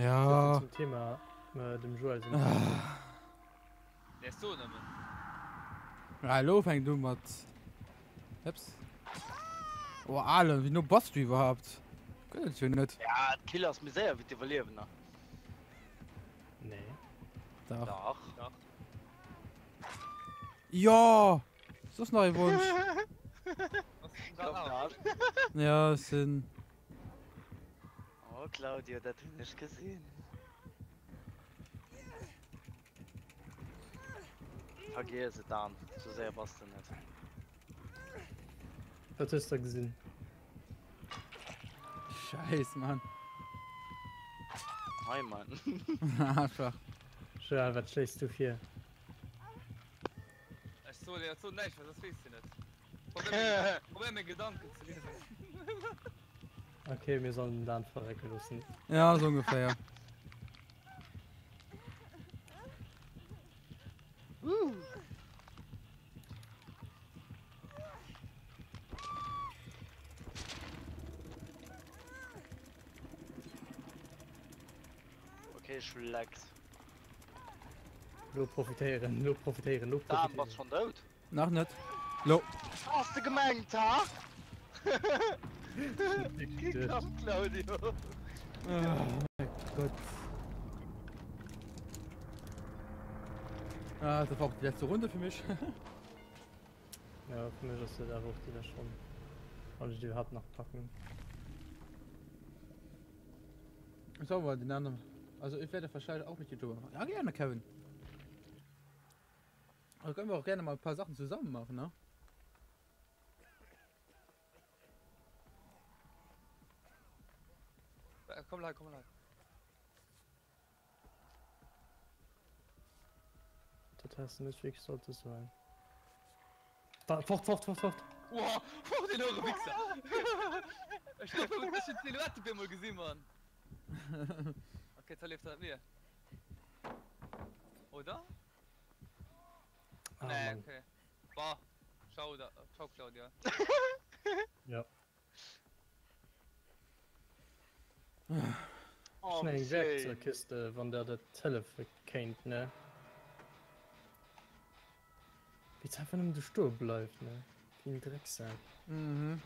Ja. Zum Thema äh, dem Joel seng Ah. Nee, so nëmmen. Ja, elo fänkt u mat. Ups. Oh, Alen, wéi no bass du iwwerhaapt? Gëtt et jo net. Ja, d'Kill ass méi séier wéi d'Iwwerliewener. Nee. Dach. Dach. Dach. Jo! Soss nach ee Wonsch? Komm dann. Ja, ech sinn. Oh Claudio, dat hunn ech gesinn. Vergiess et Dan, sou séier bass de net. Wat hues de gesinn? Scheiss, Mann. Hi Mann. Einfach. Joël, wat schléis du vir? Ech soen dir dozou näischt, well soss weess de net. Probéier meng, meng Gedanken ze liesen. Okay, mir sollen den Dan verrecke loossen. Ja, so ungefähr. Okay, ech relax. Lo profitéieren, lo profitéieren, lo Dan, bass profitéieren. schon dout? Nach net. Lo. Has de gemengt, ha? Geduecht. Geklappt, Claudio. Oh mein Gott. Ah, dat war och déi letzte Runde fir mech. Ja, fir mech ass dat awer och déi lescht Ronn. Wann ech déi iwwerhaapt nach packen. So, aber den anderen. Also ich werde wahrscheinlich auch mit YouTuber machen. Ja, gerne, Kevin. Da können wir auch gerne mal ein paar Sachen zusammen machen, ne? Äh, komm lei, komm lei. Dat hast du net wirklich sollte sein. Da, fort, fort, fort, fort! Wow, oh, den hohe Wichser! Ich glaub, ich hab die Silhouette bei mal gesehen, Mann. Okay, jetzt lebt er mit mir. Oder? Ah, nee, Mann. okay. Bah. Ciao, da, ciao Claudia. Ja. Oh, Schnell wie eng schéin. Werkzeugkiste, wann der dat hëllefe kéint, ne? Wéi et einfach nëmmen do stoe bleift, ne? Wéi en Drecksak. Mhm.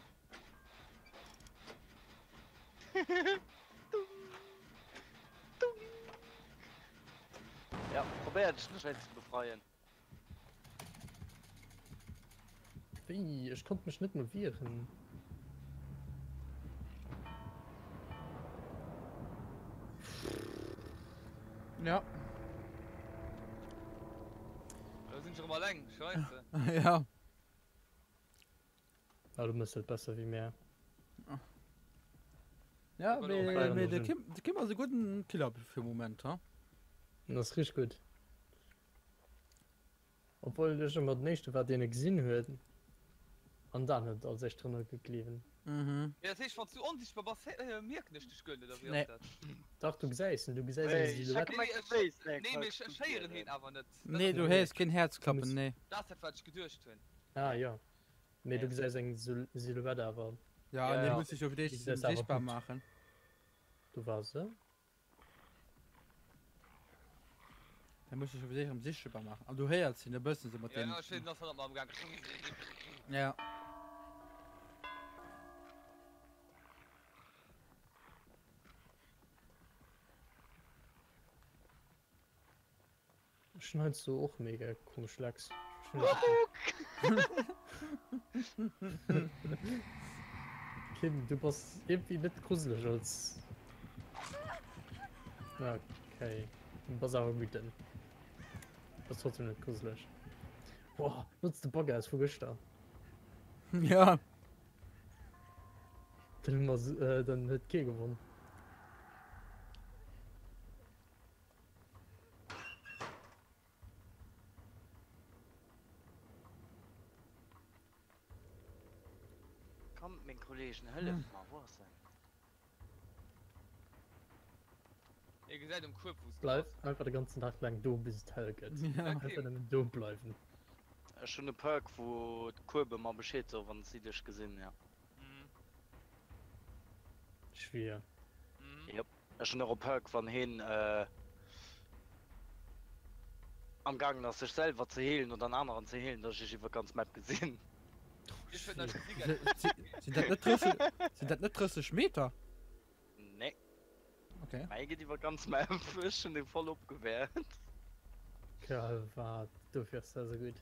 Ja, probéier dech net schnell ze befreien. Wéi? Ech konnt mech net mol wieren. Ja. Da sinn ech erëm alleng, scheisse. Ja. Ah, du mëss et besser wéi mär. Ja, mee, mee, mee de Kim, de Kim ass e gudden Killer fir Moment, ha? Dat ass richteg gutt. Obwuel ech ëmmer den éischte war deen e gesinn huet an dann huet als éischt drënner gekliwen. Mhm. Ja, dat heescht, wann s du onsichtbar bass, mierken ech dech guer net, oder wéi Nee. ass dat? Dach, du gesäis en, du gesäis eng Silhouette. Nee, ech, nee, mee ech, ech héieren heen awer net. Dat Nee, ass du héiers keen Häerz klappen, nee. Dat ass dat, wat ech geduecht hunn. Ah jo, mee du gesäis eng Silhouette awer. Ja, an dee muss sech jo fir d'éischt sichtbar maachen. Du war se. Dee muss sech jo fir d'éischt erëm sichtbar maachen. An du héiers hien e bëssen esou mat Ja, deem. ja, ech weess, en ass hannert mer am Gaang. Ja. Ech hun heiansdo och mega komesch Lags. Kim, du bass irgendwie net gruseleg als. Okay. Du bass awer wütend. Bass trotzdem net gruseleg. Boah, notz de Bug aus vu gëschter. Ja. Dann hu mer, dann huet kee gewonn. Kommt meng Kollegen, hëlleft mer, wou ass en? Ee gesäit um Kueb wou s du Bleif bass. einfach de ganzen Dag laang do bis et hell gëtt. Ja. Einfach nëmmen do bleiwen. Ech hunn e Perk wou d'Kuebe mer Bescheed soen wann si dech gesinn, ja. Mhm. Schwier. Mhm. Jop. Ech hunn och e Perk wann heen am gaangen ass sech selwer ze healen oder en aneren ze healen, dass ech iech iwwer ganz Map gesinn. Ech huet nach gesi gell. Sinn dat net 30, sinn dat net 30 Meter? Nee. Okay. Mäi geet iwwer ganz Map, ech hunn dee voll opgewäert. Geil wat, dofir ass dat esou gutt.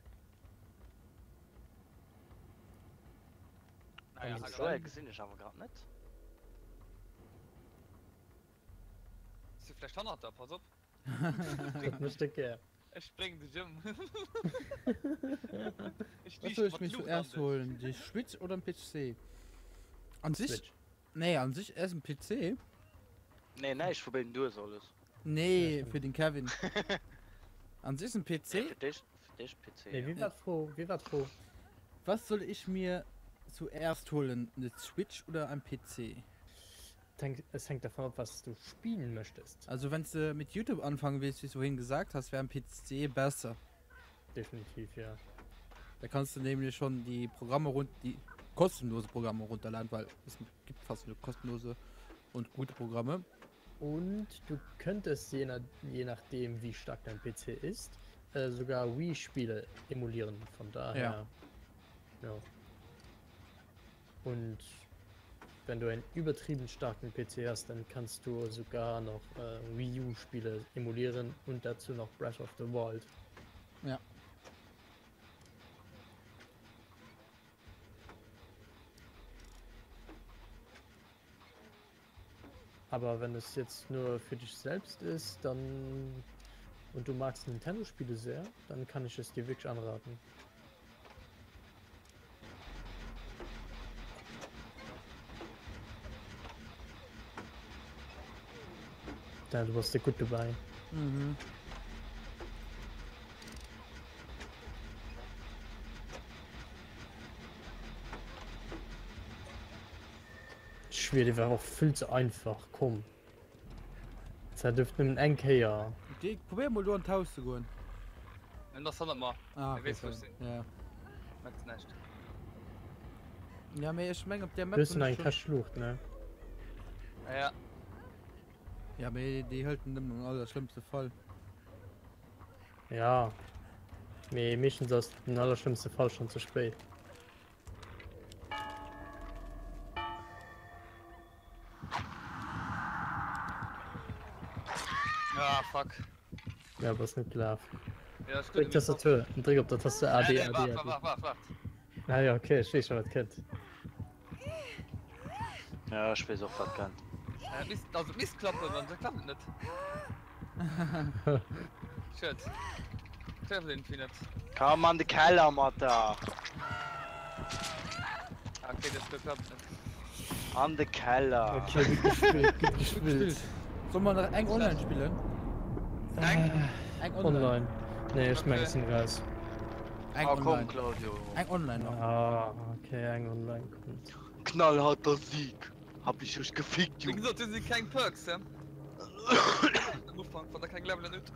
Naja, Joël gesinn ech awer grad net. Bist du vläicht hannert der? Pass op. Dat mécht e gär. Ech bréng dech ëm. Ech Wat soll liichte ech mat mir Luucht an zuerst dech. holen? Déi Switch oder en PC? An sich, Switch. nee, an sich erst en PC. Nee, näischt vu béiden, du hues alles. Nee, fir den Kevin. An sich en PC. Nee, fir dech, fir dech PC. Nee, wéi war d'Fro? Wéi war d'Fro? Was soll ich mir zuerst holen, ne Switch oder ein PC? Es hängt davon ab, was du spielen möchtest. Also wenns de mit Youtube anfangen willst, wéis du vorhin gesagt hast, wär en PC besser. Definitiv, ja. Da kannst du nämlich schon die Programme run die kostenlose Programme runterladen, weil es gibt fast nur kostenlose und gute Programme. Und du könntest je, nach, je nachdem wie stark dein PC ist, äh, sogar Wii-Spiele emulieren. Von daher. Ja. ja. Und wenn du einen übertrieben starken PC hast, dann kannst du sogar noch äh, Wii U-Spiele emulieren und dazu noch Breath of the Wild. Ja. Aber wenn es jetzt nur für dich selbst ist, dann und du magst Nintendo-Spiele sehr, dann kann ich es dir wirklich anraten. Da du warst ja gut dabei. Mhm. Schwier, die war auch viel zu einfach. Komm. Dat dürft nëmmen eng Kéier. Okay, probier mol do an d'Haus ze goen. En ass hannert mer. Ah, okay, sorry. Ja. Merkst näischt. Ja, mee ech meng op der Map. Du hues nach eng Täsch Luucht, ne? Ja. Ja, mee déi hëlt en nëmmen am allerschlëmmste Fall. Ja. Mee meeschtens ass den allerschlëmmste Fall schonn ze spéit. Ah, fuck. Ja, bass net gelaf. Ja, ech Dréck Tastatur an dréck op der Taste A, D, A, D, A, D. Wart, wart, wart. Ah ja, okay, ech weess schon wat kënnt. Ja, ech weess och wat kënnt. Äh, misst, also et misst klappen, wann dat klappt et net. Schued. Klappt irgendwie net. Komm an de Keller mat der! Ah, okay, dat dat klappt net. An de Keller! Okay, gutt gespillt, gutt gespillt. Solle mer nach eng online spillen? Eng? Eng online. Online. Nee, ech meng, ech sinn raus. Eng Ah komm online. Claudio. Eng online nach. Ah, okay, eng online kommt. Knallharter Sieg! Hab ich euch gefickt, Wéi Jungs! gesot, do si keng Perks, hä? Am Ufank, wann der keng Levelen hutt.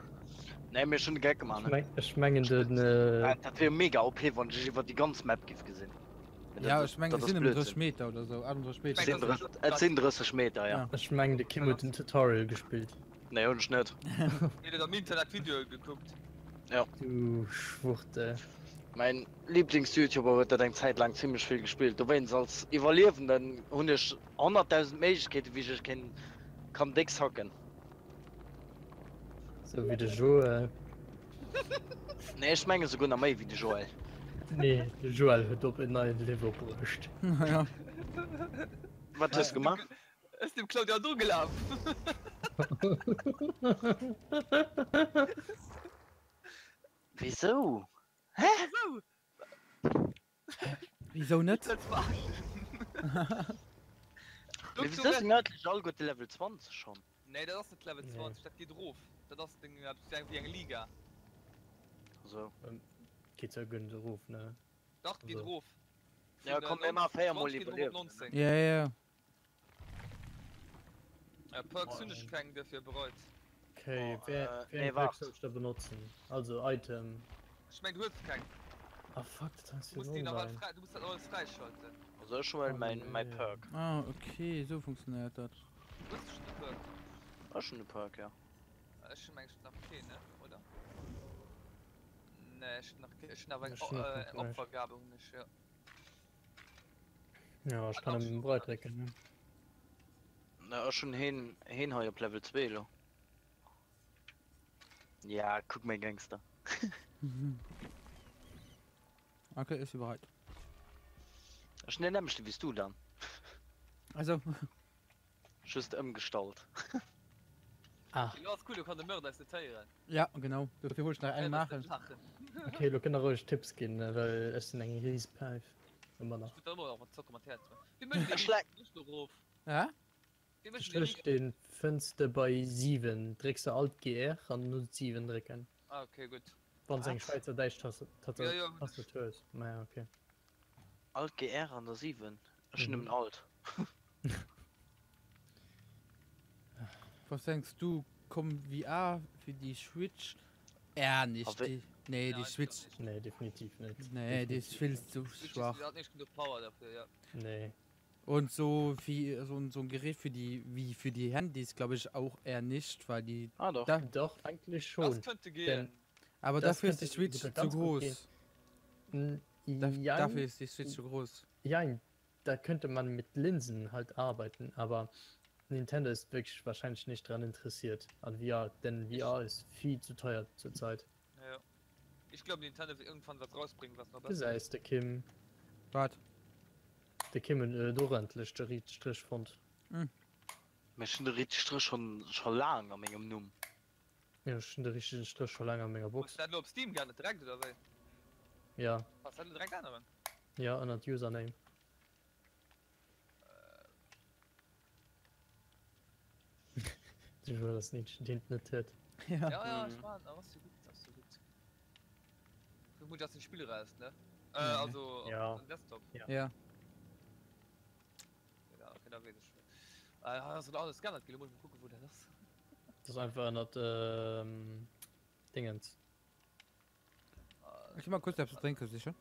Nee, mir schon de Geck gemaach, Ech ne? meng, ech mengen den. Äh, Dat wier mega OP, wann ech iwwer déi ganz Map giff gesinn. Mee Ja, dat ech mengen dat et ass sinn ëm 30 Blödsinn. Meter oder sou, 38 Meter. Et sinn 30, et sinn 30 Meter, ja. Ja. ech mengen de Kim huet den Tutorial gespillt. Nee, hunn ech net. Mir huet am Internet Videoe gekuckt. Ja. Du Schwuchtel. Mäin Lieblings-YouTuber huet dat eng Zäit laang zimmlech vill gespillt. Dowéinst als Iwwerliewenden hunn ech 100.000 Méiglechkeeten, wéi ech ech kéint kann déck sacken. Sou wéi de Joël. Nee, ech menge souguer nach méi wéi de Joël. Nee, de Joël huet op en neien Niveau bruecht. Ja. Wat hues de gemaach? Ech sinn dem Claudia nogelaf. Wisou? Hä? Wisou? Wisou net? Dat verarschen. Mee wisou sinn eigentlech alleguerte Level 20 schonn? Nee, dat ass net Level 20, dat geet erof. Dat ass deng, dat ass eng wéi eng Liga. Esou. Geet jo guer net erof, ne? Dach, geet erof. Ja, komm, mir maache 4 mol Iwwerliewen. Ja, ja. Äh, Perks hunn ech keng, dofir bereit. Okay, Oh, wär, äh, wär nee, eng Perk wart. soll ech da benotzen? Also Item. Ech meng du hues keng. Ah fuck, dat ass Du jo musst déi nach all online. frei, du musst dat alles fräischalten. Also ech huelen Oh mäin mäi nee. Perk. Ah, okay, sou funktionéiert dat. Hues du schon de Perk? Ech hunn de Perk, ja. Ech hunn meng ech nach keen, ne? Oder? Nee, ech hunn nach keen. Ech hunn awer eng Ech hunn och äh, nach eng näischt. Opfergabe hunn ech, jo. Ja, ech kann em breit drécken, ne? Na, ech hunn heen, heen hei op Level 2 elo. Ja, kuck mäi Gangster. Okay, ech si bereit. Ech hunn deen nämmlechten wéi s du dann. Also. Just ëmgestallt. Ah. Jo, ass cool, do kann de Mörder eis net héieren. Ja, genau. Dofir wollt ech nach eng maachen. Okay, lo kënnt der roueg Tipps ginn, well ech sinn eng Risepäif. Ëmmer nach. Ech wëll ëmmer nach mat Zocker mat Häerz man. Wéi mécht een Ech leck. Strich do erof? Hä? Wéi De mécht een de Strich Riegel? deen fënns de bei 7. Drécks de Alt GR an dann 7 drécken. Ah, okay, gutt. Wann s eng Wat? Schwäizer Däitsch Tastatur Ja, ja, hunn ech. hues. Maja, okay. Alt GR an der 7? Ech hunn Mhm. nëmmen Alt. Was denkst du, kommt VR fir déi Switch? Eher nicht. A wéi- Die, nee, déi Nein, Switch. glaub nicht. Nee, definitiv net. Nee, déi ist Definitiv vill net. zu Switch ist- schwach. hat nicht genug Power dafür, ja. Nee. Und so wie so, ein- so ein Gerät für die wie für die Handys, glaube ich auch eher nicht, weil die Ah doch. da, Doch, eigentlich Das schon. könnte gehen. Denn aber das dafür ist die könnte Switch sogar zu ganz gut gehen. groß. N- Da, Jein, dafür ist die Switch zu groß. jein, da könnte man mit Linsen halt arbeiten, aber Nintendo ist wirklich wahrscheinlich nicht dran interessiert an VR, denn VR ist viel zu teuer zurzeit. Ja. Ich glaube Nintendo wird irgendwann was rausbringen, was noch besser ist. Gesäis de Kim. Wat? De Kim huet och endlech de riite Stréch fonnt. Mee ech hunn de riite Stréch schonn scho laang a mengem Numm. Jo, ech hunn de richtegen Stréch scho laang a menger Box. Box. Hues de dat elo op Steam geännert direkt oder wéi? Ja. Kanns dat elo direkt änneren? Ja, ënnert Username. De Joel ass den eenzegen deen et net huet. Ja. Ja, ja, ech man, ass jo gutt, ass jo gutt. Vermutlich ass den Spill raus, ne? Äh, Nee. also Ja. op den Desktop. Ja. Ja. Ja, okay, da wees ech schon. Äh, ass dat alles geännert ginn, lo muss ech mol kucken wou dat ass. Dat ass einfach ënnert ähm, Dingens. Ech gi mal kurz eppes drénke sichen.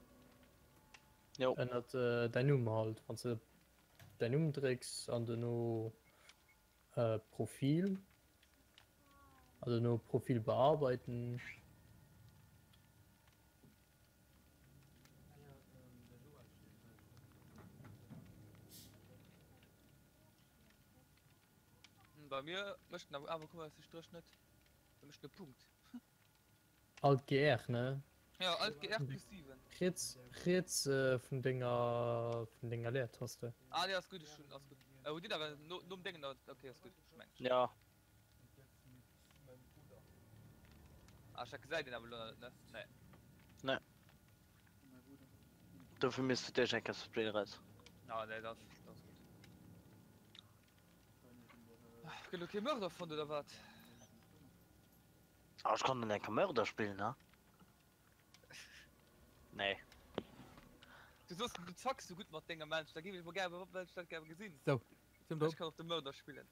Jo. Ënnert äh, däin Numm halt, wann s de däin Numm drécks an duerno äh, Profil, an duerno Profil bearbeiten. Bei mir mécht en awer komm de Stréch net, da mécht en e Punkt. Alt GR, ne? Ja, Alt GR plus 7. Riets, riets vun denger, vun denger Leertaste. Ah, nee, ass gutt, ech hunn, ass gutt. Äh, hutt Dir nach en, no, nom Déngen, okay, ass gutt, ech mengen. Ja. Ah, ech dat gesäit een awer elo nach net, ne? Nee. Nee. Dofir misst du d'éischt eng Kéier Split eraus. Ah, nee, dat, dat ass gutt. Gëtt elo kee Mörder fonnt, oder wat? Ah, ech kann den enker Mörder spillen, ha? Nee. Du soss, du zacks sou gutt mat denger Mensch, da géif ech mol gär, wëll ech dat gär gesinn. Sou, sinn do. Ech kann och de Mörder spillen.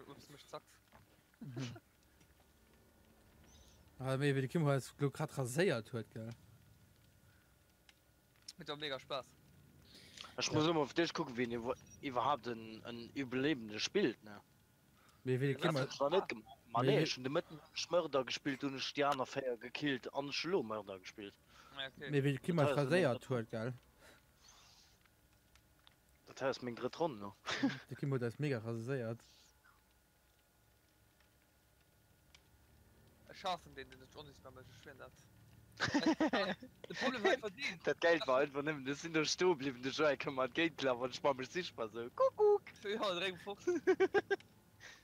Obs du mech zacks. Ah, mee wéi de Kim eis lo grad raséiert huet, gell? Huet awer mega Spaass. Ech muss ëmmer op dech kucken, wéi een iwwerhaapt en Überlebende spillt, ne? Mee wéi de Kim Dat hunn ech nach net gemaach. Ma nee, ech hunn de Mëtten hunn ech Mörder gespillt, dunn hunn ech déi aner 4 gekillt an ech hu lo Mörder gespillt. Mee wéi de Kim eis raséiert huet, gell? Dat hei ass meng drëtt Ronn lo. De Kim huet eis mega raséiert. Ech haassen deen, deen sech onsichtbar mécht, ech schwieren dat. De Problem war einfach deen. Dat Gäilt war einfach nëmmen, ech sinn do stoe bliwwen, de Joël koum mer entgéint gelaf an ech maa mech sichtbar sou, Kuckuck! Jo, direkt fort.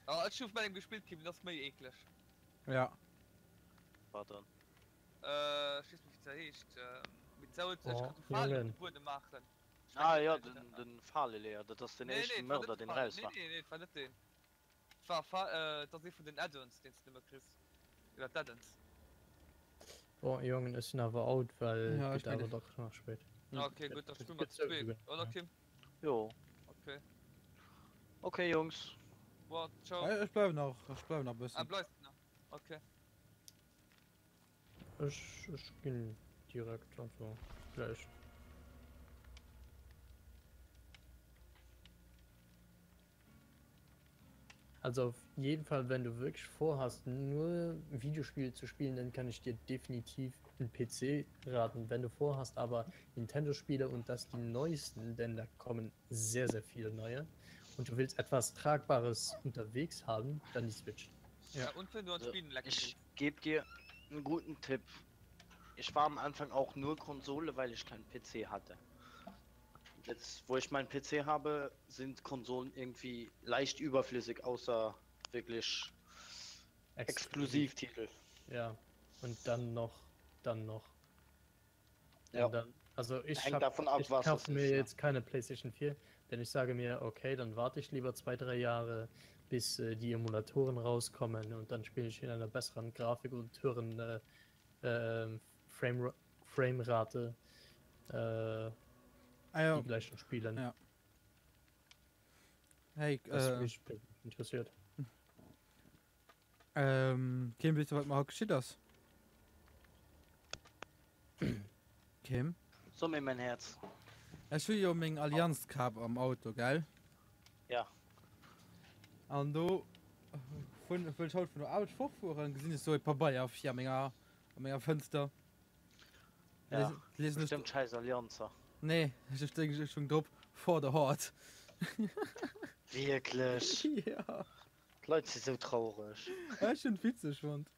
Ah, ech hu mat engem gespillt, Kim, den ass méi eekleg. Ja. Wat dann? Äh, ech weess net wéi se heescht. Mee se huet, ech Oh, kann de Falen op Jongen. de Buedem maachen. Ech Ah mengen, jo, dat den, den Faleleeër, dat ass den Nee, nee, éischten et war net Mörder, de deen Fale. raus Nee, war. nee, nee, et war net deen. War fa äh, et ass ee vun den Add-ons, deen s de nëmme kriss. Iwwer d'Add-ons. Bon, Jongen, ech sinn awer out, well Ja, et ech gëtt awer mengen. dach nach spéit. Ah, okay, gutt, da Et spille mer gëtt zu souwisou zwee, gutt, oder ja. Kim? Jo. Okay. Okay, Jungs. Bon, ciao. Ech bleiwen nach, ech bleiwen nach e Ah, bëssen. bleifs de nach? Okay. Ech, ech ginn direkt, also gläich. Also auf jeden Fall, wenn du wirklich vorhast, nur Videospiele zu spielen, dann kann ich dir definitiv einen PC raten. Wenn du vorhast, aber Nintendo-Spiele und das die neuesten, denn da kommen sehr, sehr viele neue, und du willst etwas Tragbares unterwegs haben, dann die Switch. Ja. Ja, und wenn du an Also, Spielen lecken ich willst. geb dir einen guten Tipp. Ich war am Anfang auch nur Konsole, weil ich keinen PC hatte. Jetzt, wo ich meinen PC habe, sind Konsolen irgendwie leicht überflüssig, außer wirklich Exklusiv. Exklusivtitel. Ja, und dann noch, dann noch. Ja. Und dann, also ich Hängt hab, davon ab, ich was es kaufe mir ist, ne? jetzt keine PlayStation 4, denn ich sage mir, okay, dann warte ich lieber 2, 3 Jahre, bis äh, die Emulatoren rauskommen und dann spiele ich in einer besseren Grafik und höheren äh, äh, Frame, Framerate äh, Ah, ja. die gleichen Spiele. Ja. Hey, Was äh, mich persönlich interessiert. ähm, Kim, weess du, wat mer haut geschitt ass? Kim? So mir mein Herz. Ech hu jo meng Allianz-Kap am Auto, gell? Ja. An do vun, wëll ech haut vun der Aarbecht fortfueren, gesinn ech sou e Pabeier vir menger, a menger Fënster. Ja, Lesen, lesen ech bestimmt scheiß Allianzer. Nee, ech denke ech schon drop for the heart. Wierklech? Ja. D'Leit si sou traureg. Ech hunn et witzeg fonnt.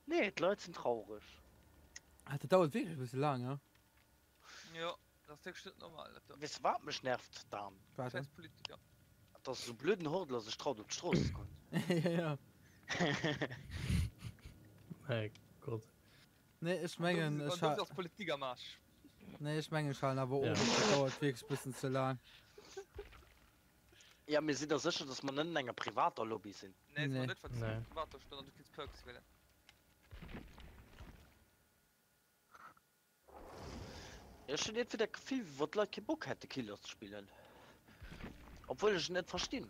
Nee, d'Leit sinn traureg. Ah, dat dauert wierklech e bësse laang, ja? Jo, dat ass wierklech net normal, dat do. Weess de wat mech nervt, Dan? Wat Schäiss dann? Politiker. Dass esou blöden Hordler sech traut op d'Strooss ze goen. Ja, ja. Mäi Gott. Nee, ech mengen, ech ha. Ass Politik am Arsch. Nee, ech mengen, ech halen awer Ja. of. Dat dauert wierklech e bëssen ze laang. Ja, mir sinn der sécher, dass mer net an enger privater Lobby sinn. Nee, Nee. nee. net, wat Nee. privat do du kinns Perks wielen. Ech hunn iergendwéi dat Gefill, wéi wann d'Leit kee Bock hätte Killer ze spillen. Obwuel ech et net verstinn.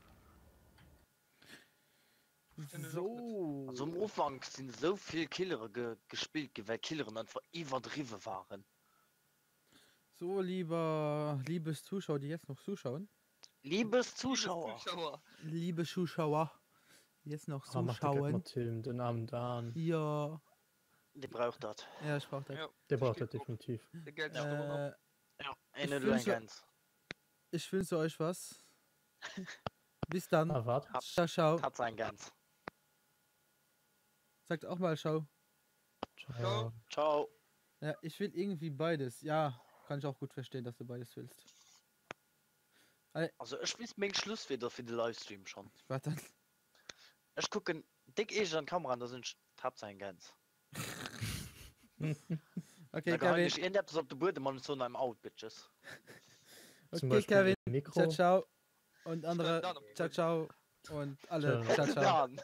So. Also am Ufank sinn esou vill Killere ge gespillt ginn, well Killeren einfach iwwerdriwwe waren. So, lieber, liebes Zuschauer, die jetzt noch zuschauen. Liebes Zuschauer. Zuschauer. Liebe Zuschauer, die jetzt noch Ah, mach de Geck zuschauen. mat him, den armen Dan. Ja. Dee brauch dat. Ja, ich brauch dat. Ja. Dee brauch dat Steht drauf. definitiv. Der Geld steht drunter. Äh, Ja, Ich een huet elo eng wünsche- Gäns. ich wünsche euch was. Bis dann. Ah, wat? Ciao, ciao. Hat eng Gäns. Sagt auch mal ciao. Ciao. Ciao. Ja, ich will irgendwie beides. Ja, kann ich auch gut verstehen, dass du beides willst. Also ech weess meng Schlusswierder fir de Livestream schonn. Wat dann? Ech kucken déck eescht an d'Kamera an da sinn ech d'Haaptsaach eng Gäns. Okay, Da geheien Kevin. ech iergendeppes op de Buedem an ech soen I'm out, bitches. Zum Okay, Beispiel Kevin. e Mikro. Ciao, ciao. Und andere, Dan op de ciao, Buedem. ciao. Und alle, Ciao. ciao, ciao. Dan!